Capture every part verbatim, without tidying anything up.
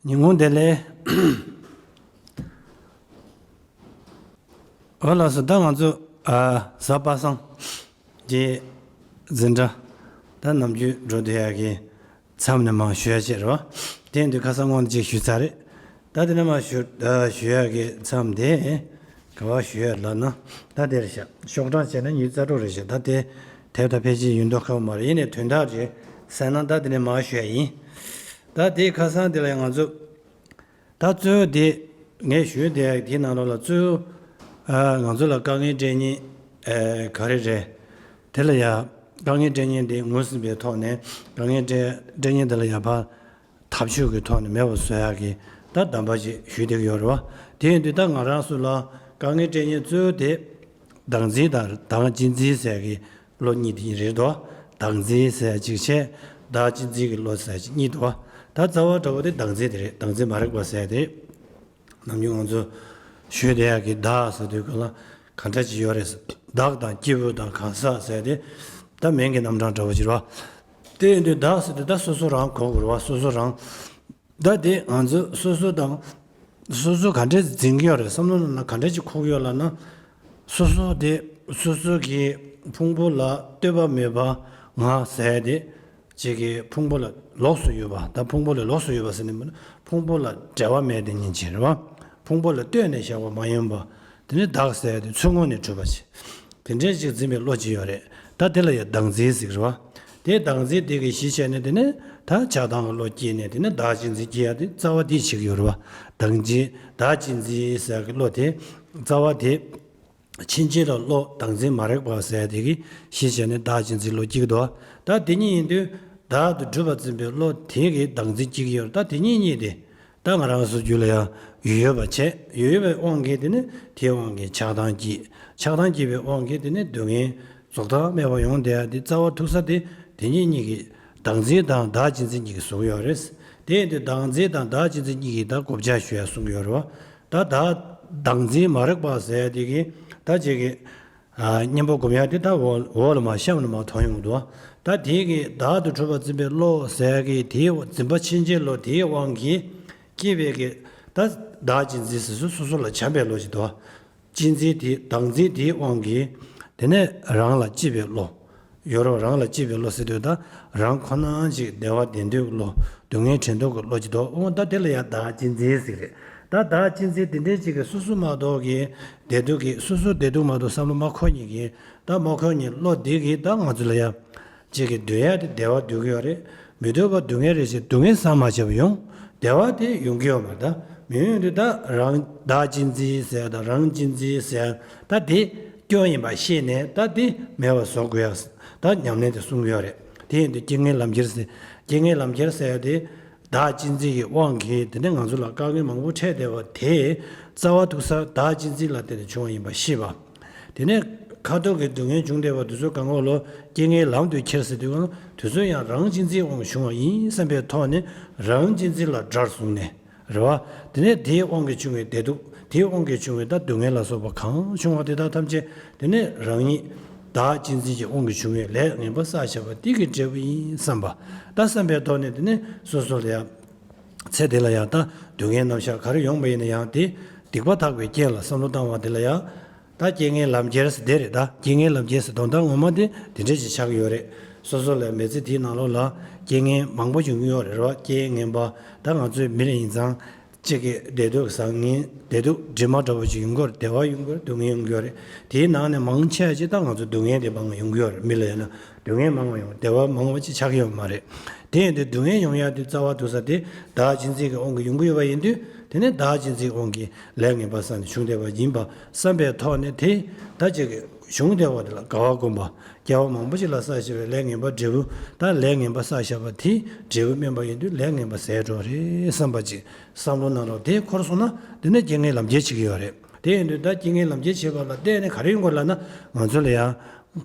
ཉིན་གུང་བདེ་ལེགས། འོ་ལགས་སོ། ད་ང་ཚོ་ཨ་གཟའ་པ་སངས་ཀྱི་འཛིན་གྲྭ། ད་ནམ་རྒྱུན་འགྲོ་བསྡད་ཡག་གི་མཚམས་ནས་མར་ཞུ་ཡ་བྱེད་རོགས། དེ་ཡིན་དུས་ཁ་སང་སྔོན་ཅིག་ཞུས་ཚར་རེད། ད་དེ་ནས་མར་ཞུ་ཨ་ཞུ་ཡག་གི་མཚམས་དེ་ག་པར་ཞུ་ཡ་ལབ་ན། ད་དེ་རེད་ཤག་ཤོག་གྲངས་བྱས་ན་ཉི་ཤུ་རྩ་དྲུག་རེད་ཤག་ད་དེ་དེབ་དང་ཕལ་ཆེར་ཡིན་མདོག་ཁ་པོ་མ་རེད། ཡིན་ནའི་དོན་དག་རེད་ཟེར་ན་ད་དེ་ནས་མར་ཞུ་ཡ་ཡིན། ད་དེ་ཁ་སང་དེ་ལ་ཡང་ང་ཚོ། ད་གཙོ་བོ་དེ་ངས་ཞུས་དེ་དེའི་ནང་ལོགས་ལ་གཙོ་བོ་ཨ་ང་ཚོ་ལ་དཀའ་ངལ་འཕྲད་མཁན་ཨ་ག་རེ་རེད། དེ་ལ་ཡ་དཀའ་ངལ་འཕྲད་མཁན་དེ་ངོས་ཟིན་པའི་ཐོག་ནས་དཀའ་ངལ་འཕྲད་འཕྲད་མཁན་དེ་ལ་ཡ་ཕར་ཐབས་ཇུས་ཀྱི་ཐོག་ནས་མེད་པ་བཟོ་ཡག་གི་ད་གདམ་པ་ཅིག་ཞུས་བསྡད་ཀྱི་ཡོད་རེད་བ། དེ་ཡིན་དུས་ད་ང་རང་ཚོ་ལ་དཀའ་ངལ་འཕྲད་མཁན་གཙོ་བོ་དེ་བདག་འཛིན་དང་བདག་གཅེས་འཛིན་ཟེར་གྱི་བློ་གཉིས་དེ་རེད་དོ། བདག་འཛིན་ཟེར་གཅིག་བྱས། བདག་གཅེས་འཛིན་གྱི་བློ་ཟེར་གཅིག་གཉིས་དོ། ད་རྩ་བ་འདྲ་བོ་དེ་བདག་འཛིན་དེ་རེད། བདག་འཛིན་མ་རིག་པ་ཟེར་དེ། ནམ་རྒྱུན་ང་ཚོ་ཞུས་བསྡད་ཡག་གི་བདག་ཟེར་དུས་སྒང་ལ་ག་འདྲ་ཅིག་ཡོད་རེད། བདག་དང་སྐྱེས་བུ་དང་གང་ཟག་ཟེར་དེ། ད་མིང་གི་རྣམ་གྲངས་འདྲ་བོ་ཅིག་རེད་བ། དེ་ཡིན་དུས་བདག་ཟེར་དུས་ད་སོ་སོ་རང་གོ་དགོས་རེད་བ། སོ་སོ་རང་། ད་དེ་ང་ཚོ་སོ་སོ་དང་། སོ་སོ་ག་འདྲས་འཛིན་གྱི་ཡོད་རེད། བསམ་བློ་ནང་ལ་ག་འདྲས་ཅིག་འཁོར་གྱི་ཡོད་ལབ་ན། སོ་སོ་དེ་སོ་སོ་གི་ཕུང་པོ་ལ་ལྟོས་པ་མེད་པ་ང་ཟེར་དེ་ཅིག་གི་ཕུང་པོ་ལ་ལོགས་སུ་ཡོད་པ། ད་ཕུང་པོ་ལས་ལོགས་སུ་ཡོད་པ་ཟེར་ནས་མིན་ན་ཕུང་པོ་ལ་འབྲེལ་བ་མེད་དེ་ཉིན་བྱེད་རེད་བ། ཕུང་པོ་ལ་ལྟོས་ནས་བཞག་པ་མ་ཡིན་པ། དེ་ནི་བདག་ཟེར་དེ་ཚུར་ངོས་ནས་གྲུབ་པ་ཅིག་དེ་འདྲས་ཅིག་འཛིན་པའི་བློ་ཅིག་ཡོད་རེད། ད་དེ་ལ་ཡང་བདག་འཛིན་ཟེར་གི་རེད་བ། དེ་བདག་འཛིན་དེ་གི་གཞི་བྱས་ནས་དེ་ནས་ད་ཆགས་སྡང་གི་བློ་སྐྱེས་ནས་དེ་ནས་བདག་གཅེས་འཛིན་སྐྱེ་ཡ་དེ་རྩ་བ་དེ་བྱེད་ཀྱི་ཡོད་རེད་བ། བདག་འཛིན་བདག་གཅེས་འཛིན་ཟེར་གི་བློ་དེ་རྩ་བ་དེ་ཕྱིན་ཆད་ལ་བློ་བདག་འཛིན་མ་རིག་པ་ཟེར་དེ་གི་གཞི་བྱས་ནས་བདག་གཅེས་འཛིན་བློ་སྐྱེ་གི་འདུག་ད་དེ་གཉིས་ཡིན་དུས་བདག་ཏུ་གྲུབ་པ་འཛིན་པའི་བློ་དེ་གི་བདག་འཛིན་སྐྱེ་གི་ཡོད་རེད། ད་དེ་གཉིས་གཉིས་དེ། ད་ང་རང་ཚོ་རྒྱུད་ལ་ཡང་ཡོད་ཡོད་པ་བྱས། ཡོད་ཡོད་པའི་དབང་གིས་དེ་ནི་དེའི་དབང་གིས་ཆགས་སྡང་སྐྱེས། ཆགས་སྡང་སྐྱེས་པའི་དབང་གིས་དེ་ནི་སྡུག་བསྔལ་རྫོགས་མཐའ་མེད་པ་ཡོང་བསྡད་ཡ་དེ་རྩ་བ་ཐུག་ས་དེ་དེ་གཉིས་གཉིས་ཀྱི་བདག་འཛིན་དང་བདག་གཅེས་འཛིན་གཉིས་ཀྱིས་བཟུང་ཡོད་རེད། དེ་ཡིན་དུས་བདག་འཛིན་དང་བདག་གཅེས་འཛིན་གཉིས་ཀྱིས་ད་བགོ་བཤའ་ཞུ་ཡ་གསུང་གི་ཡོད་རེད་བ། ད་བདག་བདག་འཛིན་མ་རིག་པ་ཟེར་ཡ་དེ་གི་ད་ཅིག་གི་ཨ་གཉེན་པོ་སྒོམ་ཡག་དེ་ད་འོག་འོག་ལ་མར་གཤམ་ལ་མར་མཐོང་ཡོང་འདུག་ད་དེའི་གི་བདག་ཏུ་གྲུབ་པ་འཛིན་པའི་བློ་ཟེར་གི་དེའི་འཛིན་པ་ཕྱིན་ཆད་བློ་དེའི་དབང་གིས་སྐྱེས་པའི་གི་ད་བདག་གཅེས་འཛིན་ཟེར་སོ་སོ་སོ་ལ་བྱམས་པའི་བློ་ཞིག་འདུག་གཅེས་འཛིན་དེ་བདག་འཛིན་དེའི་དབང་གིས་དེ་ནས་རང་ལ་གཅེས་པའི་བློ། ཡོད་རོགས་རང་ལ་གཅེས་པའི་བློ་ཟེར་དུས་ད་རང་ཁོ་ན་ཅིག་བདེ་བ་ལྡན་འདོད་ཀྱི་བློ། སྡུག་བསྔལ་བྲལ་འདོད་ཀྱི་བློ་ཅིག་འདུག་འོ་ད་དེ་ལ་ཡང་བདག་གཅེས་འཛིན་ཟེར་གི་རེད། ད་བདག་གཅེས་འཛིན་དེ་འདྲའི་ཅིག་གི་སོ་སོ་མ་གཏོགས་ཀྱི་བདེ་སྡུག་གི་སོ་སོ་བདེ་སྡུག་མ་གཏོགས་བསམ་བློ་མ་འཁོར་མཁན་གྱི་ད་མ་འཁོར་མཁན་བློ་འདི་གིས་ད་ང་ཚོ་ལ་ཡང་ཅིག་གི་འདོད་ཡག་དེ་བདེ་བ་འདོད་ཀྱི་ཡོད་རེད། མི་འདོད་པ་སྡུག་བསྔལ་རེད་ཅེས་སྡུག་བསྔལ་བསམ་མ་བྱས་པ་ཡོང་། བདེ་བ་དེ་ཡོང་གི་ཡོད་མ་རེད། ད་མི་ཡོང་དུས་ད་རང་བདག་གཅེས་འཛིན་ཟེར་དང་རང་གཅེས་འཛིན་ཟེར་ད་དེ་སྐྱོན་ཡིན་པ་ཤེས་ནས་ད་དེ་མེད་པ་བཟོ་དགོས་ཡག་ད་ཉམས་ལེན་དེ་གསུང་གི་ཡོད་རེད། དེ་ཡིན་དུས་རྐྱེན་ངན་ལམ་ཁྱེར་ཟེར། རྐྱེན་ངན་ལམ་ཁྱེར་ཟེར་ཡག་དེ་བདག་གཅེས་འཛིན་གྱི་དབང་གིས་དེ་ནས་ང་ཚོ་ལ་དཀའ་ངལ་མང་པོ་འཕྲད་བསྡད་པ་དེ་རྩ་བ་ཐུག་ས་བདག་གཅེས་འཛིན་ལ་བརྟེན་ནས་བྱུང་བ་ཡིན་པ་ཤེས་པ། དེ་ནས་ཁ་ཐུག་གི་སྡུག་བསྔལ་བྱུང་བསྡད་པ་དེ་ཚོ་གང་ག་ལོ་རྐྱེན་ངན་ལམ་དུ་ཁྱེར་ཟེར་དུས་གང་དེ་ཚོ་ཡང་རང་གཅེས་འཛིན་དབང་གིས་བྱུང་བ་ཡིན་བསམ་པའི་ཐོག་ནས་རང་གཅེས་འཛིན་ལ་དགྲར་བཟུང་ནས་རེད་བ། དེ་ནས་དེའི་དབང་གིས་བྱུང་བའི་བདེ་སྡུག་དེའི་དབང་གིས་བྱུང་བའི་ད་སྡུག་བསྔལ་ལ་སོགས་པ་གང་བྱུང་བ་དེ་དག་ཐམས་ཅད་དེ་ནས་རང་ཉིད་བདག་གཅེས་འཛིན་གྱི་དབང་གིས་བྱུང་བའི་ལས་ངན་པ་བསགས་བཞག་པ་དེ་གི་འབྲས་བུ་ཡིན་བསམ་པ། ད་བསམ་པའི་ཐོག་ནས་དེ་ནས་སོ་སོ་ལ་ཡང་ཚེ་འདི་ལ་ཡང་ད་སྡུག་བསྔལ་རྣམ་གཞག་ག་རེ་ཡོང་པ་ཡིན་ན་ཡང་དེ་སྡིག་པ་དག་པའི་རྐྱེན་ལ་བསམ་བློ་བཏང་བ་དེ་ལ་ཡང་ད་རྐྱེན་ངན་ལམ་ཁྱེར་ཟེར་དེ་རེད། ད་རྐྱེན་ངན་ལམ་ཁྱེར་ཟེར་དོན་དག་ངོ་མ་དེ་དེ་འདྲ་ཞིག་ཆགས་ཀྱི་ཡོད་རེད། སོ་སོ་ལ་མི་ཚེ་དེའི་ནང་ལོགས་ལ་རྐྱེན་ངན་མང་པོ་ཡོང་གི་ཡོད་རེད་བ། རྐྱེན་ངན་པ་ད་ང་ཚོའི་མི་ལ་ཡིན་ཙང་གཅིག་གི་བདེ་སྡུག་བཟང་ངན་བདེ་སྡུག་དྲི་མ་འདྲ་པོ་ཅིག་ཡོང་གི་ཡོད་རེད། བདེ་བ་ཡོང་གི་ཡོད་རེད། སྡུག་བསྔལ་ཡོང་གི་ཡོད་རེད། དེའི་ནང་ནས་མང་ཆེ་བ་ཅིག་ད་ང་ཚོ་སྡུག་བསྔལ་དེ་མང་བ་ཡོང་གི་ཡོད་རེད། མི་ལ་ཡིན་ན་སྡུག་བསྔལ་མང་བ་ཡོང་བདེ་བ་མང་བ་ཅིག་ཆགས་ཀྱི་ཡོད་མ་རེད། དེ་ཡིན་དུས་སྡུག་བསྔལ་ཡོང་ཡག་དེ་རྩ་བ་ཐུག་ས་དེ་བདག་གཅེས་འཛིན་གྱི་དབང་གིས་ཡོང་གི་ཡོད་པ་ཡིན་དུས་དེ་ནས་བདག་གཅེས་འཛིན་གྱི་དབང་གིས་ལས་ངན་པ་བསགས་ནས་བྱུང་བསྡད་པ་ཡིན་པ་བསམ་པའི་ཐོག་ནས་དེ་ད་ཅིག་གི་བྱུང་བསྡད་པ་དེ་ལ་དགའ་བ་སྒོམ་པ། སྐྱེ་བ་མང་པོ་ཅིག་ལ་བསགས་བཞག་པའི་ལས་ངན་པ་འབྲས་བུ་ད་ལས་ངན་པ་བསགས་བཞག་པ་དེ་འབྲས་བུ་སྨིན་པ་ཡིན་དུས་ལས་ངན་པ་ཟད་འགྲོ་རེད་བསམ་པ་ཅིག་བསམ་བློ་ནང་ལོགས་དེ་འཁོར་སོང་ན་དེ་ནས་རྐྱེན་ངན་ལམ་ཁྱེར་བྱེད་ཀྱི་ཡོད་རེད། དེ་ཡིན་དུས་ད་རྐྱེན་ངན་ལམ་ཁྱེར་བྱེད་པ་ལ་བརྟེན་ནས་ག་རེ་ཡོང་དགོས་ལབ་ན་ང་ཚོ་ལ་ཡང་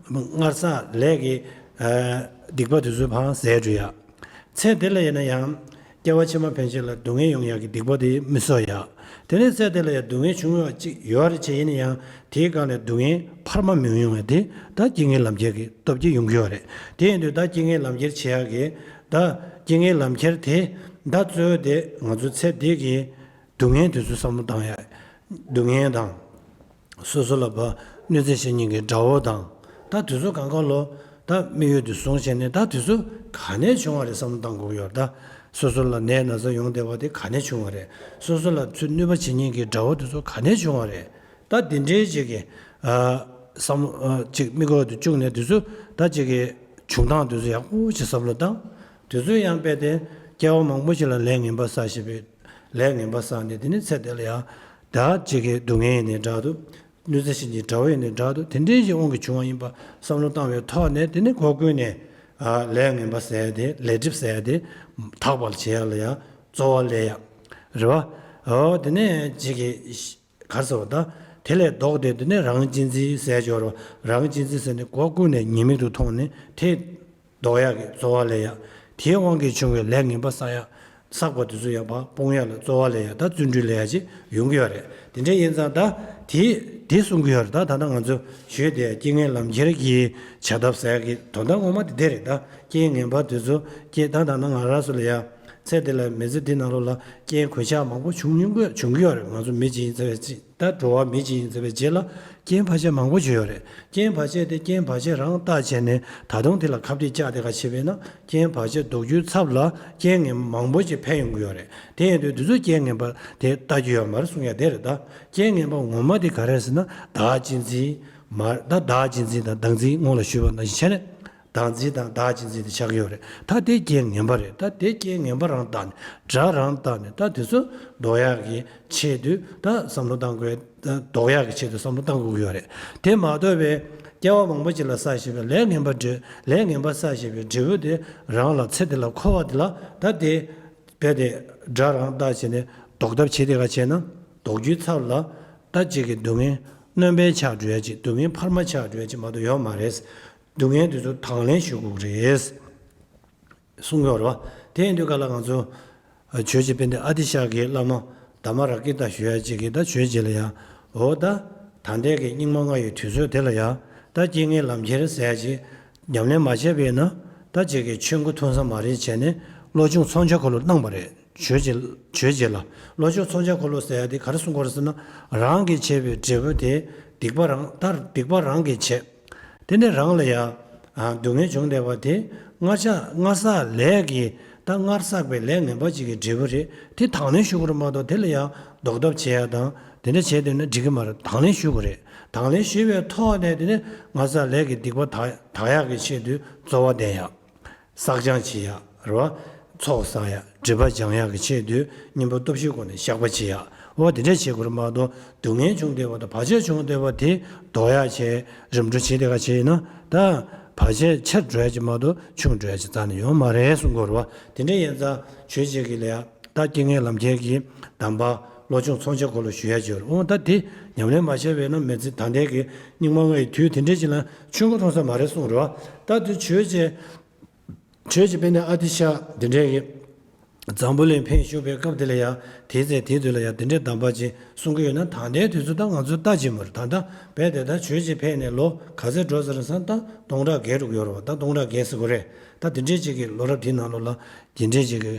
སྔར་བསགས་ལས་ཀྱི་སྡིག་པ་དེ་ཚོ་ཕར་ཟད་འགྲོ་ཡག་ཚེ་འདི་ལ་ཡིན་ན་ཡང་སྐྱེ་བ་ཕྱི་མ་ཕན་ཆད་ལ་སྡུག་བསྔལ་ཡོང་ཡག་གི་སྡིག་པ་དེ་མི་གསོག་ཡག་དེ་ནས་ཚེ་འདི་ལ་ཡང་སྡུག་བསྔལ་བྱུང་ཡག་ཅིག་ཡོད་རེད་བྱས་ཡིན་ན་ཡང་དེའི་སྒང་ལ་སྡུག་བསྔལ་འཕར་མ་མི་ཡོང་བ་དེ་ད་རྐྱེན་ངན་ལམ་ཁྱེར་གྱི་སྟོབས་ཀྱིས་ཡོང་གི་ཡོད་རེད། དེ་ཡིན་དུས་ད་རྐྱེན་ངན་ལམ་ཁྱེར་བྱེད་ཡག་གི་ད་རྐྱེན་ངན་ལམ་ཁྱེར་དེ། ད་གཙོ་བོ་དེ་ང་ཚོ་ཚེ་འདི་གི་སྡུག་བསྔལ་དེ་ཚོ་བསམ་བློ་བཏང་ཡ། སྡུག་བསྔལ་དང་། སོ་སོ་ལ་བ་གནོད་འཚེ་བྱེད་མཁན་གྱི་དགྲ་བོ་དང་། ད་དེ་ཚོ་གང་ག་ལོ། ད་དམིགས་ཡུལ་དུ་བཟུང་བྱས་ནས་ད་དེ་ཚོ་ག་ནས་བྱུང་བ་རེད་བསམ་བློ་བཏང་དགོས་ཀྱི་ཡོད་རེད་ད། སོ་སོ་ལ་ནད་ན་ཚ་ཡོང་བསྡད་པ་དེ་ག་ནས་བྱུང་བ་རེད། སོ་སོ་ལ་ཚུར་གནོད་པ་བྱེད་མཁན་གྱི་དགྲ་བོ་དེ་ཚོ་ག་ནས་བྱུང་བ་རེད། ད་དེ་འདྲའི་ཅིག་གི་ཨ་བསམ་ཨ་ཅིག་དམིགས་ཡུལ་དུ་བཅུག་ནས་དེ་ཚོ་ད་ཅིག་གི་བྱུང་སྟངས་དེ་ཚོ་ཡག་པོ་ཅིག་བསམ་བློ་བཏང་། དེ་ཚོ་ཡང་དཔེ་དེ་སྐྱེ་བ་མང་པོ་ཞིག་ལ་ལས་ངན་པ་བསགས་བྱས་པའི་ལས་ངན་པ་བསགས་ནས་དེ་ནི་ཚེ་འདི་ལ་ཡང་ད་ཅིག་གི་སྡུག་བསྔལ་ཡིན་ནའི་འདྲ་འདུག་གནོད་འཚེ་བྱེད་ཀྱི་དགྲ་བོ་ཡིན་ནའི་འདྲ་འདུག་དེ་འདྲའི་ཞིག་དབང་གིས་བྱུང་བ་ཡིན་པ་བསམ་བློ་བཏང་བའི་ཐོག་ནས་དེ་ནི་སྒོ་ཀུན་ནས་ཨ་ལས་ངན་པ་ཟེར་ཡ་དེ་ལས་སྒྲིབ་ཟེར་ཡ་དེ་དག་པར་བྱེད་ཡ་ལ་ཡང་རྩོལ་བ་ལས་ཡ་རེད་བ། འོ་དེ་ནས་ཅིག་གི་གར་སོ་ད། དེ་ལས་ལྡོག་སྟེ་དེ་ནས་རང་གཅེས་འཛིན་ཟེར་སྦྱོར་རོ། རང་གཅེས་འཛིན་ཟེར་ནས་སྒོ་ཀུན་ནས་ཉེས་དམིགས་དུ་མཐོང་ནས་དེ་ལྡོག་ཡག་གི་རྩོལ་བ་ལས་ཡག་དེའི་དབང་གིས་བྱུང་བའི་ལས་ངན་པ་བསགས་ཡག་བསགས་པ་དེ་ཚོ་ཡང་ཕར་སྤོང་ཡག་ལ་རྩོལ་བ་ལས་ཡག་ད་བརྩོན་འགྲུས་ལས་ཡག་ཅིག་ཡོང་གི་ཡོད་རེད། དེ་འདྲ་ཡིན་ཙང་ད་དེ་དེ་གསུང་གི་ཡོད་རེད། ད་ད་ལྟ་ང་ཚོ་ཞུས་དེ་རྐྱེན་ངན་ལམ་ཁྱེར་གྱི་བྱ་ཐབས་ཟེར་ཡག་གི་དོན་དག་ངོ་མ་དེ་དེ་རེད། ད་རྐྱེན་ངན་པ་དེ་ཚོ་རྐྱེན་ད་ད་ལྟ་ང་རང་ཚོ་ལ་ཡང་ཚེ་འདི་ལ་མི་ཚེ་འདི་ནང་ལོགས་ལ་རྐྱེན་གོད་ཆག་མང་པོ་བྱུང་མྱོང་གི་བྱུང་གི་ཡོད་རེད། ང་ཚོ་མི་གཅིག་ཡིན་ཚེ་བས་གཅིག་ད་འགྲོ་བ་མི་གཅིག་ཡིན་ཚེ་བས་རྗེས་ལ་རྐྱེན་བར་ཆད་མང་པོ་བྱུང་ཡོད་རེད། རྐྱེན་བར་ཆད་དེ་རྐྱེན་བར་ཆད་རང་བརྟག་བྱས་ནས་ད་དུང་དེ་ལ་ཁ་གཏད་བཅག་དེ་ག་བྱེད་པས་ན་རྐྱེན་བར་ཆད་ཟློག་རྒྱུའི་ཚབ་ལ་རྐྱེན་ངན་མང་པོ་ཞིག་འཕེལ་ཡོང་གི་ཡོད་རེད། དེ་ཡིན་དུས་དེ་ཚོ་རྐྱེན་ངན་པ་དེ་ལྟ་རྒྱུ་ཡོད་མ་རེད་གསུང་ཡ་དེ་རེད། ད་རྐྱེན་ངན་པ་ངོ་མ་དེ་ག་རེ་ཟེར་ན་བདག་གཅེས་འཛིན་མ་རེད། ད་བདག་གཅེས་འཛིན་དང་བདག་འཛིན་སྔོན་ལ་ཞུས་པ་ནང་བཞིན་བྱས་ནས། བདག་འཛིན་དང་བདག་གཅེས་འཛིན་དེ་ཆགས་ཀྱི་ཡོད་རེད། ད་དེ་རྐྱེན་ངན་པ་རེད། ད་དེ་རྐྱེན་ངན་པ་རང་བཏགས་ནས་དགྲ་རང་བཏགས་ནས་ད་དེ་ཚོ་ཟློག་ཡག་གི་ཆེད་དུ་ད་བསམ་བློ་བཏང་དགོས། ད་ཟློག་ཡག་གི་ཆེད་དུ་བསམ་བློ་བཏང་དགོས་ཀྱི་ཡོད་རེད། དེ་མ་གཏོགས་པའི་སྐྱེ་བ་མང་པོ་ཅིག་ལ་བསགས་བཞིན་པའི་ལས་ངན་པ་འབྲས་ལས་ངན་པ་བསགས་བཞིན་པའི་འབྲས་བུ་དེ་རང་ལ་ཚེ་འདི་ལ་འཁོར་བ་འདི་ལ་ད་དེ་རྦད་དེ་དགྲ་རང་བཏགས་བྱས་ནས་ཟློག་ཐབས་བྱེད་དེ་ག་བྱས་ན་ཟློག་རྒྱུའི་ཚབ་ལ་ད་ཅིག་གི་སྡུག་བསྔལ་སྣོན་པ་ཆགས་འགྲོ་ཡ་ཅིག་སྡུག་བསྔལ་འཕར་མ་ཆགས་འགྲོ་ཡ་ཅིག་མ་གཏོགས་ཡོད་མ་རེད། སྡུག་བསྔལ་དེ་ཚོ་དང་ལེན་ཞུ་དགོས་ཀྱི་རེད། གསུང་གི་ཡོད་རེད་བ། དེ་ཡིན་དུས་ག་ལ་ང་ཚོ་ཆོས་རྗེ་དཔལ་ལྡན་ཨ་ཏི་ཤ་གི་བླ་མ་དྷརྨ་རཀྵི་ཏ་ཞུ་ཡ་ཅིག་གིས་ད་ཆོས་རྗེ་ལ་ཡང་འོ་ད་ད་ལྟའི་གི་སྙིགས་མ་ལྔ་ཡི་དུས་ཚོད་དེ་ལ་ཡང་ད་རྐྱེན་ངན་ལམ་ཁྱེར་ཟེར་ཡ་ཅིག་ཉམས་ལེན་མ་བྱས་པས་ན་ད་ཅིག་གི་ཆོས་མགོ་ཐུང་ས་མ་རེད་བྱས་ནས་བློ་ཆུང་ཚོང་ཆ་ཁོ་ལོ་གནང་བ་རེད། ཆོས་རྗེ་ཆོས་རྗེ་ལ་བློ་ཆུང་ཚོང་ཆ་ཁོ་ལོ་ཟེར་ཡ་དེ་ག་རེ་གསུང་གི་ཡོད་རེད་ཟེར་ན་རང་གིས་བྱས་པའི་འབྲས་བུ་དེ་སྡིག་པ་རང་ལྟར་སྡིག་པ་རང་གིས་བྱས། དེ་ནས་རང་ལ་ཡང་སྡུག་བསྔལ་བྱུང་བསྡད་པ་དེ་སྔར་ཆ་སྔར་བསགས་ལས་ཀྱི་ད་སྔར་བསགས་པའི་ལས་ངན་པ་ཅིག་གི་འབྲས་བུ་རེད། དེ་དང་ལེན་ཞུ་དགོས་རེད་མ་གཏོགས་དེ་ལ་ཡང་ཟློག་ཐབས་བྱེད་ཡ་དང་དེ་འདྲ་བྱས་བསྡད་ན་འགྲིག་གི་མ་རེད། དང་ལེན་ཞུ་དགོས་རེད། དང་ལེན་ཞུས་པའི་ཐོག་ནས་དེ་ནས་སྔར་བསགས་ལས་ཀྱི་སྡིག་པ་དག་དག་ཡག་གི་ཆེད་དུ་རྩོལ་བ་བསྟེན་ཡ། བསགས་སྦྱང་བྱེད་ཡ་རེད་བ། ཚོགས་བསགས་ཡ་སྒྲིབ་པ་སྦྱང་ཡག་གི་ཆེད་དུ་གཉེན་པོ་སྟོབས་བཞིའི་སྒོ་ནས་བཤགས་པ་བྱེད་ཡ་འོ་དེ་འདྲ་བྱེད་དགོས་རེད་མ་གཏོགས་སྡུག་བསྔལ་བྱུང་བསྡད་པ་དང་བར་ཆད་བྱུང་བསྡད་པ་དེ་ཟློག་ཡག་བྱས་རིམ་གྲོ་བྱེད་དེ་ག་བྱས་ཡིན་ན་ད་བར་ཆད་ཆེར་འགྲོ་ཡ་ཅིག་མ་གཏོགས་ཆུང་འགྲོ་ཡ་ཅིག་རྩ་ནས་ཡོད་མ་རེད་གསུང་གི་ཡོད་རེད་བ། དེ་འདྲ་ཡིན་ཙང་ཆོས་བྱེད་ཀྱི་ལ་ཡ་ད་རྐྱེན་ངན་ལམ་ཁྱེར་གྱི་གདམས་པ་བློ་ཆུང་ཚོང་ཆ་ཁོ་ལོ་ཞུ་ཡ་ཅིག་ཡོད་རེད། འོ་ད་དེ་ཉམས་ལེན་མ་བྱས་པས་ན་མི་ཚེ་ད་ལྟའི་གི་སྙིགས་མ་ལྔ་ཡི་དུས་དེ་འདྲ་ཅིག་ལ་ཆུང་ཀུ་མཐོང་ས་མ་རེད་གསུང་རེད་བ། ད་དེ་ཆོས་བྱེད། ཆོས་ཀྱི་དཔེ་ནི་ཨ་ཏི་ཤ་འདི་འདྲའི་གི་འཛམ་བུ་གླིང་འཕེན་བཞུགས་པའི་སྐབས་དེ་ལ་ཡང་དེའི་ཚེ་དེའི་དུས་ལ་ཡང་དེ་འདྲའི་གདམས་པ་ཅིག་གསུང་གི་ཡོད་ན་ད་ལྟའི་དུས་ཚོད་ད་ང་ཚོས་ལྟ་ཅི་མ་རེད། ད་ལྟ་རྦད་དེ་ད་ཆོས་ཀྱི་འཕེན་ནས་ལོ་ག་ཚོད་འགྲོ་ཟེར་བསམ་ད་སྟོང་ཕྲག་བརྒལ་འགྲོ་གི་ཡོད་རེད་བ། ད་སྟོང་ཕྲག་བརྒལ་ཟེར་དགོས་རེད། ད་དེ་འདྲའི་ཅིག་གི་ལོ་རབས་དེའི་ནང་ལོགས་ལ་དེ་འདྲའི་ཅིག་གི་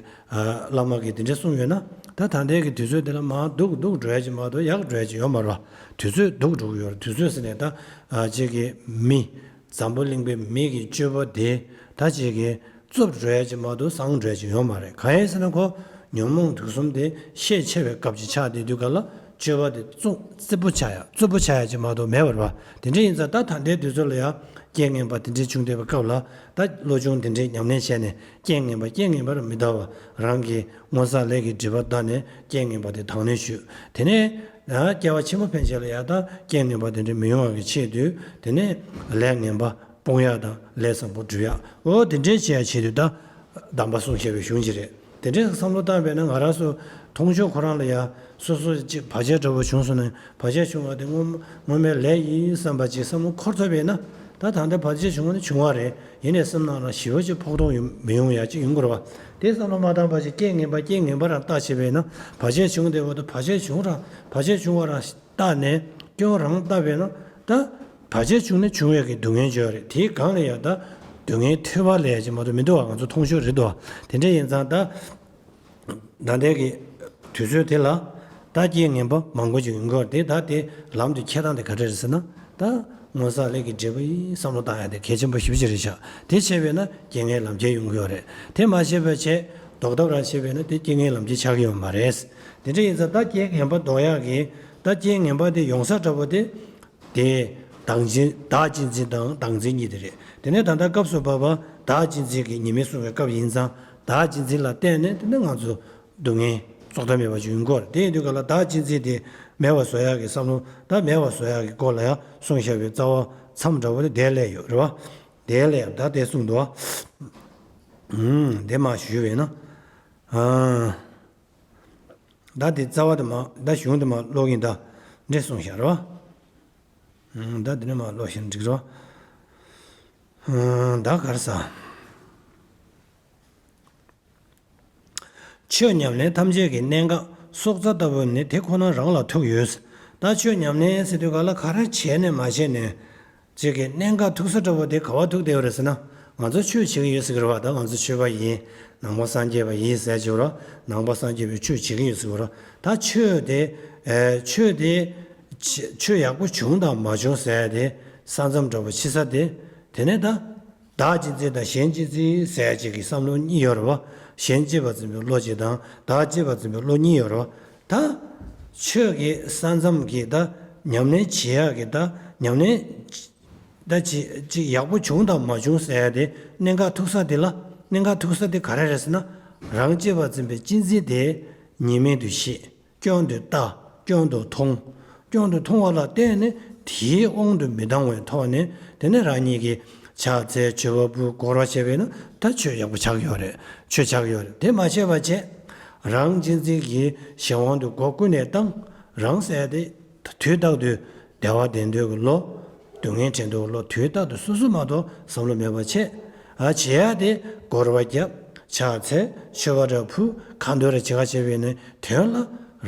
བླ་མ་གིས་དེ་འདྲའི་གསུངས་ཡོད་ན་ད་ད་ལྟའི་གི་དུས་ཚོད་དེ་ལ་མར་སྡུག་སྡུག་འགྲོ་ཡ་ཅིག་མ་གཏོགས་ཡག་འགྲོ་ཡ་ཅིག་ཡོད་མ་རེད་བ། དུས་ཚོད་སྡུག་འགྲོ་གི་ཡོད་རེད། དུས་ཚོད་ཟེར་ནས་ད་ཅིག་གི་མི། འཛམ་བུ་གླིང་པའི་མི་གི་སྤྱོད་པ་དེ་ད་ཅིག་གི་རྩུབ་འགྲོ་ཡ་ཅིག་མ་གཏོགས་བཟང་འགྲོ་ཡ་ཅིག་ཡོད་མ་རེད། གང་ཡིན་ཟེར་ན་ཁོ་ཉོན་མོངས་དུག་གསུམ་དེ་ཤས་ཆེ་བའི་སྐབས་ཅིག་ཆགས་བསྡད་དུས་ག་ལ་སྤྱོད་པ་དེ་རྩུབ་རྩུབ་པོ་ཆགས་ཡ་རྩུབ་པོ་ཆགས་ཡ་ཅིག་མ་གཏོགས་མེད་པ་རེད་བ། དེ་འདྲ་ཡིན་ཙང་ད་ད་ལྟའི་དུས་ཚོད་ལ་ཡ་རྐྱེན་ངན་པ་དེ་འདྲ་བྱུང་བསྡད་པའི་སྐབས་ལ་ད་བློ་ཆུང་དེ་འདྲའི་ཉམས་ལེན་བྱས་ནས་རྐྱེན་ངན་པ་རྐྱེན་ངན་པར་མི་ལྟ་བར་རང་གི་སྔོན་བསགས་ལས་ཀྱི་སྒྲིབ་པ་བརྟགས་ནས་རྐྱེན་ངན་པ་དེ་དང་ལེན་ཞུ། དེ་ནས་སྐྱེ་བ་ཕྱི་མ་ཕན་ཆད་ལ་ཡང་ད་རྐྱེན་ངན་པ་དེ་འདྲ་མི་ཡོང་བ་གི་ཆེད་དུ་དེ་ནས་ལས་ངན་པ་སྤོང་ཡག་དང་ལས་བཟང་པོ་སྒྲུབ་ཡག་འོ་དེ་འདྲའི་བྱེད་ཡག་ཆེད་དུ་ད་གདམས་པ་གསུངས་བཞག་པའི་གཞུང་ཅིག་རེད། དེ་འདྲའི་བསམ་བློ་བཏང་བས་ན་ང་རང་ཚོ་མཐོང་ཆོས་ཁོ་རང་ལ་ཡང་སོ་སོ་ཅིག་བར་ཆད་འདྲ་བོ་བྱུང་སོང་ན་བར་ཆད་བྱུང་བ་དེ་སྔོན་སྔོན་མའི་ལས་ཡིན་བསམ་པ་ཅིག་བསམ་བློ་འཁོར་ཐུབ་པས་ན་ད་ད་ལྟ་བར་ཆད་བྱུང་བ་ནི་བྱུང་བ་རེད། ཡིན་ནའི་སེམས་ནང་ལ་ཞེ་པོ་ཅིག་ཕོག་ཐུག་ཡོང་མི་ཡོང་ཡག་ཅིག་ཡོང་དགོས་རེད་བ། དེ་བསམ་བློ་མ་བཏང་བ་ཅིག་རྐྱེན་ངན་པ་རྐྱེན་ངན་པ་རང་བརྟག་བྱས་པས་ན་བར་ཆད་བྱུང་བསྡད་པ་དང་བར་ཆད་བྱུང་རང་བར་ཆད་བྱུང་བ་རང་བརྟགས་ནས་སྐྱོན་རང་བརྟགས་པས་ན་ད་བར་ཆད་བྱུང་ན་བྱུང་བའི་གི་སྡུག་བསྔལ་ཅིག་ཡོད་རེད། དེའི་སྒང་ལ་ཡང་ད་སྡུག་བསྔལ་ཐོས་པ་ལས་ཡག་ཅིག་མ་གཏོགས་མི་འདུག་བ། ང་ཚོ་མཐོང་ཆོས་རེད་འདུག་བ། དེ་འདྲ་ཡིན་ཙང་ད་ ད་ལྟའི་གི་དུས་ཚོད་དེ་ལ་ད་རྐྱེན་ངན་པ་མང་པོ་ཅིག་ཡོང་གི་ཡོད་རེད། དེ་ད་དེ་ལམ་དུ་འཁྱེར་སྟངས་དེ་ག་འདྲ་རེད་ཟེར་ན། ད་སྔོན་བསགས་ལས་ཀྱི་འབྲས་བུ་ཡིན་བསམ་བློ་བཏང་ཡ་དེ་གལ་ཆེན་པོ་ཞེ་པོ་ཅིག་རེད་ཤག་དེ་བྱས་པས་ན་རྐྱེན་ངན་ལམ་ཁྱེར་ཡོང་གི་ཡོད་རེད། དེ་མ་བྱས་པ་བྱས་ལྡོག་ཐབས་རང་བྱས་པས་ན་དེ་རྐྱེན་ངན་ལམ་ཁྱེར་ཆགས་ཀྱི་ཡོད་མ་རེད། དེ་འདྲ་ཡིན་ཙང་ད་རྐྱེན་ངན་པ་ལྡོག་ཡག་གི་ད་རྐྱེན་ངན་པ་དེ་ཡོང་ས་འདྲ་པོ་དེ། དེ་བདག་གཅེས་བདག་གཅེས་འཛིན་དང་བདག་འཛིན་གཉིས་དེ་རེད། དེ་ནས་ད་ལྟ་སྐབས་སུ་བབ་པ་བདག་གཅེས་འཛིན་གྱི་ཉི་མ་གསུངས་པའི་སྐབས་ཡིན་ཙང་། བདག་གཅེས་འཛིན་ལ་བརྟེན་ནས་དེ་ནས་ང་ཚོ་སྡུག་བསྔལ་རྫོགས་མཐའ་མེད་པ་ཅིག་ཡོང་གི་ཡོད་རེད། དེ་ཡིན་དུས་ག་ལ་བདག་གཅེས་འཛིན་དེ་མེད་པ་བཟོ་ཡག་གི་བསམ་བློ། ད་མེད་པ་བཟོ་ཡག་གི་སྐོར་ལ་ཡང་གསུངས་བཞག་པའི་རྩ་བ་མཚམས་འདྲ་བོ་དེ་དེ་ལས་ཡོད་རེད་བ། དེ་ལས་ཡང་ད་དེ་གསུངས་འདུག་བ། ཨུམ། དེ་མ་ཞུས་པས་ན། ཨ། ད་དེ་རྩ་བ་དེ་མ་ད་གཞུང་དེ་མ་ཀློག་གིན་ད་འདྲེ་གསུངས་བཞག་རོ། ད་དེ་ནས་མ་ཀློག་བཞིན་འགྲིག་རོ། ད་གར་ས། ཆོས་ཉམས་ལེན་ཐམས་ཅད་ཀྱི་གནད་འགག་སྲོག་རྩ་ལྟ་བུ་ནི་དེ་ཁོ་ན་རང་ལ་ཐུག་ཡོད། ད་ཆོས་ཉམས་ལེན་ཟེར་དུས་ག་ལ་ག་རེ་བྱས་ནས་མ་བྱས་ནས། ཅིག་གི་གནད་འགག་ཐུག་ས་འདྲ་བོ་དེ་ག་བ་ཐུག་བསྡད་ཡོད་རེད་ཟེར་ན། ང་ཚོ་ཆོས་བྱེད་ཀྱི་ཡོད་ཟེར་གི་རེད་བ། ད་ང་ཚོ་ཆོས་པ་ཡིན། ནང་པ་སངས་རྒྱས་པ་ཡིན་ཟེར་གྱི་རེད། ནང་པ་སངས་རྒྱས་པའི་ཆོས་བྱེད་ཀྱི་ཡོད་ཟེར་གི་རེད། ད་ཆོས་དེ། ཨེ། ཆོས་དེ། ཆ་ཆོས་ཡག་པོ་བྱུང་དང་མ་བྱུང་ཟེར་ཡ་དེ་ས་མཚམས་འདྲ་བོ་ཕྱེ་ས་དེ། དེ་ནས་ད། བདག་གཅེས་འཛིན་དང་གཞན་གཅེས་འཛིན་ཟེར་ཡ་ཅིག་གི་བསམ་བློ་གཉིས་ཡོད་རེད་བ། གཞན་གཅེས་པར་འཛིན་པའི་བློ་གཅིག་དང་བདག་གཅེས་པར་འཛིན་པའི་བློ་གཉིས་ཡོད་རེད་བ། ད་ཆོས་ཀྱི་ས་མཚམས་ཀྱི་ད་ཉམས་ལེན་བྱེད་ཡག་གི་ད་ཉམས་ལེན་ད་ཅི་ཅིག་ཡག་པོ་བྱུང་དང་མ་བྱུང་ཟེར་ཡ་དེ་གནད་འགག་ཐུག་ས་དེ་ལ། གནད་འགག་ཐུག་ས་དེ་ག་རེ་རེད་ཟེར་ན། རང་གཅེས་པར་འཛིན་པའི་གཅེས་འཛིན་དེ་ཉེས་དམིགས་དུ་ཤེས། སྐྱོན་དུ་ལྟ། སྐྱོན་དུ་མཐོང་། སྐྱོན་དུ་མཐོང་བ་ལ་བརྟེན་ནས་དེའི་དབང་དུ་མི་བཏང་བའི་ཐོག་ནས། དེ་ནས་རང་ཉིད་ཀྱིས་ཕྱག་འཚལ་མཆོད་པ་ཕུལ་སྐོར་བ་བྱས་པས་ན་ད་ཆོས་ཡག་པོ་ཆགས་ཡོད་རེད། ཆོས་ཆགས་ཡོད་རེད། དེ་མ་བྱས་པ་བྱས། རང་གཅེས་འཛིན་གྱི་གཞན་དབང་དུ་སྒོ་ཀུན་ནས་བཏང་། རང་ཟེར་ཏེ། དུས་རྟག་ཏུ་བདེ་བ་དེ་འདོད་ཀྱི་བློ། སྡུག་བསྔལ་དྲན་འདོད་ཀྱི་བློ། དུས་རྟག་ཏུ་སོ་སོ་མ་གཏོགས་བསམ་བློ་མེད་པ་བྱས། ཨ། བྱེད་ཡ་དེ་སྐོར་བ་བརྒྱབ། ཕྱག་འཚལ། མཆོད་པ་རེ་ཕུལ། ཁ་འདོན་རེ་བྱེད་ག་བྱས་པས་ནི་དོན་ལ་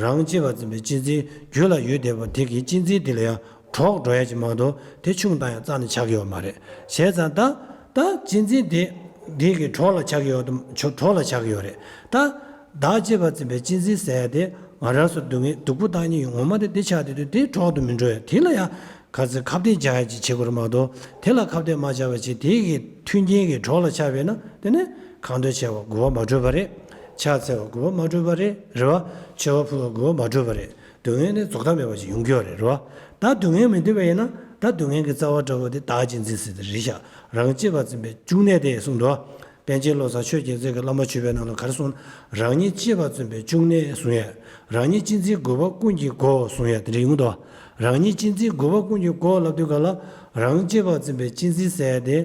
རང་གཅེས་པར་འཛིན་པའི་གཅེས་འཛིན་རྒྱུད་ལ་ཡོད་བསྡད་པ་དེ་གི་གཅེས་འཛིན་དེ་ལ་ཡང་གྲོགས་འགྲོ་ཡ་ཅིག་མ་གཏོགས་དེ་ཆུང་བཏང་ཡ་རྩ་ནས་ཆགས་ཀྱི་ཡོད་མ་རེད། བྱས་ཙང་ད་ད་གཅེས་འཛིན་དེ་དེ་གི་གྲོགས་ལ་ཆགས་ཀྱི་ཡོད་དམ་ཆོ་གྲོགས་ལ་ཆགས་ཀྱི་ཡོད་རེད། ད་བདག་གཅེས་པར་འཛིན་པའི་གཅེས་འཛིན་ཟེར་ཡ་དེ་ང་རང་ཚོ་སྡུག་བསྔལ་སྡུག་པོ་བཏང་ཉེན་ངོ་མ་དེ་དེ་ཆགས་བསྡད་དུས་དེ་གྲོགས་དུ་མི་འགྲོ་ཡ། དེ་ལ་ཡང་ག་ཚོད་ཁ་གཏད་བཅག་ཡ་ཅིག་བྱེད་དགོས་རེད་མ་གཏོགས་དེ་ལ་ཁ་གཏད་མ་བཅག་པ་བྱས་དེ་གི་མཐུན་རྐྱེན་གྱི་གྲོགས་ལ་ཆགས་པས་ན་དེ་ནས་ཁ་འདོན་བྱས་པ་དགོས་པ་མ་གྲུབ་པ་རེད། ཕྱག་འཚལ་བ་དགོས་པ་མ་གྲུབ་པ་རེད། རེད་བ། མཆོད་པ་ཕུལ་བ་དགོས་པ་མ་གྲུབ་པ་རེད། སྡུག་བསྔལ་ནི་རྫོགས་མཐའ་མེད་པ་ཞིག་ཡོང་གི་ཡོད་རེད། རེད་བ། ད་སྡུག་བསྔལ་མི་འདོད་པ་ཡིན་ན་ད་སྡུག་བསྔལ་གྱི་རྩ་བ་འདྲ་བོ་དེ་བདག་གཅེས་འཛིན་ཟེར་དེ་རེད་ཤག་རང་གཅེས་པར་འཛིན་པའི་བཅུག་གནས་དེ་གསུངས་འདུག་པཎ་ཆེན་བློ་བཟང་ཆོས་རྒྱལ་མཚན་གྱི་བླ་མ་མཆོད་པའི་ནང་ལ་ག་རེ་གསུངས། རང་ཉིད་གཅེས་པར་འཛིན་པའི་བཅུག་གནས་གསུང་ཡ། རང་ཉིད་གཅེས་འཛིན་དགོས་པ་ཀུན་གྱི་སྒོ་གསུང་ཡ་དེ་འདྲ་ཡོང་འདུག་རང་ཉིད་གཅེས་འཛིན་དགོས་པ་ཀུན་གྱི་སྒོ་ལབ་དུས་ག་ལ་རང་གཅེས་པར་འཛིན་པའི་གཅེས་འཛིན་ཟེར་ཡ་དེ།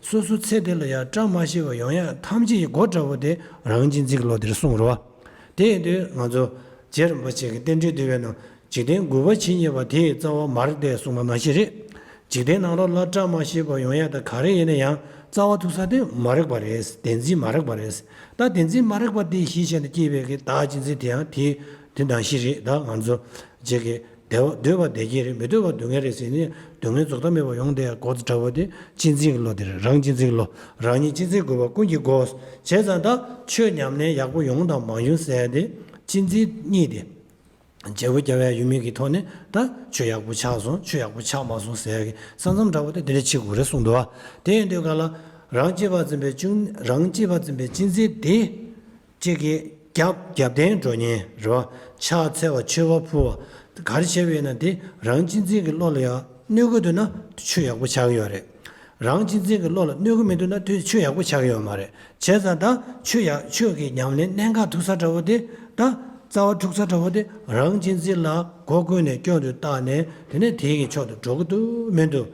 སོ་སོ་ཚེ་འདི་ལ་ཡང་བཀྲ་མ་ཤིས་པ་ཡོང་ཡ་ཐམས་ཅད་ཀྱི་སྒོ་འདྲ་བོ་དེ་རང་གཅེས་འཛིན་གྱི་བློ་དེར་གསུངས་རེད་བ། དེ་ཡིན་དུས་ང་ཚོ་རྗེ་རིན་པོ་ཆེ་གི་རྟེན་འབྲེལ་བསྟོད་པའི་ནང་འཇིག་རྟེན་རྒུད་པ་ཇི་སྙེད་པ་དེའི་རྩ་བ་མ་རིག་སྟེ་གསུངས་པ་ནང་བཞིན་རེད། འཇིག་རྟེན་ནང་ལོགས་ལ་བཀྲ་མ་ཤིས་པ་ཡོང་ཡ་དང་ག་རེ་ཡིན་ན་ཡང་རྩ་བ་ཐུག་ས་དེ་མ་རིག་པ་རེད། བདེན་འཛིན་མ་རིག་པ་རེད། ད་བདེན་འཛིན་མ་རིག་པ་དེ་ཞི་བྱས་ནས་སྐྱེས་པའི་གི་བདག་གཅེས་འཛིན་དེ་ཡང་དེ་དེ་ནང་བཞིན་རེད། ད་ང་ཚོ་རྗེ་གི་བདེ་བ་འདོད་པ་བདེ་སྐྱིད་རེད། མི་འདོད་པ་སྡུག་བསྔལ་རེད་ཟེར་ནས་སྡུག་བསྔལ་རྫོགས་མཐའ་མེད་པ་ཡོང་བསྡད་ཡ་སྒོ་འདྲ་བོ་དེ་གཅེས་འཛིན་གྱི་བློ་དེ་རེད། རང་གཅེས་འཛིན་གྱི་བློ། རང་ཉིད་གཅེས་འཛིན་དགོས་པ་ཀུན་གྱི་སྒོ། བྱས་ཙང་ད་ཆོས་ཉམས་ལེན་ཡག་པོ་ཡོང་དང་མ་ཡོང་ཟེར་ཡ་དེ་གཅེས་འཛིན་གཉིས་དེ། བརྗེ་པོ་རྒྱབ་ཡ་ཡོད་མེད་ཀྱི་ཐོག་ནས་ད་ཆོས་ཡག་པོ་ཆགས་སོང་། ཆོས་ཡག་པོ་ཆགས་མ་སོང་ཟེར་ཡ་གི་ས་མཚམས་འདྲ་བོ་དེ་དེ་འདྲ་བྱེད་དགོས་རེད་གསུངས་འདུག་བ། དེ་ཡིན་དུས་ག་ལ་རང་གཅེས་པར་འཛིན་པའི་བཅུག་རང་གཅེས་པར་འཛིན་པའི་གཅེས་འཛིན་དེ། གཅིག་གིས་རྒྱབ་རྒྱབ་རྟེན་འགྲོ་ཉེན་རེད་བ། ཕྱག་འཚལ་བ་མཆོད་པ་ཕུལ་བ་ག་རེ་བྱས་པ་ཡིན་ན་དེ་རང་གཅེས་འཛིན་གྱི་བློ་ལ་ཡང་གནོད་ཀྱི་འདུག་ན་ཆོས་ཡག་པོ་ཆགས་ཀྱི་ཡོད་རེད། རང་གཅེས་འཛིན་གྱི་བློ་ལ་གནོད་ཀྱི་མི་འདུག་ན་དེ་ཆོས་ཡག་པོ་ཆགས་ཀྱི་ཡོད་མ་རེད། བྱས་ཙང་ད་ཆོས་ཡག་ཆོས་ཀྱི་ཉམས་ལེན་གནད་འགག་ཐུག་ས་འདྲ་བོ་དེ་ད་རྩ་བ་འཁྲུག་ས་འདྲ་བོ་དེ་རང་གཅེས་འཛིན་ལ་སྒོ་ཀུན་ནས་སྐྱོན་དུ་བཏགས་ནས་དེ་ནས་དེའི་གི་ཕྱོགས་དུ་འགྲོ་གི་འདུག་མི་འདུག་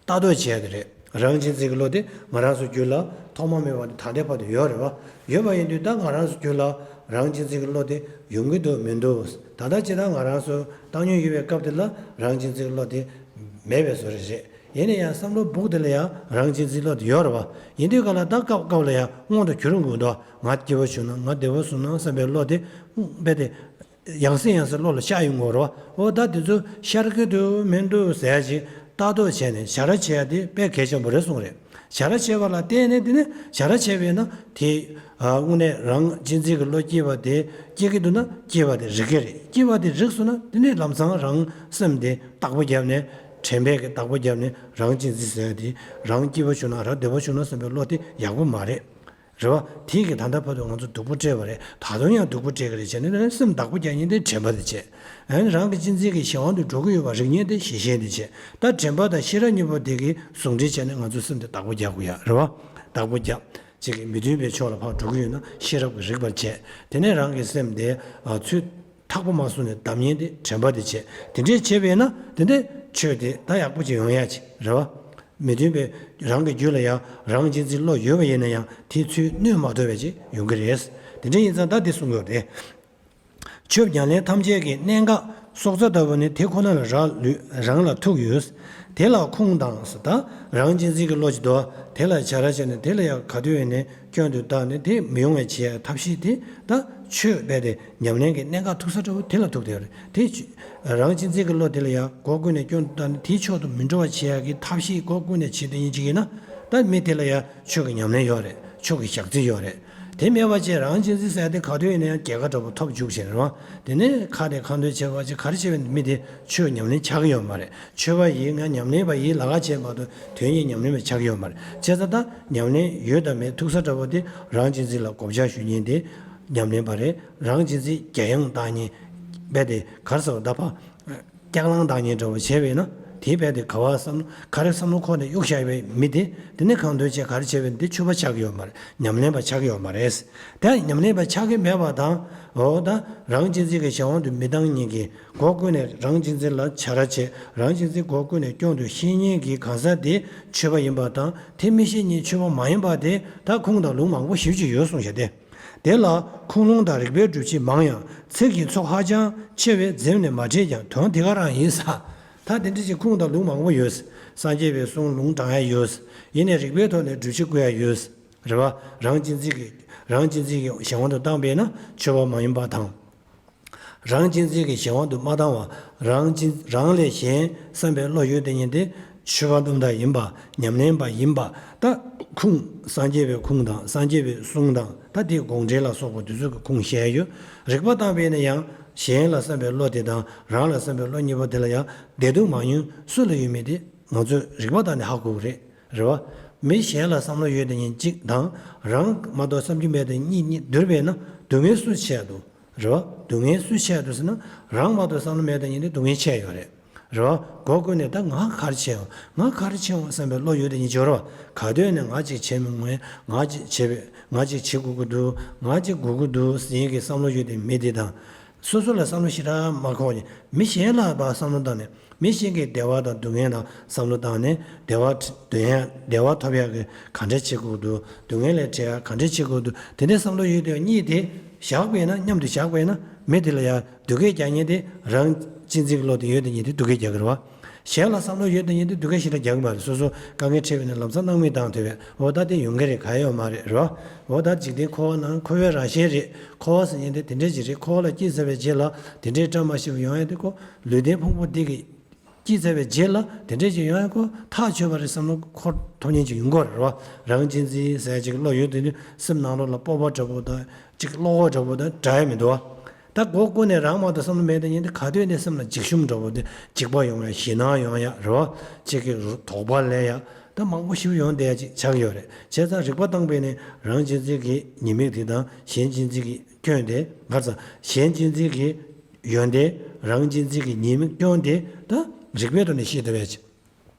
ལྟ་རྟོག་བྱས་ཏེ་རེད། རང་གཅེས་འཛིན་གྱི་བློ་དེ་ང་རང་ཚོ་རྒྱུད་ལ་ཐོག་མ་མེད་པ་ནས་ད་ལྟའི་བར་དུ་ཡོད་རེད་བ། ཡོད་པ་ཡིན་དུས་ད་ང་རང་ཚོ་རྒྱུད་ལ་རང་གཅེས་འཛིན་གྱི་བློ་དེ་ཡོང་གི་འདུག་མི་འདུག་ད་ལྟ་ཇི་ལྟར་ང་རང་ཚོ་བཏང་སྙོམས་ཡོད་པའི་སྐབས་དེ་ལ་རང་གཅེས་འཛིན་གྱི་བློ་དེ་མེད་པའི་བཟོ་འདྲ་རེད། ཡིན་ན་ཡང་བསམ་བློ་སྦུག་དེ་ལ་ཡང་རང་གཅེས་འཛིན་བློ་དེ་ཡོད་རེད་བ། ཡིན་དུས་ག་ལ་ད་སྐབས་སྐབས་ལ་ཡང་མངོན་དུ་གྱུར་འོང་གི་འདུག་ང་སྐྱིད་པོ་བྱུང་ན་ང་བདེ་པོ་སོང་ན་བསམ་པའི་བློ་དེ་རྦད་དེ། ཡང་སེ་ཡང་སེ་བློ་ལ་ཤར་ཡོང་གི་རེད་བ། འོ་ད་དེ་ཚོ་ཤར་གྱི་འདུག་མི་འདུག་ཟེར་ཡ་ཞིག་ལྟ་རྟོག་བྱས་ནས་བྱ་ར་བྱེད་ཡ་དེ་དཔེ་གལ་ཆེན་པོ་རེད་གསུངས་རེད། བྱ་ར་བྱེད་པ་ལ་བརྟེན་ནས་དེ་ནས་བྱ་ར་བྱས་པས་ན་དེ་ཨ་དངོས་གནས་རང་གཅེས་འཛིན་གྱི་བློ་སྐྱེས་པ་དེ་སྐྱེ་གི་འདུག་ན་སྐྱེས་པ་དེ་རིག་གི་རེད། སྐྱེས་པ་དེ་རིག་སོང་ན་དེ་ནས་ལམ་སང་རང་སེམས་དེ་བརྟག་པ་བརྒྱབ་ནས་དྲན་པས་ཀྱི་བརྟག་པ་བརྒྱབ་ནས་རང་གཅེས་འཛིན་ཟེར་ཡ་དེ་རང་སྐྱིད་པོ་བྱུང་ན་རང་བདེ་པོ་བྱུང་ན་བསམ་པའི་བློ་དེ་ཡག་པོ་མ་རེད། རེད་བ། དེ་གི་ད་ལྟ་བར་དུ་ང་ཚོ་སྡུག་པོ་སྤྲད་པ་རེད། ད་དུང་ཡང་སྡུག་པོ་སྤྲད་ཀྱི་རེད་བྱས་ནས་སེམས་བདག་པོ་རྒྱག་མཁན་དེ་དྲན་པ་དེ་བྱས། ཨ་ནི་རང་གི་གཅེས་འཛིན་གྱི་གཞན་དབང་དུ་འགྲོ་གི་ཡོད་པ་རིག་མཁན་དེ་ཞི་ཞིང་དེ་བྱས། ད་དྲན་པ་དང་ཤེས་རབ་གཉིས་པོ་དེ་གི་ཟུང་འབྲེལ་བྱས་ནས་ང་ཚོ་སེམས་དེ་བདག་པོ་རྒྱག་དགོས་ཡ་རེད་བ། བདག་པོ་རྒྱག་ཅིག་གི་མི་མཐུན་པའི་ཕྱོགས་ལ་ཕར་འགྲོ་གི་ཡོད་ན་ཤེས་རབ་ཀྱིས་རིག་པར་བྱས། དེ་ནས་རང་གི་སེམས་དེ་ཨ་ཚུར་ཐག་པ་མ་བཟུང་ནས་བསྡམ་མཁན་དེ་དྲན་པ་དེ་བྱས། དེ་འདྲས་བྱས་པས་ན་དེ་འདྲས་ཆོས་དེ་ད་ཡག་པོ་ཅིག་ཡོང་ཡ་ཅིག་རེད་བ། མི་མཐུན་པའི་རང་གི་རྒྱུད་ལ་ཡང་རང་གཅེས་འཛིན་བློ་ཡོད་པ་ཡིན་ན་ཡང་དེ་ཚུར་གནོད་མ་ཐུབ་པ་ཅིག་ཡོང་གི་རེད། དེ་འདྲ་ཡིན་ཙང་ད་འདི་གསུང་གི་ཡོད་རེད། ཆོས་ཉམས་ལེན་ཐམས་ཅད་ཀྱི་གནད་འགག་སྲོག་རྩ་ལྟ་བུ་ནི་དེ་ཁོ་ན་ལ་རང་ལུས་རང་ལ་ཐུག་ཡོད། དེ་ལ་ཁུངས་དང་ཟེར། ད་རང་གཅེས་འཛིན་གྱི་བློ་ཅིག་འདུག་དེ་ལ་བྱ་ར་བྱས་ནས་དེ་ལ་ཡང་ག་དུས་ཡིན་ནའི་སྐྱོན་དུ་བཏགས་ནས་དེ་མི་ཡོང་བའི་བྱེད་ཡ་ཐབས་ཤེས་དེ་ད་ཆོས་རྦད་དེ་ཉམས་ལེན་གྱི་གནད་འགག་ཐུག་ས་འདྲ་བོ་དེ་ལ་ཐུག་བསྡད་ཡོད་རེད། དེ་ཆོས་རང་གཅེས་འཛིན་གྱི་བློ་དེ་ལ་ཡང་སྒོ་ཀུན་ནས་སྐྱོན་དུ་བཏགས་ནས་དེའི་ཕྱོགས་སུ་མི་འགྲོ་བ་བྱེད་ཡག་གི་ཐབས་ཤེས་སྒོ་ཀུན་ནས་བྱེད་དེ་ཡིན་གཅིག་ཡིན་ན། ད་མི་དེ་ལ་ཡང་ཆོས་ཀྱི་ཉམས་ལེན་ཡོད་རེད། ཆོས་ཀྱི་ཞག་རྩི་ཡོད་རེད། དེ་མེད་པ་བྱས་རང་གཅེས་འཛིན་ཟེར་ཡ་དེ་ག་དུས་ཡིན་ན་ཡང་རྒྱལ་ཁ་འདྲ་པོ་ཐོབ་བཅུག་བྱས་རེད་བ། དེ་ནས་ཁ་ནས་ཁ་འདོན་བྱས་པ་ཅིག་ག་རེ་བྱས་པའི་མི་དེ་ཆོས་ཉམས་ལེན་ཆགས་ཀྱི་ཡོད་མ་རེད། ཆོས་པ་ཡིན་ང་ཉམས་ལེན་པ་ཡིན་ལབ་ཁ་བྱས་མ་གཏོགས་དོན་གཉིས་ཉམས་ལེན་པ་ཆགས་ཀྱི་ཡོད་མ་རེད། བྱས་ཙང་ད་ཉམས་ལེན་ཡོད་དང་མེད་ཐུག་ས་འདྲ་པོ་དེ་རང་གཅེས་འཛིན་ལ་གོ་བརྡ་ཞུ་མཁན་དེ་ཉམས་ལེན་པ་རེད། རང་གཅེས་འཛིན་རྒྱ་ཡངས་བཏང་མཁན་རྦད་དེ་ག་རེ་ཟེར་བ་ད་ཕ། སྐྱག་ལང་བཏང་མཁན་འདྲ་བོ་བྱས་པས་ན་དེའི་རྦད་དེ་ག་བ་བསམ་བློ་ག་རེ་བསམ་བློ་འཁོར་ནས་གཡུག་བཞག་པའི་མི་དེ་དེ་ནས་གང་འདོད་བྱས་ག་རེ་བྱས་པས་ན་དེ་ཆོས་པ་ཆགས་ཀྱི་ཡོད་མ་རེད། ཉམས་ལེན་པ་ཆགས་ཀྱི་ཡོད་མ་རེད། དེ་ཉམས་ལེན་པ་ཆགས་ཀྱི་མེད་པ་དང་འོ་ད་རང་གཅེས་འཛིན་གྱི་གཞན་དབང་དུ་མི་བཏང་མཁན་གྱི་སྒོ་ཀུན་ནས་རང་གཅེས་འཛིན་ལ་བྱ་ར་བྱེད་རང་གཅེས་འཛིན་སྒོ་ཀུན་ནས་སྐྱོན་དུ་ཤེས་མཁན་གྱི་གང་ཟག་དེ་ཆོས་པ་ཡིན་པ་དང་དེ་མི་ཤེས་མཁན་ཆོས་པ་མ་ཡིན་པ་དེ་ད་ཁུངས་དང་ལུང་མང་པོ་ཞེ་པོ་ཅིག་ཡོད་གསུངས་བཞག་སྟེ། དེ་ལ་ཁུངས་ལུང་དང་རིགས་པའི་སྒྲུབ་བྱེད་མང་ཡང་ཚིག་གི་ཚོགས་ཧ་ཅང་ཆེ་བས་འཛེམ་ནས་མ་བྲིས་ཀྱང་དོན་དེ་ག་རང་ཡིན་ས། ད་དེ་འདྲ་ཞིག་ཁུངས་དང་ལུང་མང་པོ་ཡོད། སངས་རྒྱས་པའི་གསུང་ལུང་དྲངས་ཡ་ཡོད། ཡིན་ནའི་རིགས་པའི་ཐོག་ནས་སྒྲུབ་བྱེད་བཀོད་ཡ་ཡོད། རེད་བ། རང་གཅེས་འཛིན་གྱི་རང་གཅེས་འཛིན་གྱི་གཞན་དབང་དུ་བཏང་པས་ན་ཆོས་པ་མ་ཡིན་པ་དང་། རང་གཅེས་འཛིན་གྱི་གཞན་དབང་དུ་མ་བཏང་བ། རང་གཅེས་རང་ལས་གཞན་བསམ་པའི་བློ་ཡོད་དེ་ཉིད་དེ་ཆོས་པ་རྣམ་དག་ཡིན་པ། ཉམས་ལེན་པ་ཡིན་པ། ད་ཁུངས་སངས་རྒྱས་པའི་ཁུངས་དང་སངས་རྒྱས་པའི་གསུང་དང་ད་དེའི་དགོངས་འགྲེལ་ལ་སོགས་པ་དེ་ཚོ་གི་ཁུངས་བཤད་ཡོད། རིགས་པ་བཏང་པས་ན་ཡང་གཞན་ལ་བསམ་པའི་བློ་དེ་དང་རང་ལ་བསམ་པའི་བློ་གཉིས་པོ་དེ་ལ་ཡང་བདེ་སྡུག་མང་ཉུང་སུ་ལ་ཡོད་མེད་དེ་ང་ཚོས་རིགས་པ་བཏང་ནས་ཧ་གོ་གི་རེད། རེད་བ། མི་གཞན་ལ་བསམ་བློ་ཡོད་དེ་ཉིད་གཅིག་དང་རང་མ་གཏོགས་བསམ་རྒྱུ་མེད་དེ་གཉིས་གཉིས་བསྡུར་བས་ན་སྡུག་བསྔལ་སུ་ཆེ་བ་འདུག་རེད་བ། སྡུག་བསྔལ་སུ་ཆེ་བ་འདུག་ཟེར་ན་རང་མ་གཏོགས་བསམ་བློ་མེད་དེ་ཉིད་དེ་སྡུག་བསྔལ་ཆེ་ཡོད་རེད། རེད་བ། སྒོ་ཀུན་ནས་ད་ང་ག་རེ་བྱས་འོང་ང་ག་རེ་བྱས་འོང་བསམ་པའི་བློ་ཡོད་དེ་ཉིད་འབྱོར་བ། ག་དུས་ནས་ང་ཅིག་བྱེད་མི་ངོས་ང་ཅིག་བྱེད་པའི་ང་ཅིག་བྱེད་དགོས་ཀྱི་འདུག་ང་ཅིག་དགོས་ཀྱི་འདུག་ཟེར་གྱི་བསམ་བློ་ཡོད་དེ་མི་དེ་དང་། སོ་སོ་ལ་བསམ་བློ་ཞེ་དྲག་མ་འཁོར་ནས་མི་གཞན་ལ་ཕར་བསམ་བློ་བཏང་ནས་མི་གཞན་གྱི་བདེ་བ་དང་སྡུག་བསྔལ་ལ་བསམ་བློ་བཏང་ནས་བདེ་བ་བདེ་བ་བདེ་བ་ཐོབ་ཡག་གི་ག་འདྲ་བྱེད་དགོས་འདུག་སྡུག་བསྔལ་ལས་བྲལ་ཡག་ག་འདྲ་བྱེད་དགོས་འདུག་དེ་འདྲའི་བསམ་བློ་ཡོད་དུས་གཉིས་དེ་བཞག་པས་ན་མཉམ་དུ་བཞག་པས་ན་མི་དེ་ལ་ཡང་སྡུག་སྐད་རྒྱག་མཁན་དེ་རང་གཅེས་འཛིན་གྱི་བློ་དེ་ཡོད་དེ་ཉིད་དེ་སྡུག་སྐད་རྒྱག་གི་རེད་བ། གཞན་ལ་བསམ་བློ་ཡོད་དེ་ཉིད་དེ་སྡུག་སྐད་ཞེ་དྲག་རྒྱག་གི་མ་རེད། སོ་སོ་དཀའ་ངལ་འཕྲད་པས་ན་ལམ་སང་སྣང་མེད་བཏང་ཐུབ་པས་འོ་ད་དེ་ཡོང་གི་རེད་ག་ཡོད་མ་རེད་རེད་བ། འོ་ད་འཇིག་རྟེན་འཁོར་བ་ནང་འཁོར་བའི་རང་བཞིན་རེད། འཁོར་བ་ཟེར་མཁན་དེ་དེ་འདྲ་ཅིག་རེད། འཁོར་བ་ལ་སྐྱེས་ཚར་བའི་རྗེས་ལ་དེ་འདྲའི་བཀྲ་མ་ཤིས་པ་ཡོང་ཡ་དེ་ཁོ་ལུས་རྟེན་ཕུང་པོ་འདི་གི་སྐྱེས་ཚར་བའི་རྗེས་ལ་དེ་འདྲའི་ཅིག་ཡོང་ཡ་ཁོ་ཐག་ཆོད་པ་རེད་བསམ་བློ་འཁོར་ཐུབ་མཁན་ཅིག་ཡོང་གི་རེད་བ། རང་གཅེས་འཛིན་ཟེར་ཡ་ཅིག་བློ་ཡོད་དེ་དུས་སེམས་ནང་ལོགས་ལ་སྤོབས་པ་འདྲ་པོ་དང་ཅིག་བློ་ཁོག་འདྲ་པོ་དང་འདྲ་ཡ་མི་འདུག་བ། ད་སྒོ་ཀུན་ནས་རང་མ་གཏོགས་བསམ་བློ་མེད་དེ་ཉིད་དེ་ག་དུས་ནས་སེམས་ལ་འཇིགས་ཞུམ་འདྲ་པོ་དེ་འཇིགས་པ་ཡོང་ཡ་ཞེད་སྣང་ཡོང་ཡ་རེད་བ། ཅིག་གི་དོགས་པ་སླེབས་ཡ་ད་མང་པོ་ཞིག་ཡོང་བསྡད་ཡ་ཅིག་ཆགས་ཡོད་རེད། བྱས་ཙང་རིགས་པ་བཏང་པས་ནས་རང་གཅེས་འཛིན་གྱི་ཉེས་དམིགས་དེ་དང་གཞན་གཅེས་འཛིན་གྱི་སྐྱོན་དེ་ག་རེ་ཟ། གཞན་གཅེས་འཛིན་གྱི་ཡོན་ཏན་རང་གཅེས་འཛིན་གྱི་ཉེས་དམིགས་སྐྱོན་དེ་ད་རིགས་པའི་ཐོག་ནས་ཤེས་ཐུབ་ཡ་ཅིག་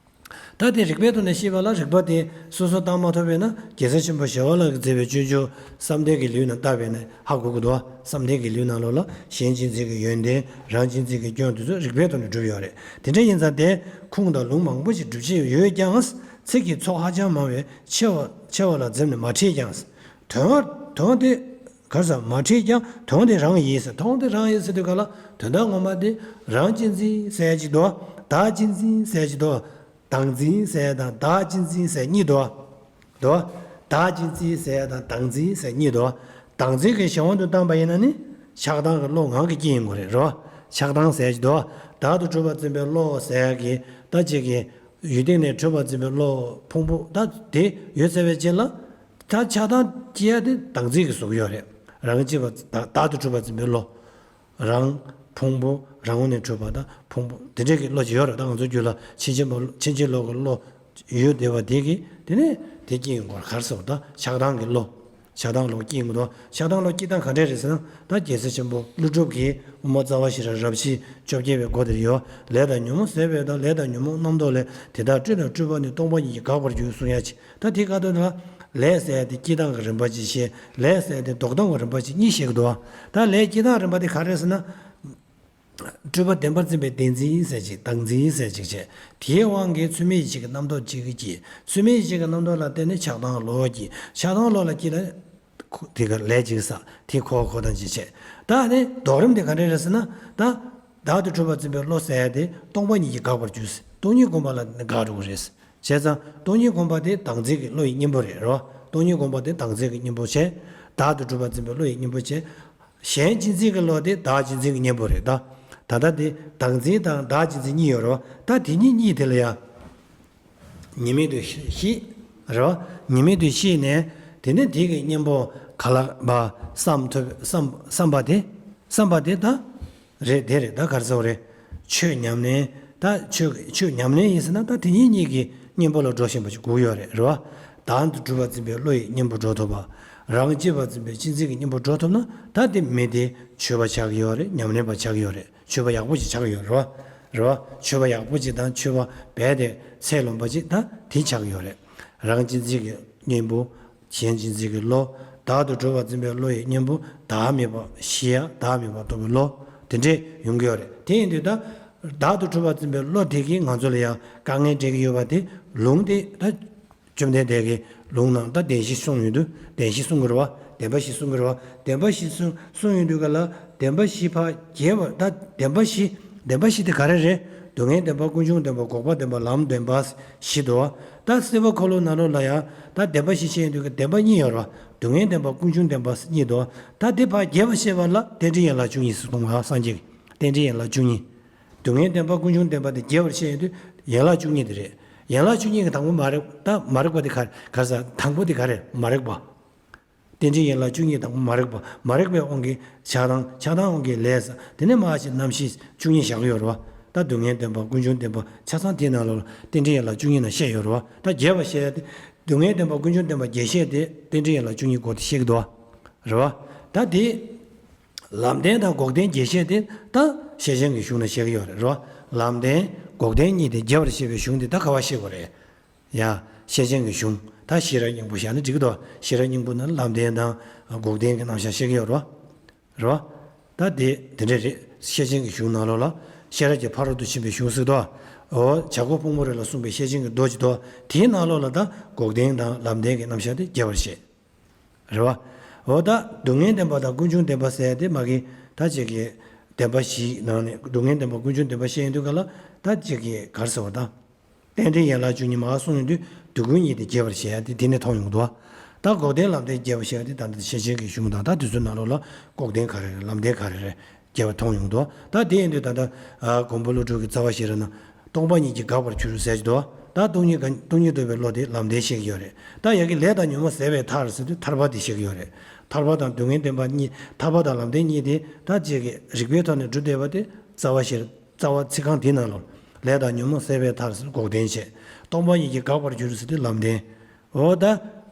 ད་དེ་རིགས་པའི་ཐོག་ནས་ཤེས་པ་ལ་རིགས་པ་དེ་སོ་སོ་བཏང་མ་ཐུབ་པས་ན་རྒྱལ་སྲས་ཆེན་པོ་ཞི་བ་ལྷ་གིས་མཛད་པའི་སྤྱོད་འཇུག་བསམ་གཏན་གྱི་ལུས་རྣམས་བལྟས་པས་ན་ཧ་གོ་གི་འདུག་བ། བསམ་གཏན་གྱི་ལུས་རྣམས་ལོགས་ལ་གཞན་གཅེས་འཛིན་གྱི་ཡོན་ཏན་རང་གཅེས་འཛིན་གྱི་སྐྱོན་དེ་ཚོ་རིགས་པའི་ཐོག་ནས་གྲུབ་ཡོད་རེད། དེ་འདྲ་ཡིན་ཙང་དེ་ཁུངས་དང་ལུང་མང་པོ་ཞིག་སྒྲུབ་བྱེད་ཡོད་ཀྱང་ཚིག་གི་ཚོགས་ཧ་ཅང་མང་བས་ཆེ་བ་ཆེ་བ་ལ་འཛེམ་ནས་མ་བྲིས་ཀྱང་། དོན་དོན་དེ་ག་རེ་ཟ་མ་བྲིས་ཀྱང་དོན་དེ་རང་ཡིན་ཟེར། དོན་དེ་རང་ཡིན་ཟེར་དུས་ག་ལ་དོན་དག་ངོ་མ་དེ་རང་གཅེས་འཛིན་ཟེར་ཡ་ཅིག་འདུག་བདག་གཅེས་འཛིན་ཟེར་ཡ་ཅིག་འདུག་བདག་འཛིན་ཟེར་ཡ་དང་བདག་གཅེས་འཛིན་ཟེར་གཉིས་འདུག་འདུག་བདག་གཅེས་འཛིན་ཟེར་ཡ་དང་བདག་འཛིན་ཟེར་གཉིས་འདུག་བདག་འཛིན་གྱི་གཞན་དབང་དུ་བཏང་པ་ཡིན་ན་ནི་ཆགས་སྡང་གི་བློ་ངང་གིས་སྐྱེ་ཡོང་གི་རེད་རོ། ཆགས་སྡང་ཟེར་ཡ་ཅིག་འདུག་བདག་ཏུ་གྲུབ་པར་འཛིན་པའི་བློ་ཟེར་ཡ་གི་ད་ཅིག་གི་ཡུལ་སྟེང་ནས་འཕྲོས་པར་འཛིན་པའི་བློ་ཕུང་པོ་ད་དེ་ཡོད་ཚར་བའི་རྗེས་ལ། ད་ཆགས་སྡང་སྐྱེ་ཡ་དེ་བདག་འཛིན་གྱིས་བཟོ་གི་ཡོད་རེད། རང་གཅེས་པ་བདག་བདག་ཏུ་གྲུབ་པར་འཛིན་པའི་བློ། རང་ཕུང་པོ་རང་ངོས་ནས་འཕྲོས་པ་དང་ཕུང་པོ་དེ་འདྲས་ཀྱི་བློ་ཅིག་ཡོད་རེད། ད་ང་ཚོ་རྒྱུད་ལ་ཕྱིན་ཅི་མ་ལོག་ཕྱིན་ཅི་ལོག་གི་བློ་ཡོད་བསྡད་པ་དེ་གིས་དེ་ནས་དེ་སྐྱེ་ཡོང་གི་ཡོད་རེད། ག་རེ་ཟེར་བ་ད་ཆགས་སྡང་གི་བློ། ཆགས་སྡང་བློ་སྐྱེ་ཡོང་གི་འདུག་ཆགས་སྡང་བློ་སྐྱེ་སྟངས་ག་འདྲས་རེད་ཟེར་ན། ད་རྒྱལ་སྲས་ཆེན་པོ་ཀླུ་སྒྲུབ་ཀྱིས་དབུ་མ་རྩ་བ་ཤེས་རབ་རབ་བྱེད་བཅོ་བརྒྱད་པའི་སྒོ་དེར་ཡོད། ལས་དང་ཉོན་མོངས་ཟད་པའི་དང་ལས་དང་ཉོན་མོངས་རྣམ་རྟོག་ལས། དེ་དག་སྤྲོས་དང་སྤྲུལ་པ་ནི། སྟོང་པ་ཉིད་ཀྱིས་དགག་པར་འགྱུར་གསུང་ཡ་ཅིག་ད་དེ་ག་དོན་ལ། ལས་ཟེར་ཡ་དེ་སྐྱེ་སྟངས་ཀྱི་རིམ་པ་ཅིག་བཤད། ལས་ཟེར་ཡ་དེ་ལྡོག་སྟངས་ཀྱི་རིམ་པ་ཅིག་གཉིས་བཤད་ཀྱི་འདུག་ད་ལས་སྐྱེ་སྟངས་རིམ་པ་དེ་ག་རེ་རེད་ཟེར་ན། སྤྲོས་པ་བདེན་པར་འཛིན་པའི་བདེན་འཛིན་ཟེར་ཅིག་བདག་འཛིན་ཟེར་ཅིག་བྱས། དེའི་དབང་གིས་ཚུལ་མིན་ཡིད་བྱེད་ཀྱི་རྣམ་རྟོག་ཅིག་སྐྱེ། ཚུལ་མིན་ཡིད་བྱེད་ཀྱི་རྣམ་རྟོག་ལ་བརྟེན་ནས་ཆགས་སྡང་བློ་སྐྱེ། ཆགས་སྡང་བློ་ལ་སྐྱེས་ན། ཁོ་དེ་ག་ལས་ཅིག་བསགས། དེ་འཁོར་བ་འཁོར་སྟངས་ཅིག་བྱས། ད་ནི་ལྡོག་རིམ་དེ་ག་འདྲས་རེད་ཟེར་ན། ད་བདག་ཏུ་གྲུབ་པར་འཛིན་པའི་བློ་ཟེར་ཡ་དེ་སྟོང་པ་ཉིད་ཀྱིས་དགག་པར་འགྱུར་ཟེར། སྟོང་ཉིད་སྒོམ་པ་ལ་ནི་དགག་འགྲོ་གི་རེད། བྱས་ཙང་སྟོང་ཉིད་སྒོམ་པ་དེ་བདག་འཛིན་གྱི་བློ་ཡི་གཉེན་པོ་རེད། རེད་བ། སྟོང་ཉིད་སྒོམ་པ་དེ་བདག་འཛིན་གྱི་གཉེན་པོ་བྱས། བདག་ཏུ་གྲུབ་པར་འཛིན་པའི་བློ་ཡི་གཉེན་པོ་བྱས། གཞན་གཅེས་འཛིན་གྱི་བློ་དེ་བདག་གཅེས་འཛིན་གྱི་གཉེན་པོ་རེད་ད། ད་ལྟ་དེ་བདག་འཛིན་དང་བདག་གཅེས་འཛིན་གཉིས་ཡོད་རེད་བ། ད་དེ་གཉིས་གཉིས་དེ་ལ་ཡང་ཉེས་དམིགས་དུ་ཤེས། རེད་བ། ཉེས་དམིགས་དུ་ཤེས་ནས། དེ་ནས་དེ་གི་གཉེན་པོ་ག་ལ་བ་བསམ་ཐུབ་བསམ་བསམ་པ་དེ། བསམ་པ་དེ་ད། རེད་དེ་རེད། ད་ག་རེ་ཟེར་བ་རེད། ཆོས་ཉམས་ལེན། ད་ཆོས་ཆོས་ཉམས་ལེན་ཡིན་ཟེར་ན། ད་དེ་གཉིས་གཉིས་ཀྱི་གཉེན་པོ་ལ་འགྲོ་བཞིན་པ་ཞིག་དགོས་ཡོད་རེད། རེད་བ། བདག་ཏུ་གྲུབ་པར་འཛིན་པའི་བློ་ཡི་གཉེན་པོ་འགྲོ་ཐུབ་པ། རང་གཅེས་པར་འཛིན་པའི་གཅེས་འཛིན་གྱི་གཉེན་པོ་འགྲོ་ཐུབ་ན། ད་དེ་མི་དེ་ཆོས་པ་ཆགས་ཀྱི་ཡོད་རེད། ཉམས་ལེན་པ་ཆགས་ཀྱི་ཡོད་རེད། ཆོས་པ་ཡག་པོ་ཅིག་ཆགས་ཀྱི་ཡོད་རེད་བ། རེད་བ། ཆོས་པ་ཡག་པོ་ཅིག་དང་ཆོས་པ་རྦད་དེ་ཚད་ལོན་པ་ཅིག་ད་དེ་ཆགས་ཀྱི་ཡོད་རེད། རང་གཅེས་འཛིན་གྱི་གཉེན་པོ། གཞན་གཅེས་འཛིན་གྱི་བློ། བདག་ཏུ་གྲུབ་པར་འཛིན་པའི་བློ་ཡི་གཉེན་པོ། བདག་མེད་པ་ཞི་ཡ། བདག་མེད་པར་རྟོགས་པའི་བློ། དེ་འདྲས་ཡོང་གི་ཡོད་རེད། དེ་ཡིན་དུས་ད། བདག་ཏུ་གྲུབ་པར་འཛིན་པའི་བློ་དེ་གིས་ང་ཚོ་ལ་ཡང་དཀའ་ངལ་འཕྲད་ཀྱི་ཡོད་པ་དེ། ལུང་དེ་ད། བཅོམ་ལྡན་འདས་ཀྱིས་ལུང་ནང་ད་བདེན་བཞི་གསུངས་ཡོང་དུས། བདེན་བཞི་གསུང་གི་རེད་བ། བདེན་པ་བཞི་གསུང་གི་རེད་བ། བདེན་པ་བཞི་གསུང་གསུངས་ཡོང་དུས་ག་ལ། བདེན་པ་བཞི་ཕར་རྒྱས་པ་ད། བདེན་པ་བཞི། བདེན་པ་བཞི་དེ་ག་རེ་རེད། སྡུག་བསྔལ་བདེན་པ། ཀུན་འབྱུང་བདེན་པ། འགོག་པ་བདེན་པ། ལམ་བདེན་པ་བཞི་འདུག་བ། ད་སྲིད་པ་འཁོར་ལོ་ནང་ལོགས་ལ་ཡང་ད་བདེན་པ་བཞི་བཤད་ཡོང་དུས་ཀ་བདེན་པ་གཉིས་ཡོད་རེད་བ། སྡུག་བསྔལ་བདེན་པ། ཀུན་འབྱུང་བདེན་པ་གཉིས་འདུག་བ། ད་དེ་ཕར་རྒྱས་པར་བཤད་པ་ལ་རྟེན་འབྲེལ་ཡན་ལག་བཅུ་གཉིས་སུ་གཏོང་བ། སངས་རྒྱས་ཀྱིས་རྟེན་འབྲེལ་ཡན་ལག་བཅུ་གཉིས། སྡུག་བསྔལ་བདེན་པ། ཀུན་འབྱུང་བདེན་པ་དེ་རྒྱས་པར་བཤད་ཡོང་དུས་ཡན་ལག་བཅུ་གཉིས་དེ་རེད། ཡན་ལག་བཅུ་གཉིས་ཀྱི་དང་པོ་མ་རིག་ད་མ་རིག་པ་དེ་ག་ག་ས་དང་པོ་དེ་ག་རེ་མ་རིག་པ། རྟེན་འབྲེལ་ཡན་ལག་བཅུ་གཉིས་དང་པོ་མ་རིག་པ། མ་རིག་པའི་དབང་གིས་ཆགས་སྡང་། ཆགས་སྡང་དབང་གིས་ལས་ཟེར། དེ་ནས་མ་ཞེས་རྣམ་ཤེས་བཅུ་གཉིས་བཞག་ཡོད་རེད་བ། ད་སྡུག་བསྔལ་བདེན་པ། ཀུན་འབྱུང་བདེན་པ། ཆ་ཚང་དེའི་ནང་ལོགས་ལ་རྟེན་འབྲེལ་ཡན་ལག་བཅུ་གཉིས་ནང་བཤད་ཡོད་རེད་བ། ད་རྒྱས་པར་བཤད་ཡ་དེ། སྡུག་བསྔལ་བདེན་པ། ཀུན་འབྱུང་བདེན་པ་རྒྱས་བཤད་དེ་རྟེན་འབྲེལ་ཡན་ལག་བཅུ་གཉིས་སྐོར་དེ་བཤད་ཀྱི་འདུག་བ། རེད་བ། ད་དེ། ལམ་བདེན་དང་འགོག་བདེན་རྒྱས་བཤད་དེ་ད་ཤེར་ཕྱིན་གྱི་གཞུང་ནང་བཤད་ཀྱི་ཡོད་རེད། རེད་བ། ལམ་བདེན་འགོག་བདེན་གཉིས་དེ་རྒྱས་པར་བཤད་པའི་གཞུང་དེ་ད་ག་བ་བཤད་དགོས་རེད། ཡ། ཤེར་ཕྱིན་གྱི་གཞུང་། ད་ཤེས་རབ་སྙིང་པོ་བཞག་ན་འགྲིག་གི་འདུག་ཤེས་རབ་སྙིང་པོ་ནང་ལམ་བདེན་དང་འགོག་བདེན་གྱི་རྣམ་གཞག་བཤད་ཀྱི་ཡོད་རེད་བ། རེད་བ། ད་དེ་དེ་འདྲ་རེད། ཤེར་ཕྱིན་གྱི་གཞུང་ནང་ལོགས་ལ་ཤེས་རབ་ཀྱི་ཕ་རོལ་ཏུ་ཕྱིན་པའི་གཞུང་ཟེར་དུས། འོ་བྱ་རྒོད་ཕུང་པོ་རེ་ལ་གསུངས་པའི་ཤེར་ཕྱིན་གྱི་མདོ་ཅིག་འདུག་དེའི་ནང་ལོགས་ལ་ད་འགོག་བདེན་དང་ལམ་བདེན་གྱི་རྣམ་གཞག་དེ་རྒྱས་པར་བཤད། རེད་བ། འོ་ད་སྡུག་བསྔལ་བདེན་པ་དང་ཀུན་འབྱུང་བདེན་པ་ཟེར་ཡ་དེ་མ་གི་ད་ཅིག་གི་བདེན་པ་བཞིའི་ནང་ནས་སྡུག་བསྔལ་བདེན་པ་ཀུན་འབྱུང་བདེན་པ་བཤད་ཡོང་དུས་ག་ལ་ད་ཅིག་གི་ག་རེ་ཟེར་བ་དང་། རྟེན་འབྲེལ་ཡན་ལག་བཅུ་གཉིས་མར་གསུངས་ཡོང་དུས་སྡུག་ཀུན་གཉིས་དེ་རྒྱས་པར་བཤད་ཡ་དེ་དེ་ནས་མཐོང་ཡོང་གི་འདུག་བ། ད་འགོག་བདེན་ལམ་བདེན་རྒྱས་པར་བཤད་ཡ་དེ་ད་ལྟ་ཤེར་ཕྱིན་གྱི་གཞུང་དང་ད་དེ་ཚོའི་ནང་ལོགས་ལ་འགོག་བདེན་ག་རེ་རེད། ལམ་བདེན་ག་རེ་རེད། རྒྱས་པ་མཐོང་ཡོང་གི་འདུག་ད་དེ་ཡིན་དུས་ད་ལྟ་ཨ་མགོན་པོ་ཀླུ་སྒྲུབ་ཀྱི་རྩ་བ་ཤེས་རབ་ནང་སྟོང་པ་ཉིད་ཀྱིས་དགག་པར་འགྱུར་ཟེར་གྱི་འདུག་ད་སྟོང་ཉིད་ཀ་སྟོང་ཉིད་རྟོགས་པའི་བློ་དེ་ལམ་བདེན་བཤད་ཀྱི་ཡོད་རེད། ད་ཡ་གི་ལས་དང་ཉོན་མོངས་ཟད་པའི་མཐར་ཟེར་དུས་ཐར་པ་དེ་བཤད་ཀྱི་ཡོད་རེད། ཐར་པ་དང་སྡུག་བསྔལ་བདེན་པ་གཉིས། ཐར་པ་དང་ལམ་བདེན་གཉིས་དེ་ད་ཅིག་གི་རིགས་པའི་ཐོག་ནས་གྲུབ་བསྡད་པ་དེ་རྩ་བ་ཤེས་རབ་རྩ་བ་ཚིག་རྐང་དེའི་ནང་ལོགས་ལས་དང་ཉོན་མོངས་ཟད་པའི་མཐར་ཟེར་འགོག་བདེན་བཤད། སྟོང་པ་ཉིད་ཀྱིས་དགག་པར་འགྱུར་ཟེར་དུས་ལམ་བདེན། འོ་ད།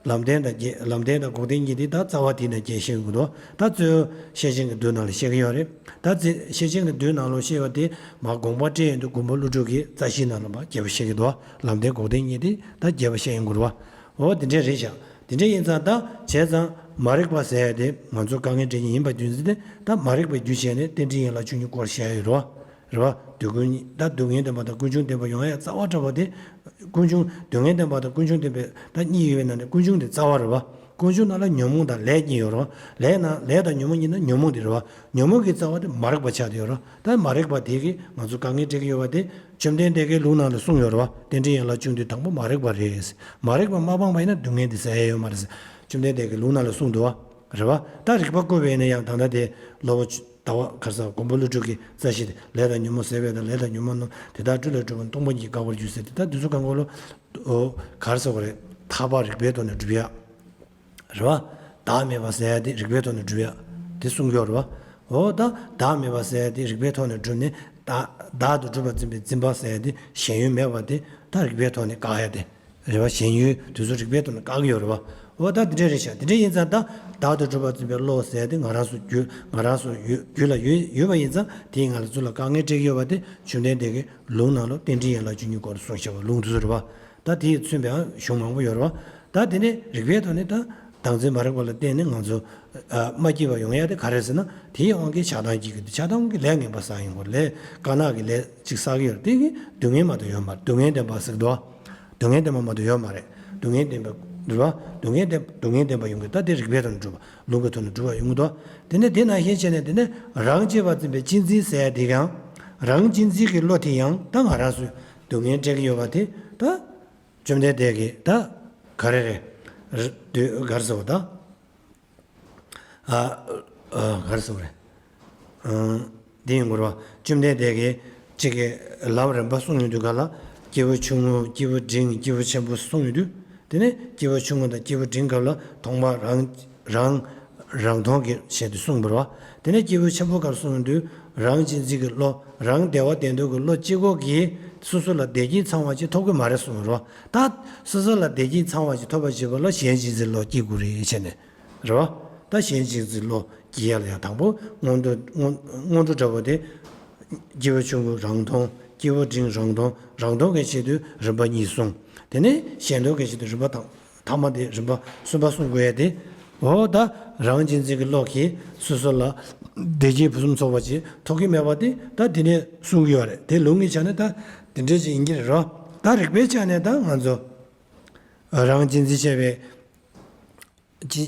ལམ་བདེན་དང་རྒྱས། ལམ་བདེན་དང་འགོག་བདེན་གཉིས་དེ་ད་རྩ་བ་དེ་ནས་རྒྱས་བཤད་ཀྱི་འདུག་ད་གཙོ་བོ་ཤེར་ཕྱིན་གྱི་མདོའི་ནང་ལ་བཤད་ཀྱི་ཡོད་རེད། ད་རྩེ་ཤེར་ཕྱིན་གྱི་མདོའི་ནང་ལ་བཤད་པ་དེ་མར་དགོངས་པ་བཀྲལ་ཡོང་དུས་མགོན་པོ་ཀླུ་སྒྲུབ་ཀྱིས་རྩ་བཞིའི་ནང་ལ་མར་རྒྱས་པ་བཤད་ཀྱི་འདུག་ལམ་བདེན་འགོག་བདེན་གཉིས་དེ་ད་རྒྱས་པ་བཤད་ཡོང་གི་རེད་བ། འོ་དེ་འདྲས་རེད་བཞག་དེ་འདྲས་ཡིན་ཙང་ད་བྱས་ཙང་མ་རིག་པ་ཟེར་ཡ་དེ་ང་ཚོ་དཀའ་ངལ་འཕྲད་མཁན་ཡིན་པ་རྒྱུ་མཚན་དེ་ད་མ་རིག་པའི་རྒྱུ་བྱས་ནས་རྟེན་འབྲེལ་ཡན་ལག་བཅུ་གཉིས་སྐོར་བཤད་ཡ་ཡོད་རེད་བ། རེད་བ། སྡུག་ཀུན་ད་སྡུག་བསྔལ་བདེན་པ་དང་ཀུན་འབྱུང་བདེན་པ་ཡོང་ཡ་རྩ་བ་འདྲ་བ་དེ། ཀུན་འབྱུང་སྡུག་བསྔལ་བདེན་པ་དང་ཀུན་འབྱུང་བདེན་པའི་ད་གཉིས་ཡོད་པའི་ནང་ནས་ཀུན་འབྱུང་དེ་རྩ་བ་རེད་བ། ཀུན་འབྱུང་ནང་ལ་ཉོན་མོངས་དང་ལས་གཉིས་ཡོད་རེད་བ། ལས་ནང་ལས་དང་ཉོན་མོངས་གཉིས་ན་ཉོན་མོངས་དེ་རེད་བ། ཉོན་མོངས་ཀྱི་རྩ་བ་དེ་མ་རིག་པ་ཆགས་བསྡད་ཡོད་རེད་བ། ད་མ་རིག་པ་དེ་གིས་ང་ཚོ་དཀའ་ངལ་འཕྲད་ཀྱི་ཡོད་པ་དེ་བཅོམ་ལྡན་འདས་ཀྱིས་ལུང་ནང་ལ་གསུངས་ཡོད་རེད་བ། རྟེན་འབྲེལ་ཡན་ལག་བཅུ་འདི་དང་པོ་མ་རིག་པ་རེད། མ་རིག་པ་མ་སྤངས་པ་ཡིན་ན་སྡུག་བསྔལ་འདི་ཟད་ཡ་ཡོད་མ་རེད་ཟེར། བཅོམ་ལྡན་འདས་ཀྱིས་ལུང་ནང་ལ་གསུངས་འདུག་བ། རེད་བ། ད་རིགས་པ་བཀོད་པ་ཡིན་ན་ཡང་ད་ལྟ་དེ་སློབ་དཔོན་ ལྟ་བ་ག་རེ་ཟེར། མགོན་པོ་ཀླུ་སྒྲུབ་ཀྱི་རྩ་ཤེ་དེ། ལས་དང་ཉོན་མོངས་ཟད་པས་དང་། ལས་དང་ཉོན་མོངས་རྣམས་དེ་དག་སྤྲུལ་ལས་གྲུབ་པ། སྟོང་པ་ཉིད་དཀར་པོར་འགྱུར་ཟེར་དེ། ད་འདི་ཚོ་གང་ག་ལོ། ཨོ། ག་རེ་ཟེར་བ་རེད། ཐར་པ་རིགས་པའི་ཐོག་ནས་སྒྲུབ་ཡ། རེད་བ། བདག་མེད་པ་ཟེར་ཡ་དེ་རིགས་པའི་ཐོག་ནས་སྒྲུབ་ཡ། དེ་གསུང་གི་ཡོད་རེད་བ། འོ་ད་བདག་མེད་པ་ཟེར་ཡ་དེ་རིགས་པའི་ཐོག་ནས་སྒྲུབ་ནས། བདག་བདག་ཏུ་གྲུབ་པར་འཛིན་པའི་འཛིན་པ་ཟེར་ཡ་དེ་ཞེན་ཡུལ་མེད་པ་དེ་ད་རིགས་པའི་ཐོག་ནས་བཀག་ཡ་དེ་རེད་བ། ཞེན་ཡུལ་དེ་ཚོ་རིགས་པའི་ཐོག་ནས་བཀག་གི་ཡོད་རེད་བ། འོ་ད་དེ་འདྲ་རེད་ཤག་དེ་འདྲ་ཡིན་ཙང་ད་བདག་ཏུ་གྲུབ་པར་འཛིན་པའི་བློ་ཟེར་ཡ་དེ་ང་རང་ཚོ་རྒྱུད། ང་རང་ཚོ་ཡོད། རྒྱུད་ལ་ཡོད་ཡོད་པ་ཡིན་ཙང་དེས་ང་ལ་ཚུར་ལ་དཀའ་ངལ་སྤྲད་ཀྱི་ཡོད་པ་དེ་བཅོམ་ལྡན་འདས་ཀྱིས་ལུང་ནང་ལོགས་རྟེན་འབྲེལ་ཡན་ལག་བཅུ་གཉིས་སྐོར་གསུངས་བཞག་པ། ལུང་དེ་ཚོ་རེད་བ། ད་དེ་ཡི་མཚོན་པའང་གཞུང་མང་པོ་ཡོད་རེད་བ། ད་དེ་ནས་རིགས་པའི་ཐོག་ནས་ད་བདག་འཛིན་མ་རིག་པ་ལ་བརྟེན་ནས་ང་ཚོ་ཨ་མ་སྐྱིད་པ་ཡོང་ཡ་དེ་ག་རེ་ཟེར་ན། དེའི་དབང་གིས་ཆགས་སྡང་སྐྱེ་གི་འདུག་ཆགས་སྡང་གི་ལས་ངན་པ་བསགས་ཡོང་གི་རེད། ལས་དཀར་ནག་གི་ལས་གཅིག་བསགས་ཀྱི་ཡོད་རེད། དེ་གིས་སྡུག་བསྔལ་མ་གཏོགས་ཡོད་མ་རེད། སྡུག་བསྔལ་བདེན་པ་ཟེར་གི་འདུག་སྡུག་བསྔལ་བདེན་པ་མ་གཏོགས་ཡོད་མ་རེད། སྡུག་བསྔལ་བདེན་པ་རེད་བ། སྡུག་བསྔལ་བདེན། སྡུག་བསྔལ་བདེན་པ་ཡོང་གི། ད་དེ་རིགས་པའི་ཐོག་ནས་སྒྲུབ་པ། ལུང་གི་ཐོག་ནས་སྒྲུབ་པ་ཡོང་གི་འདུག་དེ་ནས་དེ་ནང་བཞིན་བྱས་ནས་དེ་ནས་རང་གཅེས་པར་འཛིན་པའི་གཅེས་འཛིན་ཟེར་ཡ་དེ་ཡང་། རང་གཅེས་འཛིན་གྱི་བློ་དེ་ཡང་ད་ང་རང་ཚོས་སྡུག་བསྔལ་སྤྲད་ཀྱི་ཡོད་པ་དེ་ད། བཅོམ་ལྡན་འདས་ཀྱིས་ད་ག་རེ་རེད། རེད་དུས་ག་རེ་ཟེར་བ་ད། ཨ་ཨ་ག་རེ་ཟེར་བ་རེད། ཨ་འདི་ཡིན་དགོས་རེད་བ། བཅོམ་ལྡན་འདས་ཀྱིས་གཅིག་གི་ལམ་རིམ་པ་གསུངས་ཡོང་དུས་ག་ལ། སྐྱེས་བུ་ཆུང་ངུ། སྐྱེས་བུ་འབྲིང་། སྐྱེས་བུ་ཆེན་པོ་གསུངས་ཡོང་དུས། དེ་ནས་སྐྱེས་བུ་ཆུང་ངུ་དང་སྐྱེས་བུ་འབྲིང་སྐབས་ལ་ཐོག་མར་རང་རང་རང་མཐོང་གི་ཆེད་དུ་གསུངས་པ་རེད་བ། དེ་ནས་སྐྱེས་བུ་ཆེན་པོ་སྐབས་གསུངས་དུས་རང་གཅེས་འཛིན་གྱི་བློ། རང་བདེ་བ་བདེ་འདོད་ཀྱི་བློ་གཅིག་པོ་གིས་སོ་སོ་ལ་བདེ་སྐྱིད་ཚང་བ་ཅིག་ཐོབ་ཀྱི་མ་རེད་གསུངས་པ་རེད་བ། ད་སོ་སོ་ལ་བདེ་སྐྱིད་ཚང་བ་ཅིག་ཐོབ་པ་བྱེད་པ་ལ་གཞན་གཅེས་འཛིན་བློ་སྐྱེ་དགོས་རེད་བྱས་ནས་རེད་བ། ད་གཞན་གཅེས་འཛིན་བློ་སྐྱེ་ཡ་ལ་ཡང་དང་པོ་སྔོན་འགྲོ། སྔོན་སྔོན་འགྲོ་འདྲ་པོ་དེ། སྐྱེས་བུ་ཆུང་ངུ་རང་མཐོང་། སྐྱེས་བུ་འབྲིང་རང་མཐོང་། རང་མཐོང་གི་ཆེད་དུ་རིམ་པ་གཉིས་གསུངས། དེ་ནས་གཞན་མཐོང་གི་ཆེད་དུ་རིམ་པ་དང་། ཐ་མ་དེ་རིམ་པ་གསུམ་པ་གསུང་དགོས་ཡ་དེ། འོ་ད་རང་གཅེས་འཛིན་གྱི་བློ་གིས་སོ་སོ་ལ་བདེ་སྐྱིད་ཕུན་སུམ་ཚོགས་པ་ཅིག་ཐོབ་ཀྱི་མེད་པ་དེ་ད་དེ་ནས་གསུང་གི་ཡོད་རེད། དེ་ལུང་གི་ཆ་ནས་ད་དེ་འདྲ་ཅིག་ཡིན་གྱི་རེད་རོ། ད་རིགས་པའི་ཆ་ནས་ད་ང་ཚོ་རང་གཅེས་འཛིན་བྱས་པའི་ཅི།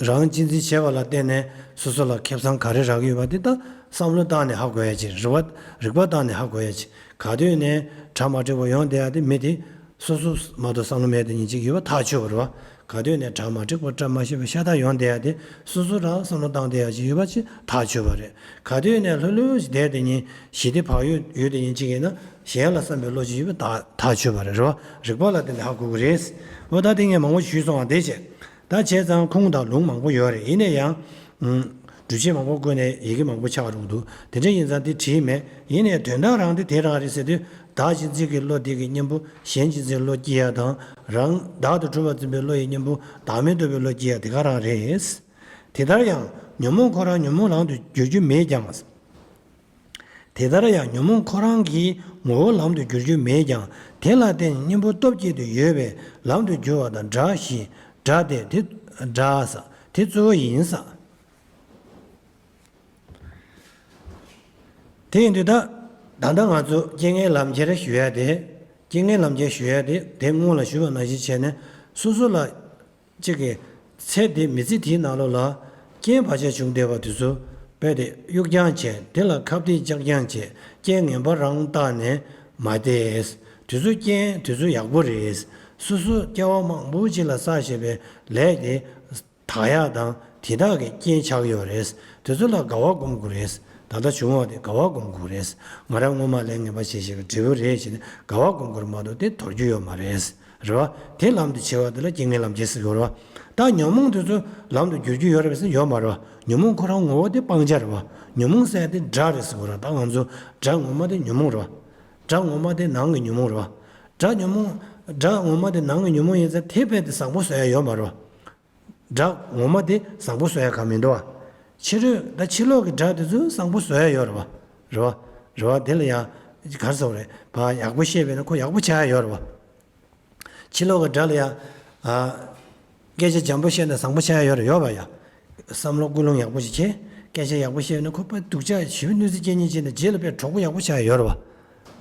རང་གཅེས་འཛིན་བྱས་པ་ལ་བརྟེན་ནས་སོ་སོ་ལ་ཁེ་བཟང་ག་རེ་རག་གི་ཡོད་པ་དེ་ད་བསམ་བློ་བཏང་ནས་ཧ་གོ་ཡ་ཅིག་རེད་བ། རིག་པ་བཏང་ནས་ཧ་གོ་ཡ་ཅིག་ག་དུས་ནས་གྲ་མ་འགྲིག་པ་ཡོང་བསྡད་ཡ་དེ་མི་དེ། སོ་སོ་མ་གཏོགས་བསམ་བློ་མེད་དེ་ཉིན་གཅིག་ཡོད་པ་ཐག་ཆོད་པ་རེད་བ། ག་དུས་ནས་གྲ་མ་འགྲིག་པ་བཀྲ་མ་ཤིས་པ་ཤ་སྟག་ཡོང་བསྡད་ཡ་དེ་སོ་སོ་རང་བསམ་བློ་བཏང་བསྡད་ཡ་ཅིག་ཡོད་པ་ཅིག་ཐག་ཆོད་པ་རེད། ག་དུས་ནས་ལྷོད་ལྷོད་ཅིག་བསྡད་དེ་ཉིན་ཞི་བདེ་བག་ཡོད་ཡོད་དེ་ཉིན་གཅིག་ཡིན་ན་གཞན་ལ་བསམ་པའི་བློ་ཅིག་ཡོད་པ་ཐག་ཐག་ཆོད་པ་རེད་རོ། རིག་པ་ལ་བརྟེན་ནས་ཧ་གོ་གི་རེད། འོ་ད་དེ་ངས་མང་པོ་ཞུས་སོང་བ་དེ་བྱས། ད་བྱས་ཙང་ཁུངས་དང་ལུང་མང་པོ་ཡོད་རེད། ཡིན་ན་ཡང་། ཨུམ། སྒྲུབ་བྱེད་མང་པོ་བཀོད་ནས་ཡི་གེ་མང་པོ་ཆགས་འགྲོ་གི་འདུག་དེ་འདྲ་ཡིན་ཙང་དེ་བྲིས་མེད། ཡིན་ནའི་དོན་དག་རང་དེ་དེ་རང་རེད་ཟེར་དུས། བདག་གཅེས་འཛིན་གྱི་བློ་དེ་གི་གཉེན་པོ་གཞན་གཅེས་འཛིན་བློ་སྐྱེ་ཡ་དང་། རང་བདག་ཏུ་གྲུབ་པར་འཛིན་པའི་བློ་ཡི་གཉེན་པོ་བདག་མེད་རྟོགས་པའི་བློ་སྐྱེ་ཡ་དེ་ག་རང་རེད། དེ་ལྟར་ཡང་ཉོན་མོངས་ཁོ་རང་ཉོན་མོངས་ལམ་དུ་འགྱུར་རྒྱུ་མེད་ཀྱང་། དེ་ལྟར་ཡང་ཉོན་མོངས་ཁོ་རང་གི་ངོ་བོ་ལམ་དུ་འགྱུར་རྒྱུ་མེད་ཀྱང་དེ་ལ་བརྟེན་གཉེན་པོ་སྟོབས་སྐྱེད་དུ་ཡོད་པས་ལམ་དུ་འགྱུར་བ་དང་སྒྲ་ཞེས། སྒྲ་དེ་དེ་སྒྲ་ས་དེ་གཙོ་བོ་ཡིན་ས། དེ་ཡིན་དུས་ད་ད་ལྟ་ང་ཚོ་རྐྱེན་ངན་ལམ་ཁྱེར་ཞུ་ཡ་དེ། རྐྱེན་ངན་ལམ་ཁྱེར་ཞུ་ཡ་དེ་དེ་སྔོན་ལ་ཞུས་པ་ནང་བཞིན་བྱས་ནས་སོ་སོ་ལ། གཅིག་གིས། ཚེ་འདི་མི་ཚེ་དེའི་ནང་ལོགས་ལ། རྐྱེན་བར་ཆད་བྱུང་བསྡད་པ་དེ་ཚོ། རྦད་དེ་གཡུག་རྐྱང་བྱས། དེ་ལ་ཁ་གཏད་བཅག་རྐྱང་བྱས། རྐྱེན་ངན་པ་རང་བཏགས་ནས་མ་བསྡད། དེ་ཚོ་རྐྱེན་དེ་ཚོ་ཡག་པོ་རེད། སོ་སོ་སྐྱེ་བ་མང་པོ་ཅིག་ལ་བསགས་བཞག་པའི་ལས་དེ། དག་ཡག་དང་དེ་དག་གི་རྐྱེན་ཆགས་ཡོད་རེད། དེ་ཚོ་ལ་དགའ་བ་སྒོམ་དགོས་རེད། ད་ལྟ་བྱུང་བ་དེ་དགའ་བ་སྒོམ་དགོས་རེད། ང་རང་སྔོན་མ་ལས་ངན་པ་བྱས་བྱས་པའི་འབྲས་བུ་རེད་ཟེར་ནས་དགའ་བ་སྒོམ་དགོས་རེད་མ་གཏོགས་དེ་དོར་རྒྱུ་ཡོད་མ་རེད། རེད་བ། དེ་ལམ་དུ་བྱེད་པ་དེ་ལ་རྐྱེན་ངན་ལམ་ཁྱེར་ཟེར་གྱི་ཡོད་རེད་བ། ད་ཉོན་མོངས་དེ་ཚོ་ལམ་དུ་བསྒྱུར་རྒྱུ་ཡོད་རེད་པས་ཟེར་ན་ཡོད་མ་རེད་བ། ཉོན་མོངས་ཁོ་རང་ངོ་བོ་དེ་སྤང་བྱ་རེད་བ། ཉོན་མོངས་ཟེར་ཡ་དེ་དགྲ་རེད་ཟེར་གྱི་ཡོད་རེད། ད་ང་ཚོ་དགྲ་ངོ་མ་དེ་ཉོན་མོངས་རེད་བ། དགྲ་ངོ་མ་དེ་ནང་གི་ཉོན་མོངས་རེད་བ། དགྲ་ཉོན་མོངས། དགྲ་ངོ་མ་དེ་ནང་གི་ཉོན་མོངས་ཡིན་ཙང་དེ་རྦད་དེ་བཟང་པོ་བཟོ་ཡ་ཡོད་མ་རེད་བ། དགྲ་ངོ་མ་དེ་བཟང་པོ་བཟོ་ཡ་གང་མི་འདུག་བ། ཕྱི་རོལ་ད་ཕྱི་ལོགས་ཀྱི་དགྲ་དེ་ཚོ་བཟང་པོ་བཟོ་ཡ་ཡོད་རེད་བ། རེད་བ། རེད་བ། དེ་ལ་ཡང་ག་རེ་ཟེར་དགོས་རེད། ཕར་ཡག་པོ་བཤད་པས་ན་ཁོ་ཡག་པོ་ཆགས་ཡ་ཡོད་རེད་བ། ཕྱི་ལོགས་ཀྱི་དགྲ་ལ་ཡང་། ཨ། སྐད་ཆ་འཇམ་པོ་བཤད་ན་བཟང་པོ་ཆགས་ཡ་ཡོད་རེད། ཡོད་པ་ཡ། བསམ་བློ་ཀུན་སློང་ཡག་པོ་ཞིག་བྱེད། སྐད་ཆ་ཡག་པོ་བཤད་ན་ཁོ་དཔེ་སྡུག་ཅག་ཞེ་པོ་གནོད་འཚེ་སྐྱེལ་མཁན་ཅིག་ཡིན་ན་རྗེས་ལ་དཔེ་གྲོགས་པོ་ཡག་པོ་ཆགས་ཡ་ཡོད་རེད་བ།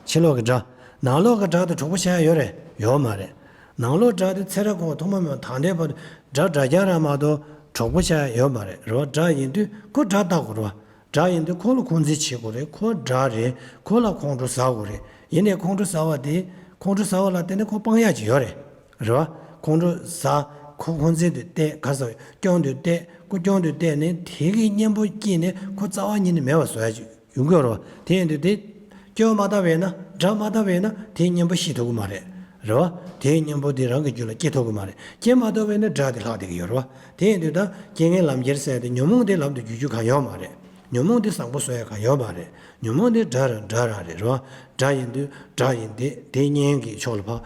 ཕྱི་ལོགས་ཀྱི་དགྲ། ནང་ལོགས་ཀྱི་དགྲ་དེ་གྲོགས་པོ་ཆགས་ཡ་ཡོད་རེད། ཡོད་མ་རེད། ནང་ལོགས་དགྲ་དེ་ཚེ་རབས་ཁོ་ཐོག་མ་མེད་ད་ལྟའི་བར་དུ་དགྲ་དགྲ་རྐྱང་རང་མ་གཏོགས་གྲོགས་པོ་ཆགས་ཡ་ཡོད་མ་རེད། རེད་བ། དགྲ་ཡིན་དུས་ཁོ་དགྲ་ལྟ་དགོས་རེད་བ། དགྲ་ཡིན་དུས་ཁོ་ལ་འཁོན་འཛིན་བྱེད་དགོས་རེད། ཁོ་དགྲ་རེད། ཁོ་ལ་ཁོང་ཁྲོ་ཟ་དགོས་རེད། ཡིན་ནའི་ཁོང་ཁྲོ་ཟ་བ་དེ། ཁོང་ཁྲོ་ཟ་བ་ལ་བརྟེན་ནས་ཁོ་སྤང་ཡག་ཅིག་ཡོད་རེད། རེད་བ། ཁོང་ཁྲོ་ཟ། ཁོ་ཁོ་ཚོའི་དུ་བལྟས། ག་ས་སྐྱོན་དུ་བལྟས། ཁོ་སྐྱོན་དུ་བལྟས་ནས་དེ་གི་གཉེན་པོ་སྐྱེས་ནས་ཁོ་རྩ་བ་ཉིད་ནས་མེད་པ་བཟོ་ཡ་ཅིག་ཡོང་གི་ཡོད་རེད་བ། དེ་ཡིན་དུས་དེ་སྐྱོན་མ་བཏབ་པས་ན། དགྲ་མ་བཏབ་པས་ན་དེའི་གཉེན་པོ་ཤི་ཐུབ་ཀྱི་མ་རེད། རེད་བ། དེའི་གཉེན་པོ་དེ་རང་གི་རྒྱུད་ལ་སྐྱེ་ཐུབ་ཀྱི་མ་རེད། སྐྱེ་མ་ཐུབ་པས་ན་དགྲ་དེ་ལྷག་བསྡད་ཀྱི་ཡོད་རེད་བ། དེ་ཡིན་དུས་ད་རྐྱེན་ངན་ལམ་ཁྱེར་ཟེར་ཏེ་ཉོན་མོངས་དེ་ལམ་དུ་བསྒྱུར་རྒྱུ་གང་ཡོད་མ་རེད། ཉོན་མོངས་དེ་བཟང་པོ་བཟོ་ཡ་གང་ཡོད་མ་རེད། ཉོན་མོངས་དེ་དགྲ་རང་དགྲ་རང་རེད། རེད་བ། དགྲ་ཡིན་དུས་དགྲ་ཡིན་ཏེ་དེ་གཉེན་གྱི་ཕྱོགས་ལ་ཕར་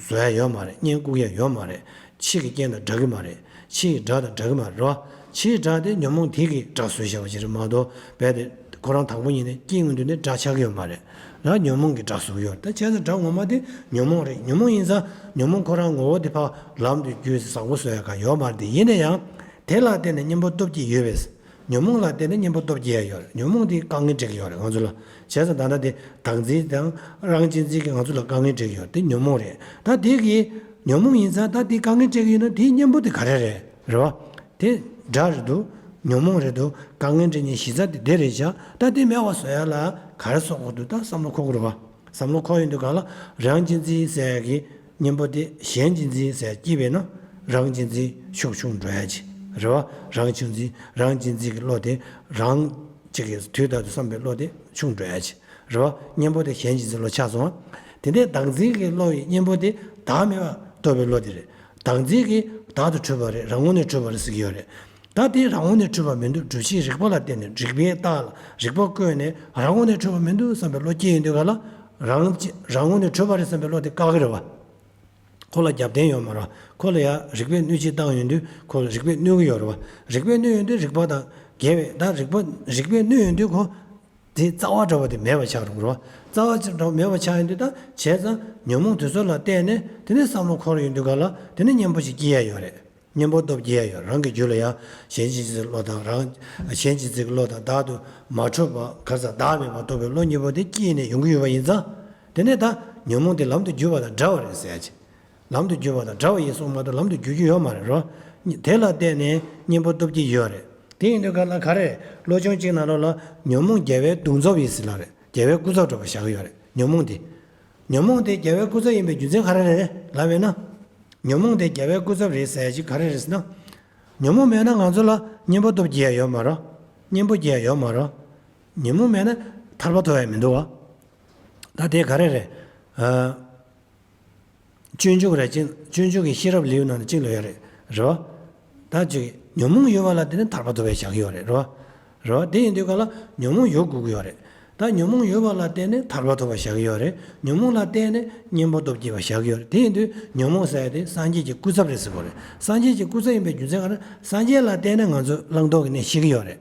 བཟོ་ཡ་ཡོད་མ་རེད། གཉེན་བཀུག་ཡ་ཡོད་མ་རེད། ཕྱི་གི་རྐྱེན་དང་འདྲ་གི་མ་རེད། ཕྱི་ཡི་དགྲ་དང་འདྲ་གི་མ་རེད། རེད་བ། ཕྱིའི་དགྲ་དེ་ཉོན་མོངས་དེ་གིས་དགྲ་བཟོས་བཞག་པ་ཞིག་རེད་མ་གཏོགས། རྦད་དེ་ཁོ་རང་དང་པོ་ཉིད་ནས་སྐྱེས་ཡོང་དུས་ནས་དགྲ་ཆགས་ཀྱི་ཡོད་མ་རེད། རང་ཉོན་མོངས་ཀྱིས་དགྲ་བཟོ་གི་ཡོད་རེད། ད་བྱས་ཙང་དགྲ་ངོ་མ་དེ་ཉོན་མོངས་རེད། ཉོན་མོངས་ཡིན་ཙང་ཉོན་མོངས་ཁོ་རང་ངོ་བོ་དེ་ཕར་ལམ་དུ་བསྒྱུར་བཟང་པོ་བཟོ་ཡ་གང་ཡོད་མ་རེད། དེ་ཡིན་ན་ཡང་དེ་ལ་བརྟེན་ནས་གཉེན་པོ་སྟོབས་ཀྱིས་ཡོད་པས། ཉོན་མོངས་ལ་བརྟེན་ནས་གཉེན་པོ་སྟོབས་སྐྱེ་ཡ་ཡོད་རེད། ཉོན་མོངས་དེ་དཀའ་ངལ་སྤྲད་ཀྱི་ཡོད་རེད་ང་ཚོ་ལ། བྱས་ཙང་ད་ལྟ་དེ་བདག་འཛིན་དང་རང་གཅེས་འཛིན་གྱིས་ང་ཚོ་ལ་དཀའ་ངལ་སྤྲད་ཀྱི་ཡོད་རེད། དེ་ཉོན་མོངས་རེད། ད་དེ་གིས་ཉོན་མོངས་ཡིན་ཙང་ད་དེ་དཀའ་ངལ་སྤྲད་ཀྱི་ཡོད་ན་དེའི་གཉེན་པོ་དེ་ག་རེ་རེད། རེད་བ། དེ་དགྲ་རེད་འདུག་ཉོན་མོངས་རེད་འདུག་དཀའ་ངལ་སྤྲད་མཁན་གཞི་རྩ་དེ་དེ་རེད་བཞག་ད་དེ་མེད་པ་བཟོ་ཡ་ལ་ག་རེ་བཟོ་དགོས་འདུག་ད་བསམ་བློ་འཁོར་དགོས་རེད་བ། བསམ་བློ་འཁོར་ཡོང་དུས་ག་ལ་རང་གཅེས་འཛིན་ཟེར་ཡ་གི་གཉེན་པོ་དེ་གཞན་གཅེས་འཛིན་ཟེར་སྐྱེས་པས་ན་རང་གཅེས་འཛིན་ཤུགས་ཆུང་འགྲོ་ཡ་ཅིག་རེད་བ། རང་གཅེས་འཛིན་རང་གཅེས་འཛིན་གྱི་བློ་དེ་རང་གཅིག་གི་དུས་ལྟར་དུ་བསམ་པའི་བློ་དེ་ཆུང་འགྲོ་ཡ་ཅིག་རེད་བ། གཉེན་པོ་དེ་གཞན་གཅེས་འཛིན་བློ་ཆགས་སོང་བ། དེ་འདྲའི་བདག་འཛིན་གྱི་བློ་ཡི་གཉེན་པོ་དེ་བདག་མེད་པ་རྟོགས་པའི་བློ་དེ་རེད། བདག་འཛིན་གྱིས་བདག་ཏུ་གྲུབ་པ་རེད། རང་ངོས་ནས་གྲུབ་པ་རེད་ཟེར་གྱི་ཡོད་རེད། ད་དེ་རང་ངོས་ནས་གྲུབ་པ་མི་འདུག་སྒྲུབ་བྱེད་རིགས་པ་ལ་བརྟེན་ནས་རིགས་པས་བརྟགས་ལ་རིགས་པ་བཀོད་ནས་རང་ངོས་ནས་གྲུབ་པ་མི་འདུག་བསམ་པའི་བློ་སྐྱེ་ཡོང་དུས་ག་ལ་རང་རང་ངོས་ནས་གྲུབ་པ་རེད་བསམ་པའི་བློ་དེ་བཀག་གི་རེད་བ། ཁོ་ལ་རྒྱབ་རྟེན་ཡོད་མ་རེད། ཁོ་ལ་ཡང་རིགས་པས་གནོད་བྱེད་བཏང་ཡོང་དུས་ཁོ་ལ་རིགས་པས་གནོད་ཀྱི་ཡོད་རེད་བ། རིགས་པས་གནོད་ཡོང་དུས་རིགས་པ་དང་འགལ་བའི་ད་རིགས་པ་རིགས་པས་གནོད་ཡོང་དུས་ཁོ་དེ་རྩ་བ་འདྲ་བ་དེ་མེད་པ་ཆགས་འགྲོ་གི་རེད་བ། རྩ་བ་འདྲ་བ་མེད་པ་ཆགས་ཡོང་དུས་ད་བྱས་ཙང་ཉོན་མོངས་དེ་ཚོ་ལ་བརྟེན་ནས་དེ་ནས་བསམ་བློ་འཁོར་ཡོང་དུས་ག་ལ་དེ་ནས་གཉེན་པོ་ཞིག་སྐྱེ་ཡ་ཡོད་རེད། གཉེན་པོ་སྟོབས་སྐྱེ་ཡ་ཡོད། རང་གི་རྒྱུད་ལ་ཡང་གཞན་གཅེས་འཛིན་བློ་དང་རང་གཞན་གཅེས་འཛིན་གྱི་བློ་དང་བདག་ཏུ་མ་གྲུབ་པ་ག་ས་བདག་མེད་པ་རྟོགས་པའི་བློ་གཉིས་པོ་དེ་སྐྱེས་ནས་ཡོང་གི་ཡོད་པ་ཡིན་ཙང་། དེ་ནས་ད་ཉོན་མོངས་དེ་ལམ་དུ་བསྒྱུར་བ་དང་འདྲ་བ་རེད་ཟེར་ཡ་ཅིག་ལམ་དུ་བསྒྱུར་བ་དང་འདྲ་བ་ཡིན་གསུངས་མ་གཏོགས་ལམ་དུ་བསྒྱུར་རྒྱུ་ཡོད་མ་རེད་རོ། དེ་ལ་བརྟེན་ནས་གཉེན་པོ་སྟོབས་ཀྱིས་ཡོད་རེད། དེ་ཡིན་དུས་ག་ལ་ག་རེ་རེད། བློ་སྦྱོང་གཅིག་ནང་ལོགས་ལ་ཉོན་མོངས་རྒྱལ་བའི་གདུང་ཚབ་ཡིན་ཟེར་ལ་རེད། རྒྱལ་བའི་སྐུ་ཚབ་འདྲ་པོ་བཞག་གི་ཡོད་རེད་ཉོན་མོངས་དེ། ཉོན་མོངས་དེ་རྒྱལ་བའི་སྐུ་ཚབ་ཡིན་པའི་རྒྱུ་མཚན་ག་རེ་རེད་ལབ་པས་ན། ཉོན་མོངས་དེ་རྒྱལ་བའི་སྐུ་ཚབ་རེད་ཟེར་ཡ་ཅིག་ག་རེ་རེད་ཟེར་ན། ཉོན་མོངས་མེད་ན་ང་ཚོ་ལ་གཉེན་པོ་སྟོབས་སྐྱེ་ཡ་ཡོད་མ་རེད། གཉེན་པོ་སྐྱེ་ཡ་ཡོད་མ་རེད། ཉོན་མོངས་མེད་ན་ཐར་པ་ཐོབ་ཡ་མི་འདུག་བ། ད་དེ་ག་རེ་རེད། ཨ། སྤྱོད་འཇུག་རེད་ཅིང་སྤྱོད་འཇུག་གི་ཤེས་རབ་ལེའུ་ནང་ནས་གཅིག་ལ་ཡོད་རེད། རེད་བ། ད་ཅིག་ཉོན་མོངས་ཡོད་པ་ལ་བརྟེན་ནས་ཐར་པ་ཐོབ་པའི་བྱ་གི་ཡོད་རེད། རེད་བ། རེད་བ། དེ་ཡིན་དུས་ག་ལ་ཉོན་མོངས་ཡོད་དགོས་ཀྱི་ཡོད་རེད། ད་ཉོན་མོངས་ཡོད་པ་ལ་བརྟེན་ནས་ཐར་པ་ཐོབ་པ་བྱ་གི་ཡོད་རེད། ཉོན་མོངས་ལ་བརྟེན་ནས་གཉེན་པོ་སྟོབས་སྐྱེ་བ་བྱ་གི་ཡོད་རེད། དེ་ཡིན་དུས་ཉོན་མོངས་ཟེར་ཡ་དེ་སངས་རྒྱས་ཀྱི་སྐུ་ཚབ་རེད་ཟེར་དགོས་རེད། སངས་རྒྱས་ཀྱི་སྐུ་ཚབ་ཡིན་པའི་རྒྱུ་མཚན་ག་རེ། སངས་རྒྱས་ལ་བརྟེན་ནས་ང་ཚོ་བླང་དོར་གྱི་གནས་ཤེས་ཀྱི་ཡོད་རེད།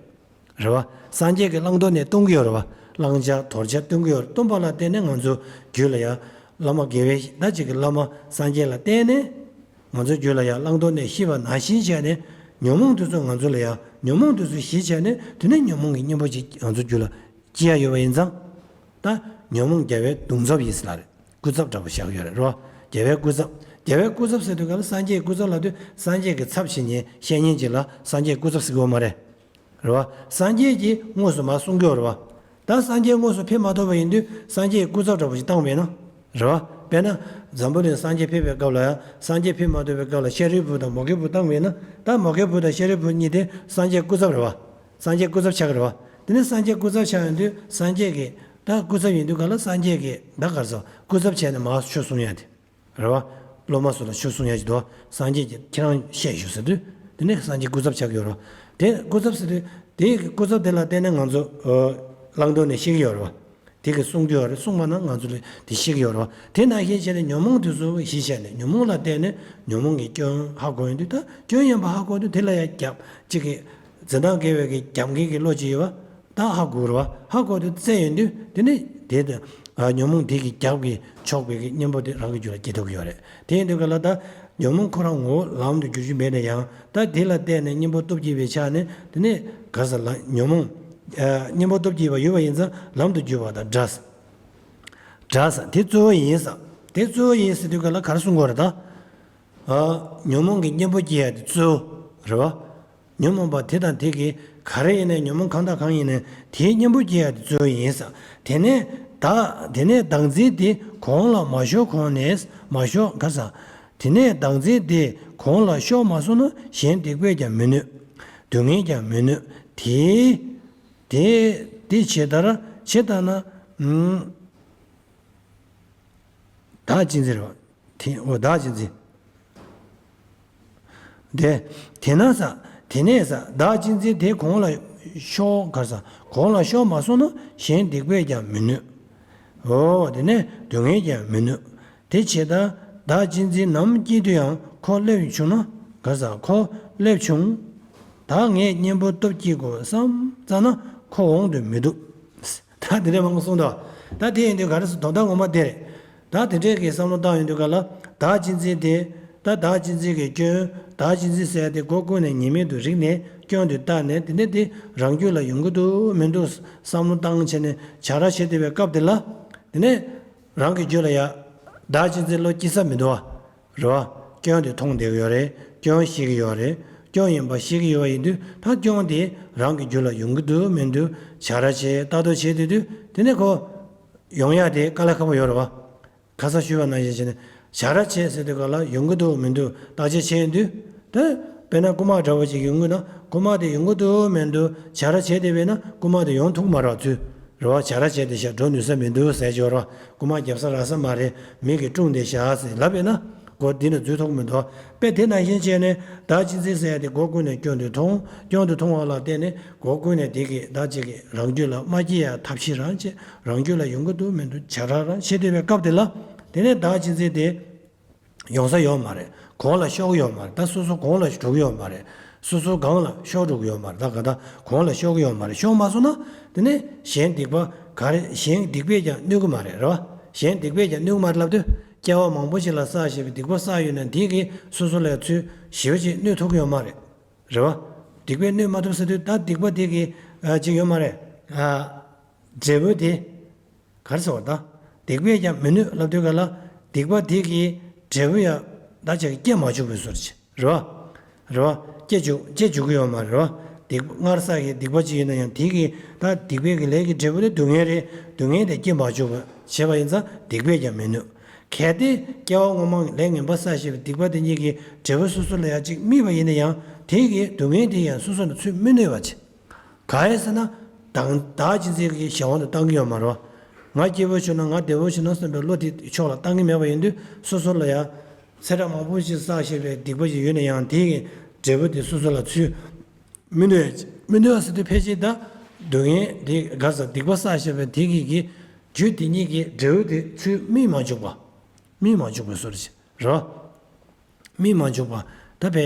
རེད་བ། སངས་རྒྱས་ཀྱིས་བླང་དོར་གནས་སྟོན་གྱི་ཡོད་རེད་བ། བླང་བྱ་དོར་བྱ་སྟོན་གྱི་ཡོད་རེད། སྟོན་པ་ལ་བརྟེན་ནས་ང་ཚོ་རྒྱུད་ལ་ཡང་བླ་མ་དགེ་བའི་ད་ཅིག་གི་བླ་མ་སངས་རྒྱས་ལ་བརྟེན་ནས། ང་ཚོའི་རྒྱུད་ལ་ཡང་བླང་དོར་གནས་ཤེས་པ་ནང་བཞིན་བྱས་ནས་ཉོན་མོངས་དེ་ཚོ་ང་ཚོ་ལ་ཡང་ཉོན་མོངས་དེ་ཚོ་ཞི་བྱས་ནས་དེ་ནས་ཉོན་མོངས་ཀྱི་གཉེན་པོ་ཅིག་ང་ཚོའི་རྒྱུད་ལ་སྐྱེ་ཡ་ཡོད་པ་ཡིན་ཙང་། ད་ཉོན་མོངས་རྒྱལ་བའི་གདུང་ཚབ་ཡིན་ཟེར་ལ་རེད། སྐུ་ཚབ་འདྲ་པོ་བཞག་ཡོད་རེད་རོ། རྒྱལ་བའི་སྐུ་ཚབ། རྒྱལ་བའི་སྐུ་ཚབ་ཟེར་དུས་ག་ལ་སངས་རྒྱས་ཀྱི་སྐུ་ཚབ་ལབ་དུས་སངས་རྒྱས་ཀྱི་ཚབ་བྱེད་མཁན་བཤད་མཁན་ཅིག་ལ་སངས་རྒྱས་སྐུ་ཚབ་ཟེར་གྱི་ཡོད་མ་རེད། རེད་བ། སངས་རྒྱས་ཀྱིས་དངོས་སུ་མར་གསུང་གི་ཡོད་རེད་བ། ད་སངས་རྒྱས་དངོས་སུ་ཕེབས་མ་ཐུབ་པ་ཡིན་དུས་སངས་རྒྱས་ཀྱི་སྐུ་ཚབ་འདྲ་པོ་ཞིག་བཏང་བས་ན། རེད་བ། དཔེར་ན། འཛམ་བུ་གླིང་སངས་རྒྱས་ཕེབས་པའི་སྐབས་ལ་ཡང་སངས་རྒྱས་ཕེབས་མ་ཐུབ་པའི་སྐབས་ལ་ཤཱ་རིའི་བུ་དང་མོའུ་འགལ་བུ་བཏང་བས་ན། ད་མོའུ་འགལ་བུ་དང་ཤཱ་རིའི་བུ་གཉིས་དེ་སངས་རྒྱས་སྐུ་ཚབ་རེད་བ། སངས་རྒྱས་སྐུ་ཚབ་ཆགས་ཀྱི་རེད་བ། དེ་ནས་སངས་རྒྱས་སྐུ་ཚབ་ཆགས་ཡོང་དུས་སངས་རྒྱས་ཀྱིས་ད་སྐུ་ཚབ་ཡིན་དུས་ག་ལ་སངས་རྒྱས་ཀྱིས་ད་ག་རེ་ཟེར་སྐུ་ཚབ་བྱས་ནས་མར་ཆོས་གསུང་ཡ་དེ། རེད་བ། སློབ་མ་ཚོ་ལ་ཆོས་གསུང་ཡ་ཅིག་འདུག་སངས་རྒྱས་ཀྱིས་ཁྱེད་རང་བཤད་ཞུ་ཟེར་དུས། དེ་ནས་སངས་རྒྱས་སྐུ་ཚབ་ཆགས་ཀྱི་ཡོད་རེད་བ། དེ་སྐུ་ཚབ་ཟེར་དུས། དེའི་སྐུ་ཚབ་དེ་ལ་བརྟེན་ནས་ང་ཚོ། བླང་དོར་ནས་ཤེས་ཀྱི་ཡོད་རེད་བ། དེ་གིས་གསུང་གི་ཡོད་རེད། གསུངས་པ་ན་ང་ཚོ་ལ་དེ་ཤེས་ཀྱི་ཡོད་རེད་བ། དེ་ནང་བཞིན་བྱས་ནས་ཉོན་མོངས་དེ་ཚོ་ཞི་བྱས་ནས་ཉོན་མོངས་ལ་བརྟེན་ནས་ཉོན་མོངས་ཀྱི་སྐྱོན་ཧ་གོ་ཡོང་དུས་ད་སྐྱོན་ཡོད་པ་ཧ་གོ་དུས་དེ་ལ་ཡང་རྒྱབ་གཅིག་གི་འཛིན་སྟངས་དགེ་བའི་གི་རྒྱབ་འགལ་གྱི་བློ་ཅིག་ཡོད་པ། ད་ཧ་གོ་རེད་བ། ཧ་གོ་དུས་བཙལ་ཡོང་དུས་དེ་ནི་དེ་དང་། ཉོན་མོངས་དེ་གི་རྒྱབ་ཀྱི་ཕྱོགས་པའི་གི་གཉེན་པོ་དེ་རང་གི་རྒྱུད་ལ་སྐྱེ་ཐུབ་ཀྱི་ཡོད་རེད། དེ་ཡིན་དུས་ག་ལ་ད་ཉོན་མོངས་ཁོ་རང་ངོ་བོ་ལམ་དུ་བསྒྱུར་རྒྱུ་མེད་ན་ཡང་ད་དེ་ལ་བརྟེན་ནས་གཉེན་པོ་སྟོབས་སྐྱེས་པའི་ཆ་ནས་དེ་ནས་ག་ས་ལ་ཉོན་མོངས། གཉེན་པོ་སྟོབས་སྐྱེས་པ་ཡོད་པ་ཡིན་ཙང་ལམ་དུ་བསྒྱུར་བ་དང་འདྲ་ས། འདྲ་ས་དེ་གཙོ་བོ་ཡིན་ས། དེ་གཙོ་བོ་ཡིན་ཟེར་དུས་ག་ལ་ག་རེ་གསུང་དགོས་རེད་ད། ཉོན་མོངས་ཀྱི་གཉེན་པོ་སྐྱེ་ཡ་དེ་གཙོ་བོ་རེད་བ། ཉོན་མོངས་པ་དེ་དང་དེ་གི་ག་རེ་ཡིན་ནའི་ཉོན་མོངས་གང་དང་གང་ཡིན་ནའི་དེའི་གཉེན་པོ་སྐྱེ་ཡ་དེ་གཙོ་བོ་ཡིན་ས། དེ་ནས་ད་དེ་ནས་བདག་འཛིན་དེ་གོང་ལ་མ་ཤོར་གོང་ནས་མ་ཤོར་ག་ས། དེ་ནས་བདག་འཛིན་དེ་གོང་ལ་ཤོར་མ་སོང་ན་གཞན་སྡིག་པས་ཀྱང་མི་གནོད། སྡུག་བསྔལ་ཀྱང་མི་གནོད། དེ་དེ་དེ་ཇི་ལྟར་ཇི་ལྟར་ན། ཨུམ། བདག་གཅེས་འཛིན་རེད་བ། དེ་འོ་བདག་གཅེས་འཛིན། དེ་དེ་ན་ས། དེ་ནས་ས། བདག་གཅེས་འཛིན་དེ་གོང་ལ་ཤོར་གར་ས། གོང་ལ་ཤོར་མ་སོང་ན་གཞན་སྡིག་པས་ཀྱང་མི་གནོད། འོ་དེ་ནས་སྡུག་བསྔལ་ཀྱང་མི་གནོད། དེ་ཇི་ལྟར་བདག་གཅེས་འཛིན་ནམ་སྐྱིད་དུ་ཡང་ཁོ་སླེབས་བྱུང་ན་གར་ས། ཁོ་སླེབས་བྱུང་། ད་ངས་གཉེན་པོ་སྟོབས་སྐྱེད་དགོས་བསམ་ཙ་ན་ཁོ་འོང་དུ་མི་འདུག་ད་དེ་འདྲ་མང་པོ་གསུངས་འདུག་ད་དེ་ཡིན་དུས་ག་རེ་ཟེར་དོན་དག་ངོ་མ་དེ་རེད། ད་དེ་འདྲས་ཀྱི་བསམ་བློ་བཏང་ཡོང་དུས་ག་ལ་བདག་གཅེས་འཛིན་དེ། ད་བདག་གཅེས་འཛིན་གྱི་སྐྱོན། བདག་གཅེས་འཛིན་ཟེར་ཡ་དེ་སྒོ་ཀུན་ནས་ཉེས་དམིགས་དུ་རིག་ནས་སྐྱོན་དེ་བཏགས་ནས་དེ་ནས་དེ་རང་རྒྱུད་ལ་ཡོང་གི་འདུག་མི་འདུག་བསམ་བློ་བཏང་བྱས་ནས་བྱ་ར་བྱེད་བསྡད་པའི་སྐབས་དེ་ལ། དེ་ནས་རང་གི་རྒྱུད་ལ་ཡ་བདག་གཅེས་འཛིན་བློ་སྐྱེ་ས་མི་འདུག་བ། རེད་བ། སྐྱོན་དེ་མཐོང་བསྡད་ཀྱི་ཡོད་རེད། སྐྱོན་ཤེས་ཀྱི་ཡོད་རེད། སྐྱོན་ཡིན་པ་ཤེས་ཀྱི་ཡོད་པ་ཡིན་དུས་ད་སྐྱོན་དེ་རང་གི་རྒྱུད་ལ་ཡོང་གི་འདུག་མི་འདུག་བྱ་ར་བྱེད་ལྟ་རྟོག་བྱེད་དུས་དུས་དེ་ནས་ཁོ་ཡོང་ཡ་དེ་དཀའ་ལས་ཁག་པོ་ཡོད་རེད་བ། ཁ་སང་ཞུས་པ་ནང་བཞིན་བྱས་ནས་བྱ་ར་བྱེད་ཟེར་དུས་ག་ལ་ཡོང་གི་འདུག་མི་འདུག་བརྟག་དཔྱད་བྱས་ཡོང་དུས། ད་དཔེར་ན་རྐུ་མ་འདྲ་བོ་ཅིག་ཡོང་གི་ན་རྐུ་མ་དེ་ཡོང་གི་འདུག་མི་འདུག་བྱ་ར་བྱེད་བསྡད་པས་ན་རྐུ་མ་དེ་ཡོང་ཐུབ་མ་རེད་བ། ཚུར་རེད་བ། བྱ་ར་བྱས་ཏེ་བཞག་འགྲོ་ནུས་ས་མི་འདུག་ཟེར་གྱི་ཡོད་རེད་བ། རྐུ་མ་རྒྱབ་ས་རག་ས་མ་རེད། མི་གིས་བཀྲུངས་ཏེ་བཞག་ཟེར་ལབ་པས་ན། སྒོ་འདི་ན་འཛུལ་ཐུབ་མི་འདུག་དཔེ་དེ་ནང་བཞིན་བྱས་ནས་བདག་གཅེས་འཛིན་ཟེར་ཡ་དེ་སྒོ་ཀུན་ནས་སྐྱོན་དུ་མཐོང་། སྐྱོན་དུ་མཐོང་བ་ལ་བརྟེན་ནས་སྒོ་ཀུན་ནས་དེ་གིས་བདག་གཅིག་གིས་རང་རྒྱུད་ལ་མ་སྐྱེ་ཡ་ཐབས་ཤེས་རང་བྱེད། རང་རྒྱུད་ལ་ཡོང་གི་འདུག་མི་འདུག་བྱ་ར་རང་བྱེད་བསྡད་པའི་སྐབས་དེ་ལ། དེ་ནས་བདག་གཅེས་འཛིན་དེ་ཡོང་ས་ཡོད་མ་རེད། གོང་ལ་ཤོར་གི་ཡོད་མ་རེད། ད་སོ་སོ་གོང་ལ་འགྲོ་གི་ཡོད་མ་རེད། སོ་སོ་སྒང་ལ་ཤོར་འགྲོ་གི་ཡོད་མ་རེད། ད་ག་ད་གོང་ལ་ཤོར་གི་ཡོད་མ་རེད། ཤོར་མ་སོང་ན་དེ་ནས་གཞན་སྡིག་པ་ག་རེ་གཞན་སྡིག་པས་ཀྱང་གནོད་གི་མ་རེད། རེད་བ། གཞན་སྡིག་པས་ཀྱང་གནོད་གི་མ་རེད་ལབ་དུས་སྐྱེ་བ་མང་པོ་ཞིག་ལ་བསགས་བཞག་པའི་སྡིག་པ་བསགས་ཡོད་ན་དེ་གིས་སོ་སོ་ལ་ཚུར་ཞེ་པོ་ཅིག་གནོད་ཐུབ་ཀྱི་ཡོད་མ་རེད། རེད་བ། སྡིག་པས་གནོད་མ་ཐུབ་ཟེར་དུས་ད་སྡིག་པ་དེ་གིས་ཨ་ཅིག་ཡོད་མ་རེད། ཨ་འབྲས་བུ་དེ། ག་རེ་ཟེར་བ་ད། སྡིག་པས་ཀྱང་མི་གནོད་ལབ་དུས་ག་ལ། སྡིག་པ་དེ་གིས་འབྲས་བུ་ཡང་ད་ཅིག་སྐྱེ་མ་བཅུག་པའི་བཟོ་འདྲ་ཅིག་རེད་བ། རེད་བ། སྐྱེ་བཅུག་སྐྱེ་བཅུག་གི་ཡོད་མ་རེད་བ། སྡིག་སྔར་བསགས་ཀྱི་སྡིག་པ་ཅིག་ཡིན་ན་ཡང་དེ་གིས་ད་སྡིག་པའི་གི་ལས་ཀྱི་འབྲས་བུ་དེ་སྡུག་བསྔལ་རེད། སྡུག་བསྔལ་དེ་སྐྱེ་མ་བཅུག་པ་བྱས་པ་ཡིན་ཙང་སྡིག་པས་ཀྱང་མི་གནོད། གལ་ཏེ་སྐྱེ་བ་སྔོན་མ་ལས་ངན་པ་བསགས་བཞག་པའི་སྡིག་པ་དེ་གཉིས་ཀྱི་འབྲས་བུ་སོ་སོ་ལ་ཡང་ཅིག་སྨིས་པ་ཡིན་ན་ཡང་དེ་གིས་སྡུག་བསྔལ་དེ་ཡང་སོ་སོ་ལ་ཚུར་མི་གནོད་པ་བྱེད། གང་ཡིན་ཟེར་ན། བདག་བདག་གཅེས་འཛིན་གྱི་གཞན་དབང་དུ་བཏང་གི་ཡོད་མ་རེད་བ། ང་སྐྱིད་པོ་བྱུང་ན་ང་བདེ་པོ་བྱུང་ན་བསམ་པའི་བློ་དེ་ཕྱོགས་ལ་བཏང་གི་མེད་པ་ཡིན་དུས་སོ་སོ་ལ་ཡང་། ཚེ་རབས་མང་པོ་ཞིག་བསགས་བཞག་པའི་སྡིག་པ་ཞིག་ཡོད་ན་ཡང་དེ་གི་འབྲས་བུ་དེ་སོ་སོ་ལ་ཚུར་མི་གནོད། མི་གནོད་ཟེར་དུས་ཕལ་ཆེར་ད་སྡུག་བསྔལ་དེ་ག་ས་སྡིག་པ་བསགས་བཞག་པའི་དེ་གི་གི་རྒྱུ་དེ་གཉིས་ཀྱི་འབྲས་བུ་དེ་ཚུར་སྨིན་མ་བཅུག་པ། སྨིན་མ་བཅུག་པའི་བཟོ་འདྲ་ཅིག་རེད་བ། སྨིན་མ་བཅུག་པ། ད་དཔེ་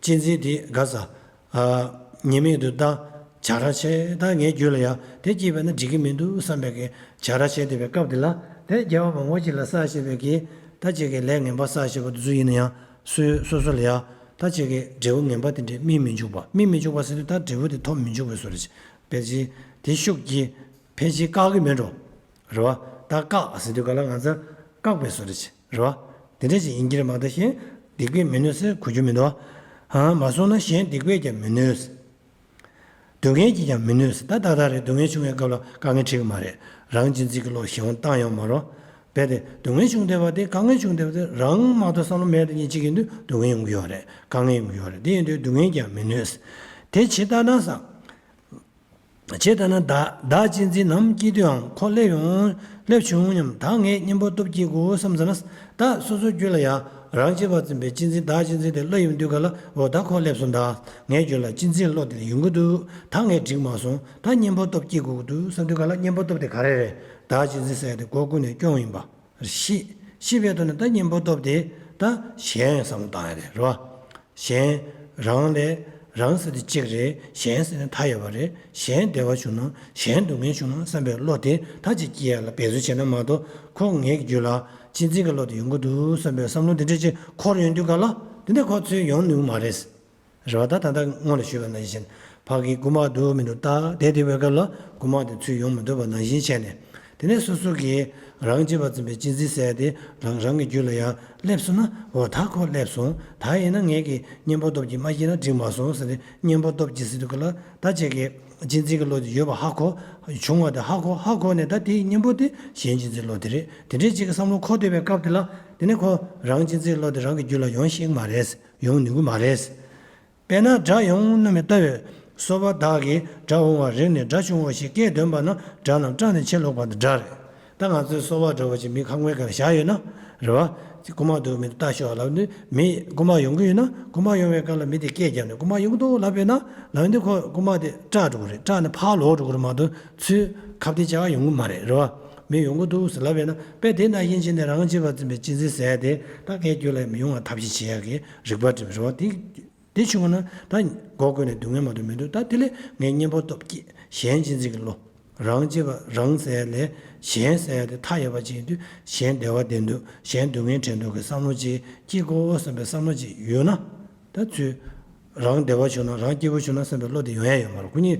གཅེས་འཛིན་དེ་ག་ས། ཨ། ཉེས་དམིགས་དུ་བཏང་། བྱ་ར་བྱེད་ད་ངའི་རྒྱུད་ལ་ཡ་དེ་སྐྱེས་པས་ན་འགྲིག་གི་མི་འདུག་བསམ་པའི་གི་བྱ་ར་བྱེད་བསྡད་པའི་སྐབས་དེ་ལ་དེ་སྐྱེ་བ་མང་པོ་ཅིག་ལ་བསགས་བཞག་པའི་གི་ད་ཅིག་གི་ལས་ངན་པ་བསགས་བཞག་པ་དེ་ཚོ་ཡིན་ན་ཡང་སོ་སོ་སོ་ལ་ཡ་ད་ཅིག་གི་འབྲས་བུ་ངན་པ་དེ་འདྲས་སྨིན་མི་འཇུག་པ། སྨིན་མི་འཇུག་པ་ཟེར་དུས་ད་འབྲས་བུ་དེ་ཐོབ་མི་འཇུག་པའི་བཟོ་འདྲ་ཅིག་ཕལ་ཆེར་དེ་ཤུགས་ཀྱིས་ཕལ་ཆེར་བཀག་གི་མེད་འགྲོ། རེད་བ། ད་བཀག་ཟེར་དུས་ག་ལ་ང་ཚོ་བཀག་པའི་བཟོ་འདྲ་ཅིག་རེད་བ། དེ་འདྲ་ཅིག་ཡིན་གྱི་རེད་མ་གཏོགས་གཞན་སྡིག་པས་མི་གནོད་ཟེར་གོ་རྒྱུ་མི་འདུག་བ། ཧང་མ་སོང་ན་གཞན་སྡིག་པས་ཀྱང་མི་གནོད། སྡུག་བསྔལ་གྱིས་ཀྱང་མི་གནོད་ཟེར། ད་ཏག་ཏག་རེད། སྡུག་བསྔལ་བྱུང་བའི་སྐབས་ལ་དཀའ་ངལ་འཕྲད་ཀྱི་མ་རེད། རང་གཅེས་འཛིན་གྱི་བློ་གཞན་དབང་བཏང་ཡོང་མ་རེད། རྦད་དེ་སྡུག་བསྔལ་བྱུང་བསྡད་པ་དེ་དཀའ་ངལ་བྱུང་བསྡད་པ་དེ་རང་མ་གཏོགས་བསམ་བློ་མེད་དེ་གཉིས་གཅིག་ཡིན་དུས་སྡུག་བསྔལ་ཡོང་གི་ཡོད་རེད། དཀའ་ངལ་ཡོང་གི་ཡོད་རེད། དེ་ཡིན་དུས་སྡུག་བསྔལ་ཀྱང་མི་གནོད་ཟེར། དེ་ཇི་ལྟར་ན་ཟེར། ཇི་ལྟར་ན་བདག་བདག་གཅེས་འཛིན་ནམ་སྐྱིད་དུའང་ཁོ་སླེབས་ཡོང་། སླེབས་བྱུང་སྙམ། ད་ངས་གཉེན་པོ་སྟོབས་སྐྱེད་དགོས་བསམ་ཟེར་ན། ད་སོ་སོའི་རྒྱུད་ལ་ཡང་རང་གཅེས་པར་འཛིན་པའི་གཅེས་འཛིན་བདག་གཅེས་འཛིན་དེ་སླེབས་ཡོང་དུས་ག་ལ་འོ་ད་ཁོ་སླེབས་སོང་། ད་ངའི་རྒྱུད་ལ་གཅེས་འཛིན་བློ་དེ་ཡོང་གི་འདུག་ད་ངས་འགྲིག་མ་སོང་། ད་གཉེན་པོ་སྟོབས་སྐྱེད་དགོས་ཀྱི་འདུག་བསམ་དུས་ག་ལ་གཉེན་པོ་སྟོབས་དེ་ག་རེ་རེད། བདག་གཅེས་འཛིན་ཟེར་ཡ་དེ་སྒོ་ཀུན་ནས་སྐྱོན་ཡིན་པ། ཤེས། ཤེས་པའི་ཐོག་ནས་ད་གཉེན་པོ་སྟོབས་དེ་ད་གཞན་བསམ་བློ་བཏང་ཡ་རེད། རེད་བ། གཞན། རང་ལས། རང་ཟེར་དེ་གཅིག་རེད། གཞན་ཟེར་ན་མཐའ་ཡས་པ་རེད། གཞན་བདེ་བ་བྱུང་ན་གཞན་སྡུག་བསྔལ་བྱུང་ན་བསམ་པའི་བློ་དེ་ད་ཅིག་སྐྱེ་ཡ་ལ་འབད་རྩོལ་བྱས་ན་མ་གཏོགས་ཁོ་ངའི་རྒྱུད་ལ་གཅེས་འཛིན་གྱི་བློ་དེ་ཡོང་གི་འདུག་བསམ་པའི་བསམ་བློ་འདི་འདྲ་ཅིག་འཁོར་ཡོང་དུས་ག་ལ་དེ་འདྲ་ཁོ་ཚོས་ཡོང་ནུས་མ་རེད། རེད་བ། ད་ད་ལྟ་སྔོན་ལ་ཞུས་པ་ནང་བཞིན་ཕ་གི་རྐུ་མ་འདུག་མི་འདུག་ལྟ་བསྡད་བསྡད་པའི་སྐབས་ལ་རྐུ་མ་དེ་ཚུར་ཡོང་མི་ཐུབ་པ་ནང་བཞིན་བྱས་ནས། དེ་ནས་སོ་སོ་གིས་རང་གཅེས་པར་འཛིན་པའི་གཅེས་འཛིན་ཟེར་ཡ་དེ་རང་རང་གི་རྒྱུད་ལ་ཡང་སླེབས་སོང་ན། འོ་ད་ཁོ་སླེབས་སོང་། ད་ཡིན་ན་ངས་ཀྱི་གཉེན་པོ་སྟོབས་ཀྱིས་མ་སྐྱེས་ན་འགྲིག་མ་སོང་ཟེར་ཏེ་གཉེན་པོ་སྟོབས་ཀྱིས་ཟེར་དུས་སྐབས་ལ་ད་ཅིག་གི་གཅེས་འཛིན་གྱི་བློ་དེ་ཡོད་པ་ཧ་གོ། བྱུང་བ་དེ་ཧ་གོ། ཧ་གོ་ནས་ད་དེའི་གཉེན་པོ་དེ་གཞན་གཅེས་འཛིན་བློ་དེ་རེད། དེ་འདྲའི་ཅིག་གི་བསམ་བློ་འཁོར་བསྡད་པའི་སྐབས་དེ་ལ། དེ་ནས་ཁོ་རང་གཅེས་འཛིན་བློ་དེ་རང་གི་རྒྱུད་ལ་ཡོང་ཤེས་ཀྱི་མ་རེད། ཡོང་ནུས་ཀྱི་མ་རེད། དཔེར་ན་དགྲ་ཡོང་ནུས་མི་ལྟ་བུའི་སོ་པ་དག་གིས་དགྲ་འོང་བར་རིག་ནས་དགྲ་ཆུང་བ་ཞིག་སྐྱེས་འདོན་པ་ན་དགྲ་རྣམས་སྐྲག་ནས་ཕྱིར་ལོག་པ་དང་འདྲ་རེད། ད་ང་ཚོའི་སོ་པ་འདྲ་བོ་ཅིག་མི་ཁང་པའི་སྒང་ལ་བཞག་ཡོད་ན། རེད་བ། རྐུན་མ་འདུག་མི་འདུག་ལྟ་ཤོག་ལབ་དུས་མི་རྐུན་མ་ཡོང་གི་ཡོད་ན། རྐུན་མ་ཡོང་བའི་སྐབས་ལ་མི་དེ་སྐད་བརྒྱབ་ནས་རྐུན་མ་ཡོང་གི་འདུག་ལབ་པས་ན། ལབ་དུས་ཁོ་རྐུན་མ་དེ་སྐྲག་འགྲོ་གི་རེད། སྐྲག་ནས་ཕར་ལོག་འགྲོ་གི་རེད་མ་གཏོགས་ཚུར་ཁ་གཏད་བཅག་ཡོང་གི་མ་རེད། རེད་བ། མི་ཡོང་གི་འདུག་ཟེར་ལབ་པས་ན། དཔེ་དེ་ནང་བཞིན་བྱས་ནས་རང་གཅེས་པར་འཛིན་པའི་གཅེས་འཛིན་ཟེར་ཡ་དེ་ད་ངའི་རྒྱུད་ལ་མི་ཡོང་བ་ཐབས་ཤེས་བྱེད་ཡ་གི་རིག་པ་སྒྲིམ། རེད་བ། དེ། དེ་བྱུང་བ་ན་ད་མགོ་ཀུན་ནས་སྡུག་བསྔལ་མ་གཏོགས་མི་འདུག་ད་དེ་ལས་ངས་གཉེན་པོ་སྟོབས་བསྐྱེད། གཞན་གཅེས་འཛིན་གྱི་བློ། རང་གཅེས་པ་རང་ཟེར་ཡ་ལས་གཞན་ཟེར་ཡ་དེ་མཐའ་ཡས་པ་ཅིག་ཡིན་དུས། གཞན་བདེ་བ་ལྡན་འདུག་གཞན་སྡུག་བསྔལ་བྲལ་འདུག་གི་བསམ་བློ་ཅིག་སྐྱེ་དགོས་བསམ་པའི་བསམ་བློ་ཅིག་ཡོད་ན། ད་ཚུར་རང་བདེ་བ་བྱུང་ན་རང་སྐྱིད་པོ་བྱུང་ན་བསམ་པའི་བློ་དེ་ཡོང་ཡ་ཡོད་མ་རེད། ཁོ་གཉིས་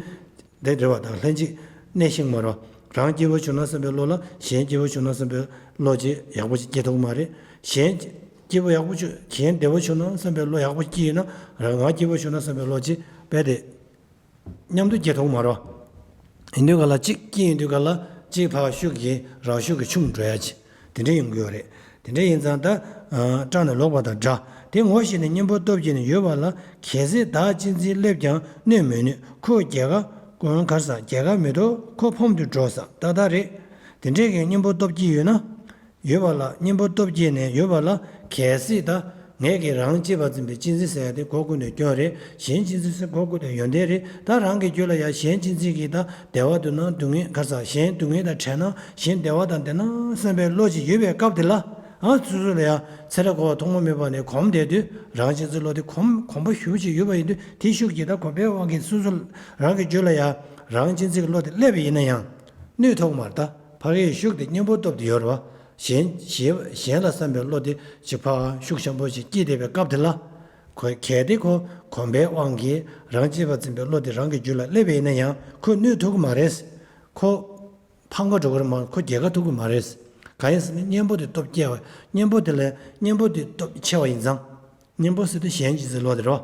དེ་འབྲེལ་བ་དང་ལྷན་ཅིག་གནས་ཤིང་མ་རེད། རང་སྐྱིད་པོ་བྱུང་ན་བསམ་པའི་བློ་ལ་གཞན་སྐྱིད་པོ་བྱུང་ན་བསམ་པའི་བློ་ཅིག་ཡག་པོ་ཅིག་སྐྱེ་ཐུབ་མ་རེད། གཞན་སྐྱིད་པོ་ཡག་པོ་བྱུང་། གཞན་བདེ་པོ་བྱུང་ན་བསམ་པའི་བློ་ཡག་པོ་སྐྱེ་ཡོད་ན། རང་ང་སྐྱིད་པོ་བྱུང་ན་བསམ་པའི་བློ་ཅིག་རྦད་དེ་མཉམ་དུ་སྐྱེ་ཐུབ་མ་རེད། ཡིན་དུས་ག་ལ་གཅིག་སྐྱེ་ཡིན་དུས་ག་ལ་གཅིག་ཕར་ཤུགས་ཀྱིས་རང་ཤུགས་ཀྱིས་ཆུང་འགྲོ་ཡ་ཅིག་དེ་འདྲ་ཡོང་གི་ཡོད་རེད། དེ་འདྲ་ཡིན་ཙང་ད་སྐྲག་ནས་ལོག་པ་དང་འདྲ། དེ་ངོ་ཤེས་ནས་གཉེན་པོ་སྟོབས་བསྐྱེད་ནས་ཡོད་པ་ལ། གལ་སྲིད་བདག་གཅེས་འཛིན་སླེབས་ཀྱང་གནོད་མི་ནུས། ཁོ་རྒྱལ་ཁ་ཀུན་གར་ས་རྒྱལ་ཁ་མི་ཐོབ། ཁོ་ཕམ་དུ་འགྲོ་ས་ཏག་ཏག་རེད། དེ་འདྲས་ཀྱི་གཉེན་པོ་སྟོབས་བསྐྱེད་ཡོད་ན། ཡོད་པ་ལ་གཉེན་པོ་སྟོབས་བསྐྱེད་ནས་ཡོད་པ་ལ། གལ་སྲིད་ད་ངས་ཀྱི་རང་གཅེས་པར་འཛིན་པའི་གཅེས་འཛིན་ཟེར་ཡ་དེ་མགོ་ཀུན་ནས་སྐྱོན་རེད། གཞན་གཅེས་འཛིན་ཟེར་མགོ་ཀུན་ནས་ཡོན་ཏན་རེད། ད་རང་གི་རྒྱུད་ལ་ཡ་གཞན་གཅེས་འཛིན་གྱི་ད་བདེ་བ་འདུག་ན་སྡུག་བསྔལ་ག་ས་གཞན་སྡུག་བསྔལ་དང་བྲལ་ན་གཞན་བདེ་བ་དང་ལྡན་ན་བསམ་པའི་བློ་ཅིག་ཡོད་པའི་སྐབས་དེ་ལ། ཨ་སོ་སོ་ལ་ཡ་ཚེ་རབས་འཁོར་བ་ཐོག་མ་མེད་པ་ནས་གོམས་བསྡད་དུས་རང་གཅེས་འཛིན་བློ་དེ་གོམས་གོམས་པ་ཞེ་པོ་ཅིག་ཡོད་པ་ཡིན་དུས། དེའི་ཤུགས་ཀྱིས་ད་གོམས་པའི་དབང་གིས་སོ་སོ་རང་གི་རྒྱུད་ལ་ཡ་རང་གཅེས་འཛིན་གྱི་བློ་དེ་སླེབས་པ་ཡིན་ན་ཡང་གནོད་ཐུབ་མ་རེད། ད་ཕ་གིའི་ཤུགས་དེ་གཉེན་པོ་སྟོབས་དེ་ཡོད་རེད་བ། གཞན་གཞན་གཞན་ལ་བསམ་པའི་བློ་དེ་ཅིག་ཕར་ཤུགས་ཆེན་པོ་ཞིག་སྐྱེས་བསྡད་པའི་སྐབས་དེ་ལ། ཁོ་གལ་ཏེ་ཁོ་གོམས་པའི་དབང་གིས་རང་གཅེས་པར་འཛིན་པའི་བློ་དེ་རང་གི་རྒྱུད་ལ་སླེབས་པ་ཡིན་ན་ཡང་ཁོས་གནོད་ཐུབ་ཀྱི་མ་རེད། ཁོ་ཕམ་ཁ་འགྲོ་གི་རེད་མ་གཏོགས་ཁོ་རྒྱལ་ཁ་ཐོབ་ཀྱི་མ་རེད། གང་ཡིན་ཟེར་ན་གཉེན་པོ་དེ་སྟོབས་སྐྱེ་བ། གཉེན་པོ་དེ་ལས་གཉེན་པོ་དེ་སྟོབས་ཆེ་བ་ཡིན་ཙང་། གཉེན་པོ་ཟེར་དུས་གཞན་གཅེས་འཛིན་བློ་དེ་རེད་བ།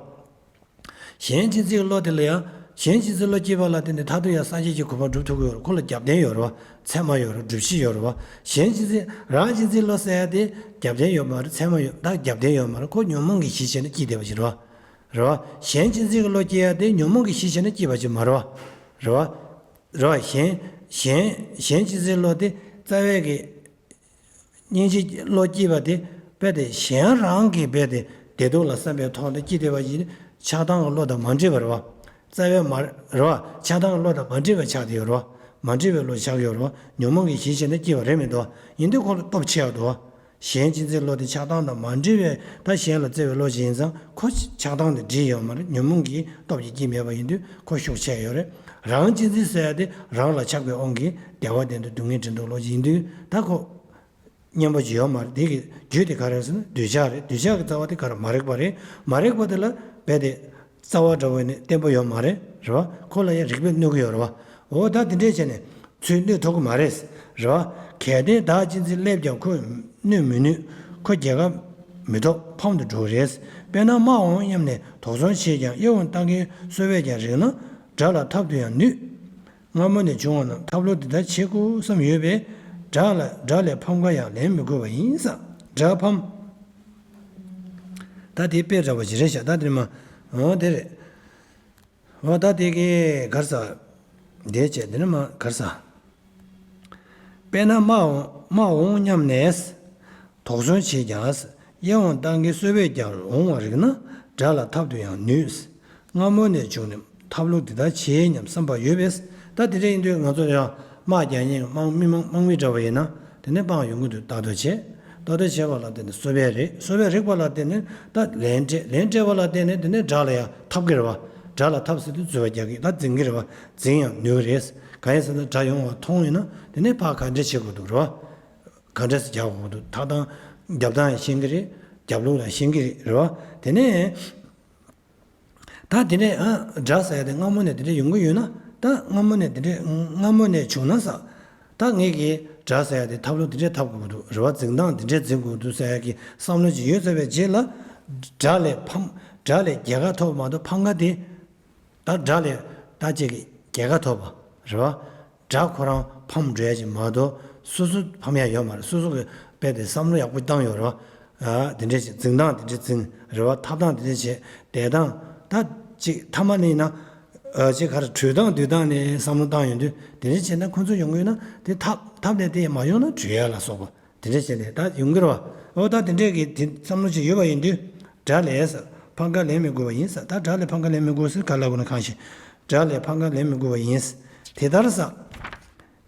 གཞན་གཅེས་འཛིན་གྱི་བློ་དེ་ལ་ཡང་། གཞན་གཅེས་འཛིན་བློ་སྐྱེས་པ་ལ་བརྟེན་ནས་མཐར་ཐུག་ཡང་སངས་རྒྱས་ཀྱི་གོ་འཕང་སྒྲུབ་ཐུབ་ཀྱི་ཡོད་རེད། ཁོ་ལ་རྒྱབ་རྟེན་ཡོད་རེད་བ། ཚད་མ་ཡོད་རེད། སྒྲུབ་བྱེད་ཡོད་རེད་བ། གཞན་གཅེས་འཛིན། རང་གཅེས་འཛིན་བློ་ཟེར་ཡ་དེ་རྒྱབ་རྟེན་ཡོད་མ་རེད། ཚད་མ་ཡོད། ད་རྒྱབ་རྟེན་ཡོད་མ་རེད། ཁོ་ཉོན་མོངས་ཀྱི་གཞི་བྱས་ནས་སྐྱེས་བསྡད་པ་ཞིག་རེད་བ། རེད་བ། གཞན་གཅེས་འཛིན་གྱི་བློ་སྐྱེ་ཡ་དེ་ཉོན་མོངས་ཀྱི་གཞི་བྱས་ནས་སྐྱེས་པ་ཞིག་མ་རེད་བ། རེད་བ། རེད་བ། གཞན། གཞན། གཞན་གཅེས་འཛིན་བློ་དེ་རྩ་བའི་གི་སྙིང་རྗེའི་བློ་སྐྱེས་པ་དེ་རྦད་དེ་གཞན་རང་གི་རྦད་དེ་བདེ་སྡུག་ལ་བསམ་པའི་ཐོག་ནས་སྐྱེས་བསྡད་པ་ཡིན། ཆགས་སྡང་གི་བློ་དང་མ་འདྲེས་པ་རེད་བ། རྩ་བའི་མ་རེད་བ། ཆགས་སྡང་གི་བློ་དང་མ་འདྲེས་པ་ཆགས་བསྡད་ཡོད་རེད་བ། མ་འདྲེས་པའི་བློ་ཆགས་ཡོད་རེད་བ། ཉོན་མོངས་ཀྱི་གཞི་བྱས་ནས་སྐྱེས་པ་རེད་མི་འདུག་བ། ཡིན་དུས་ཁོ་ལ་སྟོབས་ཆེ་བ་འདུག་བ། གཞན་གཅེས་འཛིན་བློ་དེ་ཆགས་སྡང་དང་མ་འདྲེས་པའི་ད་གཞན་ལ་བརྩེ་བའི་བློ་ཞིག་ཡིན་ཙང་ཁོ་ཆགས་སྡང་དེ་འདྲེས་ཡོད་མ་རེད། ཉོན་མོངས་ཀྱི་སྟོབས་ཀྱིས་སྐྱེས་མེད་པ་ཡིན་དུས་ཁོ་ཤུགས་ཆེ་ཡོད་རེད། རང་གཅེས་འཛིན་ཟེར་ཡ་དེ་རང་ལ་ཆགས་པའི་དབང་གིས་བདེ་བ་ལྡན་འདུག་སྡུག་བསྔལ་བྲལ་འདུག་བློ་ཞིག་ཡིན་དུས་ད་ཁོ། གཉེན་པོ་ཅིག་ཡོད་མ་རེད། དེ་གི་རྒྱུ་དེ་ག་རེ་རེད་ཟེར་ན་འདོད་ཆགས་རེད། འདོད་ཆགས་ཀྱི་རྩ་བ་དེ་ག་རེ། མ་རིག་པ་རེད། མ་རིག་པ་དེ་ལ་རྦད་དེ་རྩ་བ་འདྲ་བོ་ནི་བརྟན་པོ་ཡོད་མ་རེད། རེད་བ། ཁོ་ལ་ཡང་རིག་པས་གནོད་ཀྱི་ཡོད་རེད་བ། འོ་ད་དེ་འདྲས་བྱས་ནས་ཚུར་གནོད་ཐུབ་ཀྱི་མ་རེད། རེད་བ། གལ་ཏེ་བདག་གཅེས་འཛིན་སླེབས་ཀྱང་ཁོས་གནོད་མི་ནུས། ཁོ་རྒྱལ་ཁ་མི་ཐོབ། ཕམ་དུ་འགྲོ་གི་རེད། དཔེར་ན་དམག་འོང་སྙམ་ནས་དོགས་ཟོན་བྱས་ཀྱང་གཡས་འོང་བཏང་གིན་གསོད་པས་ཀྱང་རིག་ན་དགྲ་ལ་འཐབ་ཏུ་ཡང་ནུས། སྔ་མོ་ནས་བྱུང་བ་རྣམས་ཐབས་ལུགས་འདི་ལྟར་བྱེད་དགོས་བསམ་ཡོད་པས། དགྲ་ལ་དགྲ་ལས་ཕམ་ཁ་ཡང་ལེན་མི་དགོས་པ་ཡིན་ས། དགྲ་ཕམ། ད་དེ་དཔེ་འདྲ་བ་ཞིག་རེད་ཤག་ད་དེ་མ། འོ་དེ་རེད། འོ་ད་དེ་གའི་གར་ས། དེ་བྱས་དེ་ནི་མ་གར་ས། དཔེར་ན་དམག་འོང་དམག་འོང་སྙམ་ནས། དོགས་ཟོན་བྱས་ཀྱང་། གཡས་འོང་བཏང་གིན་གསོད་པས་ཀྱང་འོང་བ་རིག་ན་དགྲ་ལ་འཐབ་ཏུ་ཡང་ནུས། སྔ་མོ་ནས་བྱུང་ནས་ཐབས་ལུགས་འདི་ལྟར་བྱེད་སྙམ་བསམ་པ་ཡོད་པས། ད་དེ་འདྲ་ཡིན་དུས་ང་ཚོ་ཡང་དམག་རྒྱག་མཁན་དམག་མི་དམག་མི་འདྲ་བ་ཡིན་ན་དེ་ནས་དཔང་ཡོང་གི་འདུག་ལྟ་རྟོག་བྱས། ལྟ་རྟོག་བྱས་པ་ལ་བརྟེན་ནས་གསོད་པས་རེད། གསོད་པས་རིག་པ་ལ་བརྟེན་ནས་ད་ལན་སྤྲད། ལན་སྤྲད་པ་ལ་བརྟེན་ནས་དེ་ནས་དགྲ་ལ་ཡང་འཐབ་ཀྱི་རེད་བ། དགྲ་ལ་འཐབ་ཟེར་དུས་འཛུལ་བ་རྒྱག་གི། ད་འཛིང་གི་རེད་བ། འཛིང་ཡང་ནུས་ཀྱི་རེད། གང་ཡིན་ཟེར་ན་དགྲ་ཡོང་བ་མཐོང་ཡོད་ན་དེ་ནས་ཕར་ག་འདྲས་བྱེད་དགོས་འདུག་རེད་བ། ག་འདྲས་སེ་རྒྱག་དགོས་འདུག་ཐག་དང་རྒྱབ་སྟངས་ཤེས་ཀྱི་རེད། རྒྱབ་ལོགས་ལ་ཤེས་ཀྱི་རེད། རེད་བ། དེ་ནས་ད་དེ་ནས་ཨ་དགྲ་ཟེར་ཡ་དེ་སྔ་མོ་ནས་དེ་འདྲས་ཡོང་གི་ཡོད་ན། ད་སྔ་མོ་ནས་དེ་འདྲས་སྔ་མོ་ནས་བྱུང་ན་ས། ད་ངེད་ཀྱིས་དགྲ་ཟེར་ཡ་དེ་ཐབས་ལམ་དེ་འདྲས་འཐབ་དགོས་འདུག་རེད་བ། འཛིང་སྟངས་དེ་འདྲས་འཛིང་དགོས་འདུག་ཟེར་ཡ་གི་བསམ་བློ་ཅིག་ཡོད་ཚར་བའི་རྗེས་ལ། དགྲ་ལས་ཕམ། དགྲ་ལས་རྒྱལ་ཁ་ཐོབ་མ་གཏོགས་ཕམ་ཁ་དེ། ད་དགྲ་ལས་ད་ཅིག་གི་རྒྱལ་ཁ་ཐོབ་པ་རེད་བ། དགྲ་ཁོ་རང་ཕམ་འགྲོ་ཡ་ཅིག་མ་གཏོགས་སོ་སོ་ཕམ་ཡ་ཡོད་མ་རེད། སོ་སོ་གི་ དཔེ་དེ་བསམ་བློ་ཡག་པོ་བཏང་ཡོད་རེད་བ། ཨ་དེ་འདྲས་བྱས་འཛིང་སྟངས་དེ་འདྲས་འཛིང་རེད་བ། འཐབ་སྟངས་དེ་འདྲས་བྱས་བསྡད་སྟངས་ད་ཅིག་ཐ་མ་ནས་ཡིན་ན་ཨ་ཅིག་ག་རེ་གྲོལ་སྟངས་སྡོད་སྟངས་ནས་བསམ་བློ་བཏང་ཡོང་དུས་དེ་འདྲས་བྱས་ན་ཁོ་ཚོ་ཡོང་གི་ཡོད་ན་དེ་འཐབ་འཐབ་ནས་དེ་མ་ཡོང་ན་གྲོལ་ཡ་ལ་སོགས་པ་དེ་འདྲས་བྱས་ནས་ད་ཡོང་གི་རེད་བ། ཨོ་ད་དེ་འདྲས་ཀྱི་དེ་བསམ་བློ་ཅིག་ཡོད་པ་ཡིན་དུས་དགྲ་ལས་ཟེར་ཕམ་ཁ་ལེན་མི་དགོས་པ་ཡིན་ཟེར། ད་དགྲ་ལས་ཕམ་ཁ་ལེན་མི་དགོས་ཟེར་ག་ལ་དགོས་ན་གང་ཞིག་དགྲ་ལས་ཕམ་ཁ་ལེན་མི་དགོས་པ་ཡིན་ཟེར། དེ་ལྟར་ཟེར།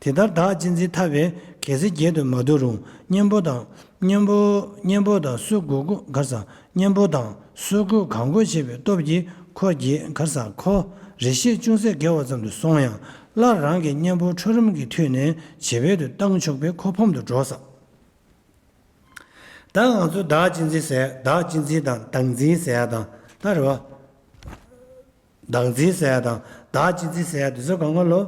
དེ་ལྟར་བདག་གཅེས་འཛིན་ཐར་པའི་རྒྱལ་སྲས་བརྒྱད་དུ་མ་འདུ་རུང་གཉེན་པོ་དང་གཉེན་པོ་གཉེན་པོ་དང་སུ་དགོས་དགོས་གར་ས་གཉེན་པོ་དང་སུ་དགོས་གང་དགོས་བྱེད་པའི་སྟོབས་ཀྱིས་ཁོ་རྒྱལ་གར་ས་ཁོ་རེ་ཞིག་ཅུང་ཟད་བརྒྱལ་བ་ཙམ་དུ་སོང་ཡང་སླར་རང་གི་གཉེན་པོ་ཁྲོ་རིམ་གྱིས་མཐུད་ནས་བྱིས་པའི་དུ་བཏང་ཆོག་པའི་ཁོ་ཕམ་དུ་འགྲོ་ས། ད་ང་ཚོ་བདག་གཅེས་འཛིན་ཟེར་བདག་གཅེས་འཛིན་དང་བདག་འཛིན་ཟེར་ཡ་དང་ད་རེད་བ། བདག་འཛིན་ཟེར་ཡ་དང་བདག་གཅེས་འཛིན་ཟེར་ཡ་དེ་ཚོ་གང་ག་ལོ།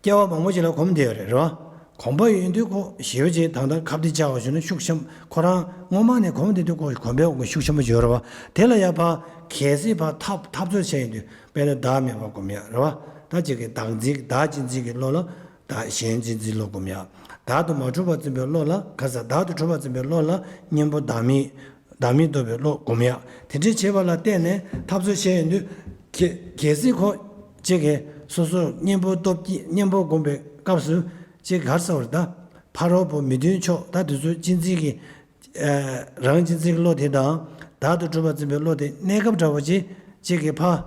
སྐྱེ་བ་མང་པོ་ཞིག་ལ་གོམས་བསྡད་ཡོད་རེད་རེད་བ། གོམས་པ་ཡོད་དུས་ཁོ་ཞེ་པོ་ཅིག་ད་ལྟ་ཁ་གཏད་བཅག་པ་ཞུ་ན་ཤུགས་ཆེན་ཁོ་རང་སྔོན་མ་ནས་གོམས་བསྡད་དུས་ཁོ་གོམས་པའི་དབང་གིས་ཤུགས་ཆེན་པོ་ཅིག་ཡོད་རེད་བ། དེ་ལ་ཡ་ཕ་གལ་སྲིད་ཕ་འཐབ་འཐབ་རྩོད་བྱས་ཡོང་དུས་དཔེར་ན་བདག་མེད་པ་སྒོམ་ཡ་རེད་བ། ད་ཅིག་གི་བདག་འཛིན་བདག་གཅེས་འཛིན་གྱི་བློ་ལ། བདག་གཞན་གཅེས་འཛིན་བློ་སྒོམ་ཡ། བདག་ཏུ་མ་གྲུབ་པར་འཛིན་པའི་བློ་ལ་ག་ས་བདག་ཏུ་གྲུབ་པར་འཛིན་པའི་བློ་ལ་གཉེན་པོ་བདག་མེད་བདག་མེད་རྟོགས་པའི་བློ་སྒོམ་ཡ། དེ་འདྲའི་བྱེད་པ་ལ་བརྟེན་ནས་འཐབ་རྩོད་བྱས་ཡོང་དུས་གལ་གལ་སྲིད་ཁོ་གཅིག་གིས་སོ་སོར་གཉེན་པོ་སྟོབས་ཀྱིས་གཉེན་པོ་སྒོམ་པའི་སྐབས་སུ་གཅིག་གར་ས་བར་ད་ཕ་རོལ་པོ་མི་མཐུན་ཕྱོགས་ད་དེ་ཚོ་གཅེས་འཛིན་གྱི་རང་གཅེས་འཛིན་གྱི་བློ་དེ་དང་བདག་ཏུ་གྲུབ་པར་འཛིན་པའི་བློ་དེ་གནས་སྐབས་འདྲ་བོ་ཅིག་གཅིག་གིས་ཕ།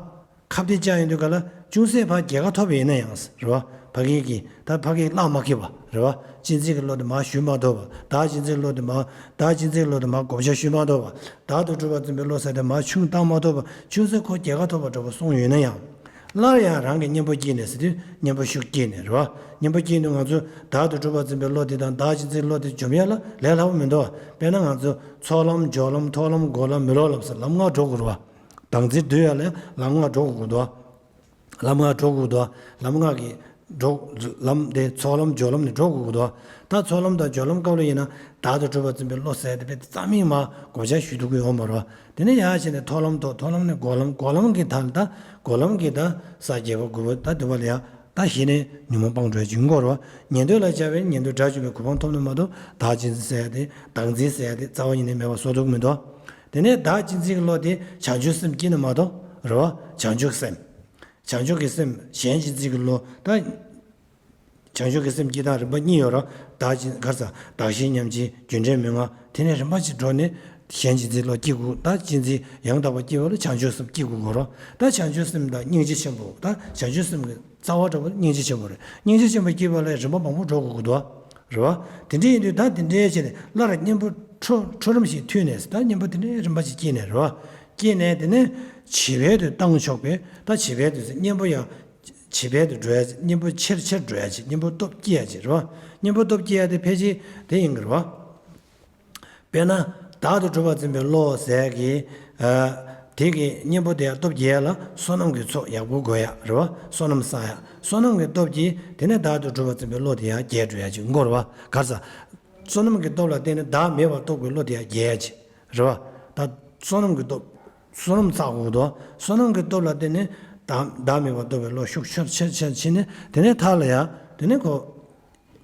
ཁ་གཏད་བཅག་ཡོང་དུས་ག་ལ་ཅུང་ཟད་ཕར་རྒྱལ་ཁ་ཐོབ་པ་ཡིན་ན་ཡང་རེད་བ། ཕ་གི་གིས་ད་ཕ་གིས་བརླག་མ་ཁེལ་བ་རེད་བ། གཅེས་འཛིན་གྱི་བློ་དེ་མར་ཞུ་མ་ཐུབ་པ། བདག་གཅེས་འཛིན་གྱི་བློ་དེ་མར་བདག་གཅེས་འཛིན་གྱི་བློ་དེ་མར་བགོ་བཤའ་ཞུ་མ་ཐུབ་པ། བདག་ཏུ་གྲུབ་པར་འཛིན་པའི་བློ་ཟེར་དེ་མར་ཆུང་བཏང་མ་ཐུབ་པ་ཅུང་ཟད་ཁོ་རྒྱལ་ཁ་ཐོབ་པ་འདྲ་པོ་སོང་ཡོད་ན་ཡང་། སླར་ཡང་རང་གི་གཉེན་པོ་སྐྱེས་ནས་ཟེར་དུས་གཉེན་པོ་ཤུགས་སྐྱེས་ནས་རེད་བ། གཉེན་པོ་སྐྱེས་དུས་ང་ཚོས་བདག་ཏུ་གྲུབ་པར་འཛིན་པའི་བློ་དེ་དང་བདག་གཅེས་འཛིན་གྱི་བློ་དེ་འཇོམས་ཡ་ལ་ལས་སླ་པོ་མི་འདུག་དཔེར་ན་ང་ཚོ་ཚོགས་ལམ་སྦྱོར་ལམ་ཐོག་ལམ་འགོག་ལམ་མི་སློབ་ལམ་ཟེར་ལམ་ལྔ་འགྲོ་དགོས་རེད་བ། བདག་འཛིན་བསྡུས་ཡ་ལ་ལམ་ལྔ་འགྲོ་དགོས་འདུག་ལམ་ལྔ་འགྲོ་དགོས་འདུག་ལམ་ལྔ་གི་འགྲོ་ལམ་དེ་ཚོགས་ལམ་སྦྱོར་ལམ་ནས་འགྲོ་དགོས་འདུག་ད་ཚོགས་ལམ་དང་སྦྱོར་ལམ་སྐབས་ལ་ཡིན་ན་བདག་ཏུ་གྲུབ་པར་འཛིན་པའི་བློ་ཟེར་དེ་དཔེ་རྩ་མེད་མ་བགོ་བཤའ་ཞུ་ཐུབ་ཀྱི་ཡོད་མ་རེད་བ། དེ་ནས་ཡར་བྱས་ནས་ཐོག་ལམ་དུ་ཐོག་ལམ་ནས་འགོག་ལམ་འགོག་ལམ་གྱི་ད་ད་འགོག་ལམ་གྱི་ད་ས་བརྒྱད་པ་དགུ་པ་ད་དུ་བ་ལ་ཡ་ད་གཞི་ནས་ཉོན་མོངས་སྤངས་འགྲོ་ཡ་ཅིག་ཡིན་དགོས་རེད་བ། ཉན་ཐོས་ལ་བྱ་བའི་ཉན་ཐོས་དགྲ་བཅོམ་པའི་གོ་འཕང་ཐོབ་ནས་མ་གཏོགས་བདག་གཅེས་འཛིན་ཟེར་ཡ་དེ་བདག་འཛིན་ཟེར་ཡ་དེ་རྩ་བ་ཉིད་ནས་མེད་པ་བཟོ་ཐུབ་ཀྱི་མི་འདུག་དེ་ནས་བདག་གཅེས་འཛིན་གྱི་བློ་དེ་བྱང་ཆུབ་སེམས་སྐྱེས་ནས་མ་གཏོགས་རེད་བ། བྱང་ཆུབ་སེམས། བྱང་ཆུབ་ཀྱི་སེམས་གཞན་གཅེས་འཛིན་གྱི་བློ་ད། བྱང་ཆུབ་ཀྱི་སེམས་སྐྱེ་སྟངས་རིམ་པ་གཉིས་ཡོད་ར། བདག་གཅེས་གར་ས་བདག་གཞན་མཉམ་བརྗེ་རྒྱུ་འབྲས་མན་ངག་དེ་ནས་རིམ་པ་གཅིག་འགྲོ་ནས་གཞན་གཅེས་འཛིན་བློ་སྐྱེ་དགོས། བདག་གཅེས་འཛིན་ཡང་དག་པ་སྐྱེ་བ་ལ་བྱང་ཆུབ་སེམས་སྐྱེ་དགོས་གོ་ར། ད་བྱང་ཆུབ་སེམས་དང་སྙིང་རྗེ་ཆེན་པོ་ད་བྱང་ཆུབ་སེམས་ཀྱི་རྩ་བ་འདྲ་པོ་སྙིང་རྗེ་ཆེན་པོ་རེད། སྙིང་རྗེ་ཆེན་པོ་སྐྱེ་བ་ལ་རིམ་པ་མང་པོ་འགྲོ་དགོས་ཀྱི་འདུག་རེད་བ། དེ་འདྲ་ཡིན་དུས་ད་དེ་འདྲའི་བྱས་ནས་སླར་གཉེན་པོ་འཕྲོ་འཕྲོ་རིམ་ཞིག་མཐུད་ནས་ད་གཉེན་པོ་དེ་འདྲའི་རིམ་པ་ཞིག་སྐྱེས་ནས་རེད་བ། སྐྱེས་ནས་དེ་ནས་བྱིས་པའི་དུ་བཏང་ཆོག་པས་ད་བྱིས་པའི་དུ་གཉེན་པོ་ཡང་། བྱིས་པའི་དུ་འགྲོ་ཡ་ཅིག་གཉེན་པོ་ཆེར་ཆེར་འགྲོ་ཡ་ཅིག་གཉེན་པོ་སྟོབས་སྐྱེ་ཡ་ཅིག་རེད་བ། གཉེན་པོ་སྟོབས་སྐྱེ་ཡ་དེ་ཕལ་ཆེར་དེ་ཡིན་གྱི་རེད་བ། དཔེར་ན། བདག་ཏུ་གྲུབ་པར་འཛིན་པའི་བློ་ཟེར་གྱི། ཨ། དེ་གི་གཉེན་པོ་དེ་ཡང་སྟོབས་རྒྱས་ཡ་ལ་བསོད་ནམས་ཀྱི་ཚོགས་ཡག་པོ་དགོས་ཡ་རེད་བ། བསོད་ནམས་བསགས་ཡ། བསོད་ནམས་ཀྱི་སྟོབས་ཀྱིས་དེ་ནས་བདག་ཏུ་གྲུབ་པར་འཛིན་པའི་བློ་དེ་ཡང་རྒྱས་འགྲོ་ཡ་ཅིག་ཡིན་གྱི་རེད་བ། ག་རེ་ཟེར། བསོད་ནམས་ཀྱི་སྟོབས་ལ་བརྟེན་ནས་བདག་མེད་པར་རྟོགས་པའི་བློ་དེ་ཡང་རྒྱས་ཡ་ཅིག་རེད་བ། ད་བསོད་ནམས་ཀྱི་སྟོབས། བསོད་ནམས་བསགས་དགོས་འདུག་བསོད་ནམས་ཀྱི་སྟོབས་ལ་བརྟེན་ནས་བདག་བདག་མེད་པར་རྟོགས་པའི་བློ་ཤུགས་ཆེར་ཆེར་ཆེར་ཕྱིན་ནས་དེ་ནས་མཐའ་ལ་ཡང་དེ་ནས་ཁོ་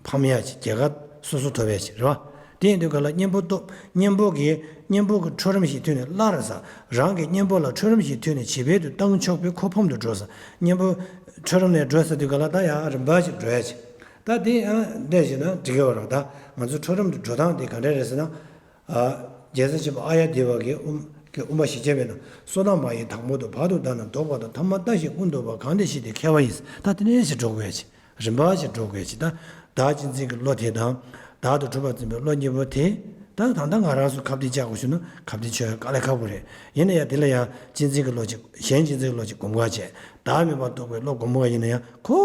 ཕམ་ཡ་ཅིག་རྒྱལ་ཁ་སོ་སོ་ཐོབ་ཡ་ཅིག་རེད་བ། དེ་ཡིན་དུས་ག་ལ་གཉེན་པོ་སྟོབས་གཉེན་པོ་གི་གཉེན་པོ་གི་འཕྲོ་རིམ་ཞིག་མཐུད་ནས་སླར་ས་རང་གི་གཉེན་པོ་ལ་འཕྲོ་རིམ་ཞིག་མཐུད་ནས་བྱིས་པའི་དུ་བཏང་ཆོག་པའི་ཁོ་ཕམ་དུ་འགྲོ་ས་གཉེན་པོ་འཕྲོ་རིམ་ནས་འགྲོ་ས་དུས་ག་ལ་ད་ཡང་རིམ་པ་ཞིག་འགྲོ་ཡ་ཅིག་ད་དེ་ཡང་འདྲ་ཞིག་ན་འགྲིག་གི་བ་རེད་བ། ད་ང་ཚོ་འཕྲོ་རིམ་དུ་འགྲོ་སྟངས་དེ་ག་འདྲ་རེད་ཟེར་ན། རྒྱལ་སྲས་ཆེན་པོ་ཨཱརྱ་དེ་བ་གིས་དབུ་གི་དབུ་མ་བཞི་བརྒྱ་པའི་ནང་བསོད་ནམས་མ་ཡིན་དང་པོ་དང་བར་དུ་བདག་ནི་བཟློག་པ་དང་ཐ་མ་ལྟ་ཞིག་ཀུན་བཟློག་པ་གང་དེ་བཞི་དེ་མཁས་པ་ཡིན། ད་དེ་ནས་ཞིག་འགྲོ་དགོས་ཡ་ཅིག་རིམ་པ་ཞིག་འགྲོ་དགོས་ཡ་ཅིག་ད་བདག་གཅེས་འཛིན་གྱི་བློ་དེ་དང་། བདག་ཏུ་གྲུབ་པར་འཛིན་པའི་བློ་གཉིས་པོ་དེ། ད་ད་ལྟ་ང་རང་ཚོ་ཁ་གཏད་བཅག་དགོས་ཞུ་ན་ཁ་གཏད་གཅོག་ཡ་དཀའ་ལས་ཁག་པོ་རེད། ཡིན་ན་ཡང་དེ་ལ་ཡང་གཅེས་འཛིན་གྱི་བློ་ཅིག་གཞན་གཅེས་འཛིན་གྱི་བློ་ཅིག་སྒོམ་ག་བྱས། བདག་མེད་པར་རྟོགས་པའི་བློ་སྒོམ་ག་ཡིན་ན་ཡང་ཁོ།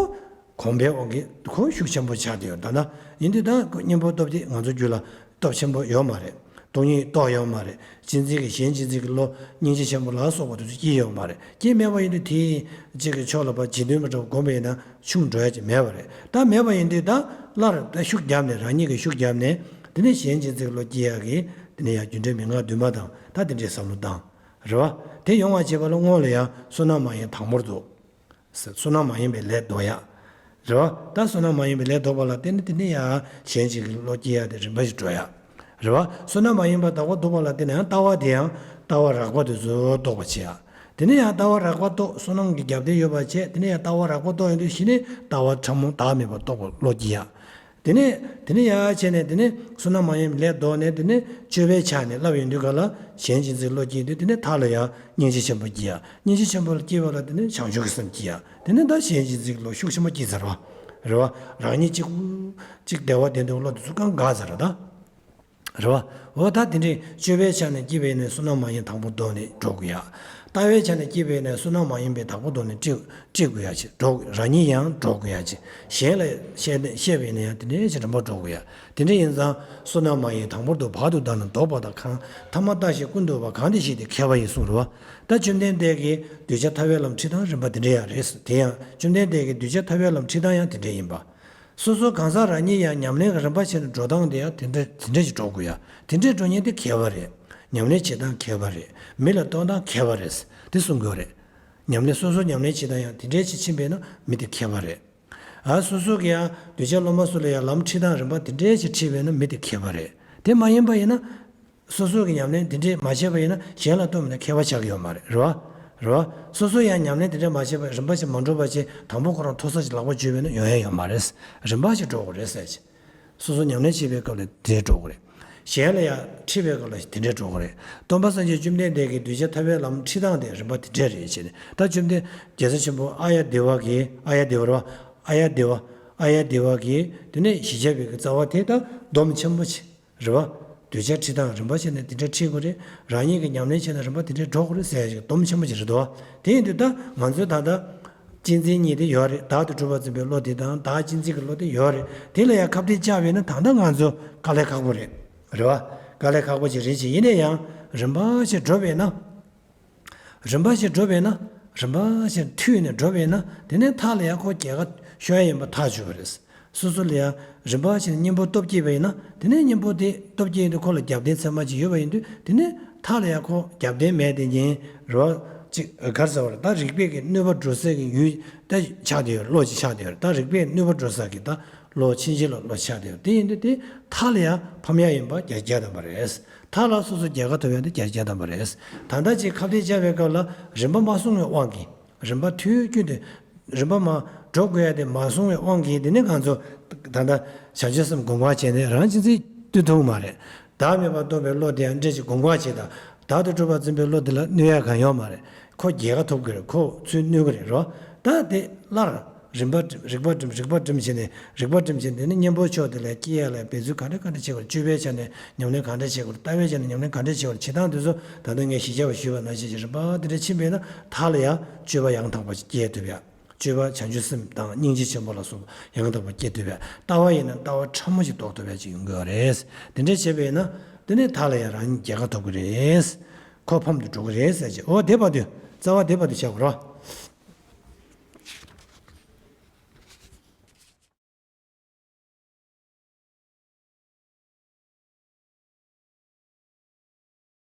གོམས་པའི་དབང་གིས་ཁོ་ཤུགས་ཆེན་པོ་ཆགས་བསྡད་ཡོད། ད་ལྟ་ཡིན་དུས་ད་གཉེན་པོ་སྟོབས་དེ་ང་ཚོ་རྒྱུད་ལ་སྟོབས་ཆེན་པོ་ཡོད་མ་རེད། སྟོང་ཉིད་རྟོགས་ཡོད་མ་རེད། གཅེས་འཛིན་གྱི་གཞན་གཅེས་འཛིན་གྱི་བློ་སྙིང་རྗེ་ཆེན་པོ་ལ་སོགས་པ་དེ་ཚོ་སྐྱེས་ཡོད་མ་རེད། སྐྱེས་མེད་པ་ཡིན་དུས་དེ་གཅིག་གི་ཕྱོགས་ལ་ཕར་རྗེས་མཐུན་པ་འདྲ་བོ་སྒོམ་པ་ཡིན་ན་ཆུང་འགྲོ་ཡ་ཅིག་མེད་པ་རེད། ད་མེད་པ་ཡིན་དུས་ད་སླར་ད་ཤུགས་བརྒྱབ་ནས་རང་ཉིད་ཀྱིས་ཤུགས་བརྒྱབ་ནས་དེ་ནས་གཞན་གཅེས་འཛིན་གྱི་བློ་སྐྱེ་ཡ་གི་དེ་ནས་ཡང་རྒྱུ་འབྲས་མན་ངག་བདུན་མ་དང་ད་དེ་འདྲའི་བསམ་བློ་བཏང་། རེད་བ། དེ་ཡོང་བ་བྱེད་པ་ལ་སྔོན་ལ་ཡང་བསོད་ནམས་མ་ཡིན་དང་པོར་འདུག་བསོད་ནམས་མ་ཡིན་པའི་ལས་ལྡོག་ཡ། རེད་བ། ད་བསོད་ནམས་མ་ཡིན་པའི་ལས་ལྡོག་པ་ལ་བརྟེན་ནས་དེ་ནས་ཡང་གཞན་གཅིག་གི་བློ་སྐྱེ་ཡ་དེ་རིམ་པ་ཞིག་འགྲོ་ཡ། རེད་བ། བསོད་ནམས་མ་ཡིན་པ་དག་པར་རྟོགས་པ་ལ་བརྟེན་ནས་ཡང་ལྟ་བ་དེ་ཡང་ལྟ་བ་རགས་པ་དེ་ཚོ་རྟོགས་པར་བྱེད་ཡ། དེ་ནས་ཡང་ལྟ་བ་རགས་པ་རྟོགས། བསོད་ནམས་ཀྱི་རྒྱབ་རྟེན་ཡོད་པར་བྱས། དེ་ནས་ཡང་ལྟ་བ་རགས་པ་རྟོགས་ཡོང་དུས་གཞི་ནས་ལྟ་བ་ཕྲ་མོ་བདག་མེད་པར་རྟོགས་པར་བློ་སྐྱེ་ཡ། དེ་ནས་དེ་ནས་ཡར་བྱས་ནས་དེ་ནས་བསོད་ནམས་མ་ཡིན་པའི་ལས་ལྡོག་ནས། དེ་ནས་སྤྱོད་པའི་ཆ་ནས་སླར་ཡོང་དུས་ག་ལ་གཞན་གཅེས་འཛིན་བློ་སྐྱེ་དུས། དེ་ནས་མཐའ་ལ་ཡང་སྙིང་རྗེ་ཆེན་པོ་སྐྱེ་ཡ། སྙིང་རྗེ་ཆེན་པོ་ལ་སྐྱེས་པ་ལ་དེ་ནས་བྱང་ཆུབ་ཀྱི་སེམས་སྐྱེ་ཡ། དེ་ནས་ད་གཞན་གཅེས་འཛིན་གྱི་བློ་ཤུགས་ཆེན་པོ་སྐྱེས་ཚར་བ་རེད་བ། རང་ཉིད་གཅིག་པུ་གཅིག་བདེ་བ་ལྡན་དུས་བློ་དེ་ཚོ་གང་འགག་ཚར་ར་ད། རེད་བ། འོ་ད་དེ་འདྲའི་སྤྱོད་པའི་ཆ་ནས་སྐྱེས་པ་ཡིན་ན་བསོད་ནམས་མ་ཡིན་དང་པོ་ལྡོག་ནས་འགྲོ་དགོས་ཡ། ལྟ་བའི་ཆ་ནས་སྐྱེས་པ་ཡིན་ན་བསོད་ནམས་མ་ཡིན་པའི་དང་པོ་ལྡོག་ནས་སྤྲད་སྤྲད་དགོས་ཡ་ཅིག་འགྲོ། རང་ཉིད་ཡང་འགྲོ་དགོས་ཡ་ཅིག་གཞན་ལ་བཤད་བཤད་པ་ཡིན་ན་ཡང་དེ་འདྲའི་ཅིག་རིམ་པ་འགྲོ་དགོས་ཡ། དེ་འདྲ་ཡིན་ཙང་བསོད་ནམས་མ་ཡིན་དང་པོར་འདུག་བར་དུ་བདག་ནི་ལྡོག་པ་དང་། གང་ཐ་མ་ལྟ་ཞིག་ཀུན་ལྡོག་པ། གང་དེ་ཞིག་དེ་མཁས་པ་ཡིན་གསུངས་རེད་བ། ད་བཅོམ་ལྡན་འདས་ཀྱིས་གདུལ་བྱ་ཐར་པའི་ལམ་ཁྲིད་སྟངས་རིམ་པ་དེ་འདྲ་ཡང་རེད། དེ་ཡང་བཅོམ་ལྡན་འདས་ཀྱིས་གདུལ་བྱ་ཐར་པའི་ལམ་ཁྲིད་སྟངས་ཡང་དེ་འདྲ་ཡིན་པ། སོ་སོ་གང་ཟག་རང་ཉིད་ཡང་ཉམས་ལེན་གྱི་རིམ་པ་བྱས་ནས་འགྲོ་སྟངས་དེ་ཡང་དེ་འདྲ་དེ་འདྲ་ཞིག་འགྲོ་དགོས་ཡ། དེ་འདྲ་འགྲོ་མཁན་དེ་མཁས་པ་རེད། ཉམས་ལེན་བྱེད་སྟངས་མཁས་པ་རེད། མི་ལ་སྟོན་སྟངས་མཁས་པ་རེད། དེ་གསུང་དགོས་རེད། ཉམས་ལེན་སོ་སོ་ཉམས་ལེན་བྱེད་སྟངས་ཡང་དེ་འདྲ་ཞིག་ཕྱིན་པས་ན་མི་དེ་མཁས་པ་རེད། ཨ་སོ་སོ་གི་ཡང་གདུལ་བྱ་སློབ་མ་ཚོ་ལ་ཡང་ལམ་ཁྲིད་སྟངས་རིམ་པ་དེ་འདྲ་ཞིག་ཁྲིད་པས་ན་མི་དེ་མཁས་པ་རེད། དེ་མ་ཡིན་པ་ཡིན་ན། སོ་སོ་གི་ཉམས་ལེན་དེ་འདྲས་མ་བྱས་པ་ཡིན་ན་གཞན་ལ་སྟོན་པ་ན་མཁས་པ་ཆགས་ཀྱི་ཡོད་མ་རེད། རེད་བ། རེད་བ། སོ་སོ་ཡང་ཉམས་ལེན་དེ་འདྲས་མ་བྱས་པ་རིམ་པ་ཞིག་མ་འགྲོ་བ་བྱས་དང་པོ་ཁོ་རང་མཐོ་ས་ཞིག་ལག་པ་འཇུས་པས་ན་ཡོང་ཡ་ཡོད་མ་རེད། རིམ་པ་ཞིག་འགྲོ་དགོས་རེད་ཟེར་ཅིག་སོ་སོ་ཉམས་ལེན་བྱེད་པའི་སྐབས་ལ་དེ་འགྲོ་དགོས་རེད། གཞན་ལ་ཡང་ཁྲིད་པའི་སྐབས་ལ་དེ་འདྲས་འགྲོ་དགོས་རེད། སྟོན་པ་སངས་རྒྱས་བཅོམ་ལྡན་འདས་ཀྱིས་གདུལ་བྱ་ཐར་པའི་ལམ་ཁྲིད་སྟངས་དེ་རིམ་པ་དེ་འདྲས་རེད་ཅེས་ནས། ད་བཅོམ་ལྡན་རྒྱལ་སྲས་ཆེན་པོ་ཨཱརྱ་དེ་བ་གིས། ཨཱརྱ་དེ་བ་རེད་བ། ཨཱརྱ་དེ་བ། ཨཱརྱ་དེ་བ་གིས་དེ་ནས་གཞི་བྱས་པའི་རྩ་བ་དེ་ད་སྡོམ་ཆེན་པོ་ཆེ། རེད་བ། གདུལ་བྱ་ཁྲིད་སྟངས་རིམ་པ་བྱས་ནས་དེ་འདྲ་ཁྲིད་དགོས་རེད། རང་ཉིད་ཀྱི་ཉམས་ལེན་བྱས་ན་རིམ་པ་དེ་འདྲ་འགྲོ་དགོས་རེད་ཟེར་ཡ་ཞིག་སྡོམ་ཆེན་པོ་ཞིག་རེད་དོ། དེ་ཡིན་དུས་ད་ང་ཚོའི་ད་ལྟ་གཅེས་འཛིན་གཉིས་དེ་ཡོད་རེད། བདག་ཏུ་གྲུབ་པར་འཛིན་པའི་བློ་དེ་དང་བདག་གཅེས་འཛིན་གྱི་བློ་དེ་ཡོད་རེད། དེ་ལ་ཡང་ཁ་གཏད་བཅག་པས་ན་ད་ལྟ་ང་ཚོ་དཀའ་ལས་ཁག་པོ་རེད། རེད་བ། དཀའ་ལས་ཁག་པོ་ཞིག་རེད་ཅེས། ཡིན་ན་ཡང་རིམ་པ་ཞིག་འགྲོ་བས་ན། རིམ་པ་ཞིག་འགྲོ་བས་ན། རིམ་པ་ཞིག་མཐུད་ནས་འགྲོ་བས་ན། དེ་ནས་མཐའ་ལ་ཡང་ཁོ་རྒྱལ་ཁ་ཤོར་ཡ་ཡིན་པ་ཐག་ཆོད་པ་རེད། སོ་སོ་ལ་ཡང་རིམ་པ་ཞིག་གཉེན་པོ་སྟོབས་སྐྱེས་པ་ཡིན་ན། དེ་ནས་གཉེན་པོ་དེ་སྟོབས་སྐྱེས་ཡིན་དུས་ཁོ་ལ་རྒྱབ་རྟེན་ཚད་མ་ཅིག་ཡོད་པ་ཡིན་དུས། དེ་ནས་མཐའ་ལ་ཡང་ཁོ་རྒྱབ་རྟེན་མེད་དེ་ཉིན་རོ་ཅིག་གར་ཟེར་བ་རེད། ད་རིགས་པས་ཀྱི་གནོད་པ་འགྲོ་སའི་གི་ཡུལ་ད་ཆགས་བསྡད་ཡོད། བློ་ཅིག་ཆགས་བསྡད་ཡོད་རེད། ད་རིགས་པས་གནོད་པ་འགྲོ་ས་གི་ད་བློ་ཕྱིན་ཅི་ལོག་བློ་ཆགས་བསྡད་ཡོད། དེ་ཡིན་དུས་དེ་མཐའ་ལ་ཡང་ཕམ་ཡ་ཡིན་པ་བརྒྱ་ཆ་བརྒྱ་ཐམ་པ་རེད། མཐའ་ལ་སོ་སོ་རྒྱལ་ཁ་ཐོབ་ཡ་དེ་བརྒྱ་ཆ་བརྒྱ་ཐམ་པ་རེད། ད་ལྟ་ཅིག་ཁ་གཏད་བཅག་པའི་སྐབས་ལ་རིམ་པ་མ་སྲུང་བའི་དབང་གིས། རིམ་པ་ཐུན་རྒྱུན་དུ་རིམ་པ་མ་འགྲོ་དགོས་ཡ་དེ་མ་སྲུང་བའི་དབང་གིས། དེ་ནི་ང་ཚོ་ད་ལྟ་བྱང་ཆུབ་སེམས་སྒོམ་པ་བྱས་ནས་རང་གཅེས་འཛིན་སྡོད་ཐུབ་མ་རེད། བདག་མེད་པར་རྟོགས་པའི་བློ་དེ་ཡང་འདྲེས་ཀྱི་སྒོམ་པ་བྱེད་དང་། བདག་ཏུ་གྲུབ་པར་འཛིན་པའི་བློ་དེ་ལ་གནོད་ཡ་གང་ཡོད་མ་རེད། ཁོ་རྒྱལ་ཁ་ཐོབ་ཀྱི་རེད། ཁོ་ཚུར་གནོད་ཀྱི་རེད་རོ། ད་དེ་སླར་རིམ་པ་རིག་པ་སྒྲིམ། རིག་པ་སྒྲིམ་བྱས་ནས། རིག་པ་སྒྲིམ་བྱས་ནས་ནི་གཉེན་པོ་མཆོག་དེ་ལ་སྐྱེ་ཡ་ལ་འབད་ཚུལ་ག་འདྲ་ག་འདྲ་བྱེད་དགོས། སྤྱོད་པའི་ཆ་ནས་ཉམས་ལེན་ག་འདྲ་བྱེད་དགོས། ལྟ་བའི་ཆ་ནས་ཉམས་ལེན་ག་འདྲ་བྱེད་དགོས། བྱེད་སྟངས་དེ་ཚོ་ད་ལྟ་ངས་གཞི་བཅའ་བ་ཞུས་པ་ནང་བཞིན་གྱི་རིམ་པ་དེ་འདྲ་ཕྱིན་པས་ན་མཐའ་ལ་ཡང་སྤྱོད་པ་ཡང་དག་པ་སྐྱེ་ཐུབ་ཡ། སྤྱོད་པ་བྱང་ཆུབ་སེམས་དང་སྙིང་རྗེ་ཆེན་པོ་ལ་སོགས་པ་ཡང་དག་པ་སྐྱེ་ཐུབ་ཡ། ལྟ་བ་ཡིན་ན་ལྟ་བ་ཕྲ་མོ་ཞིག་རྟོགས་ཐུབ་ཡ་ཅིག་ཡོང་གི་ཡོད་རེད། དེ་འདྲ་བྱས་པས་ན་དེ་ནས་མཐའ་ལ་ཡང་རང་ཉིད་རྒྱལ་ཁ་ཐོབ་ཀྱི་རེད། ཁོ་ཕམ་དུ་འགྲོ་གི་རེད་ཟེར་གྱི། འོ་དེ་བར་དུ་རྩ་བ་དེ་བར་དུ་བྱ་དགོས་རོ།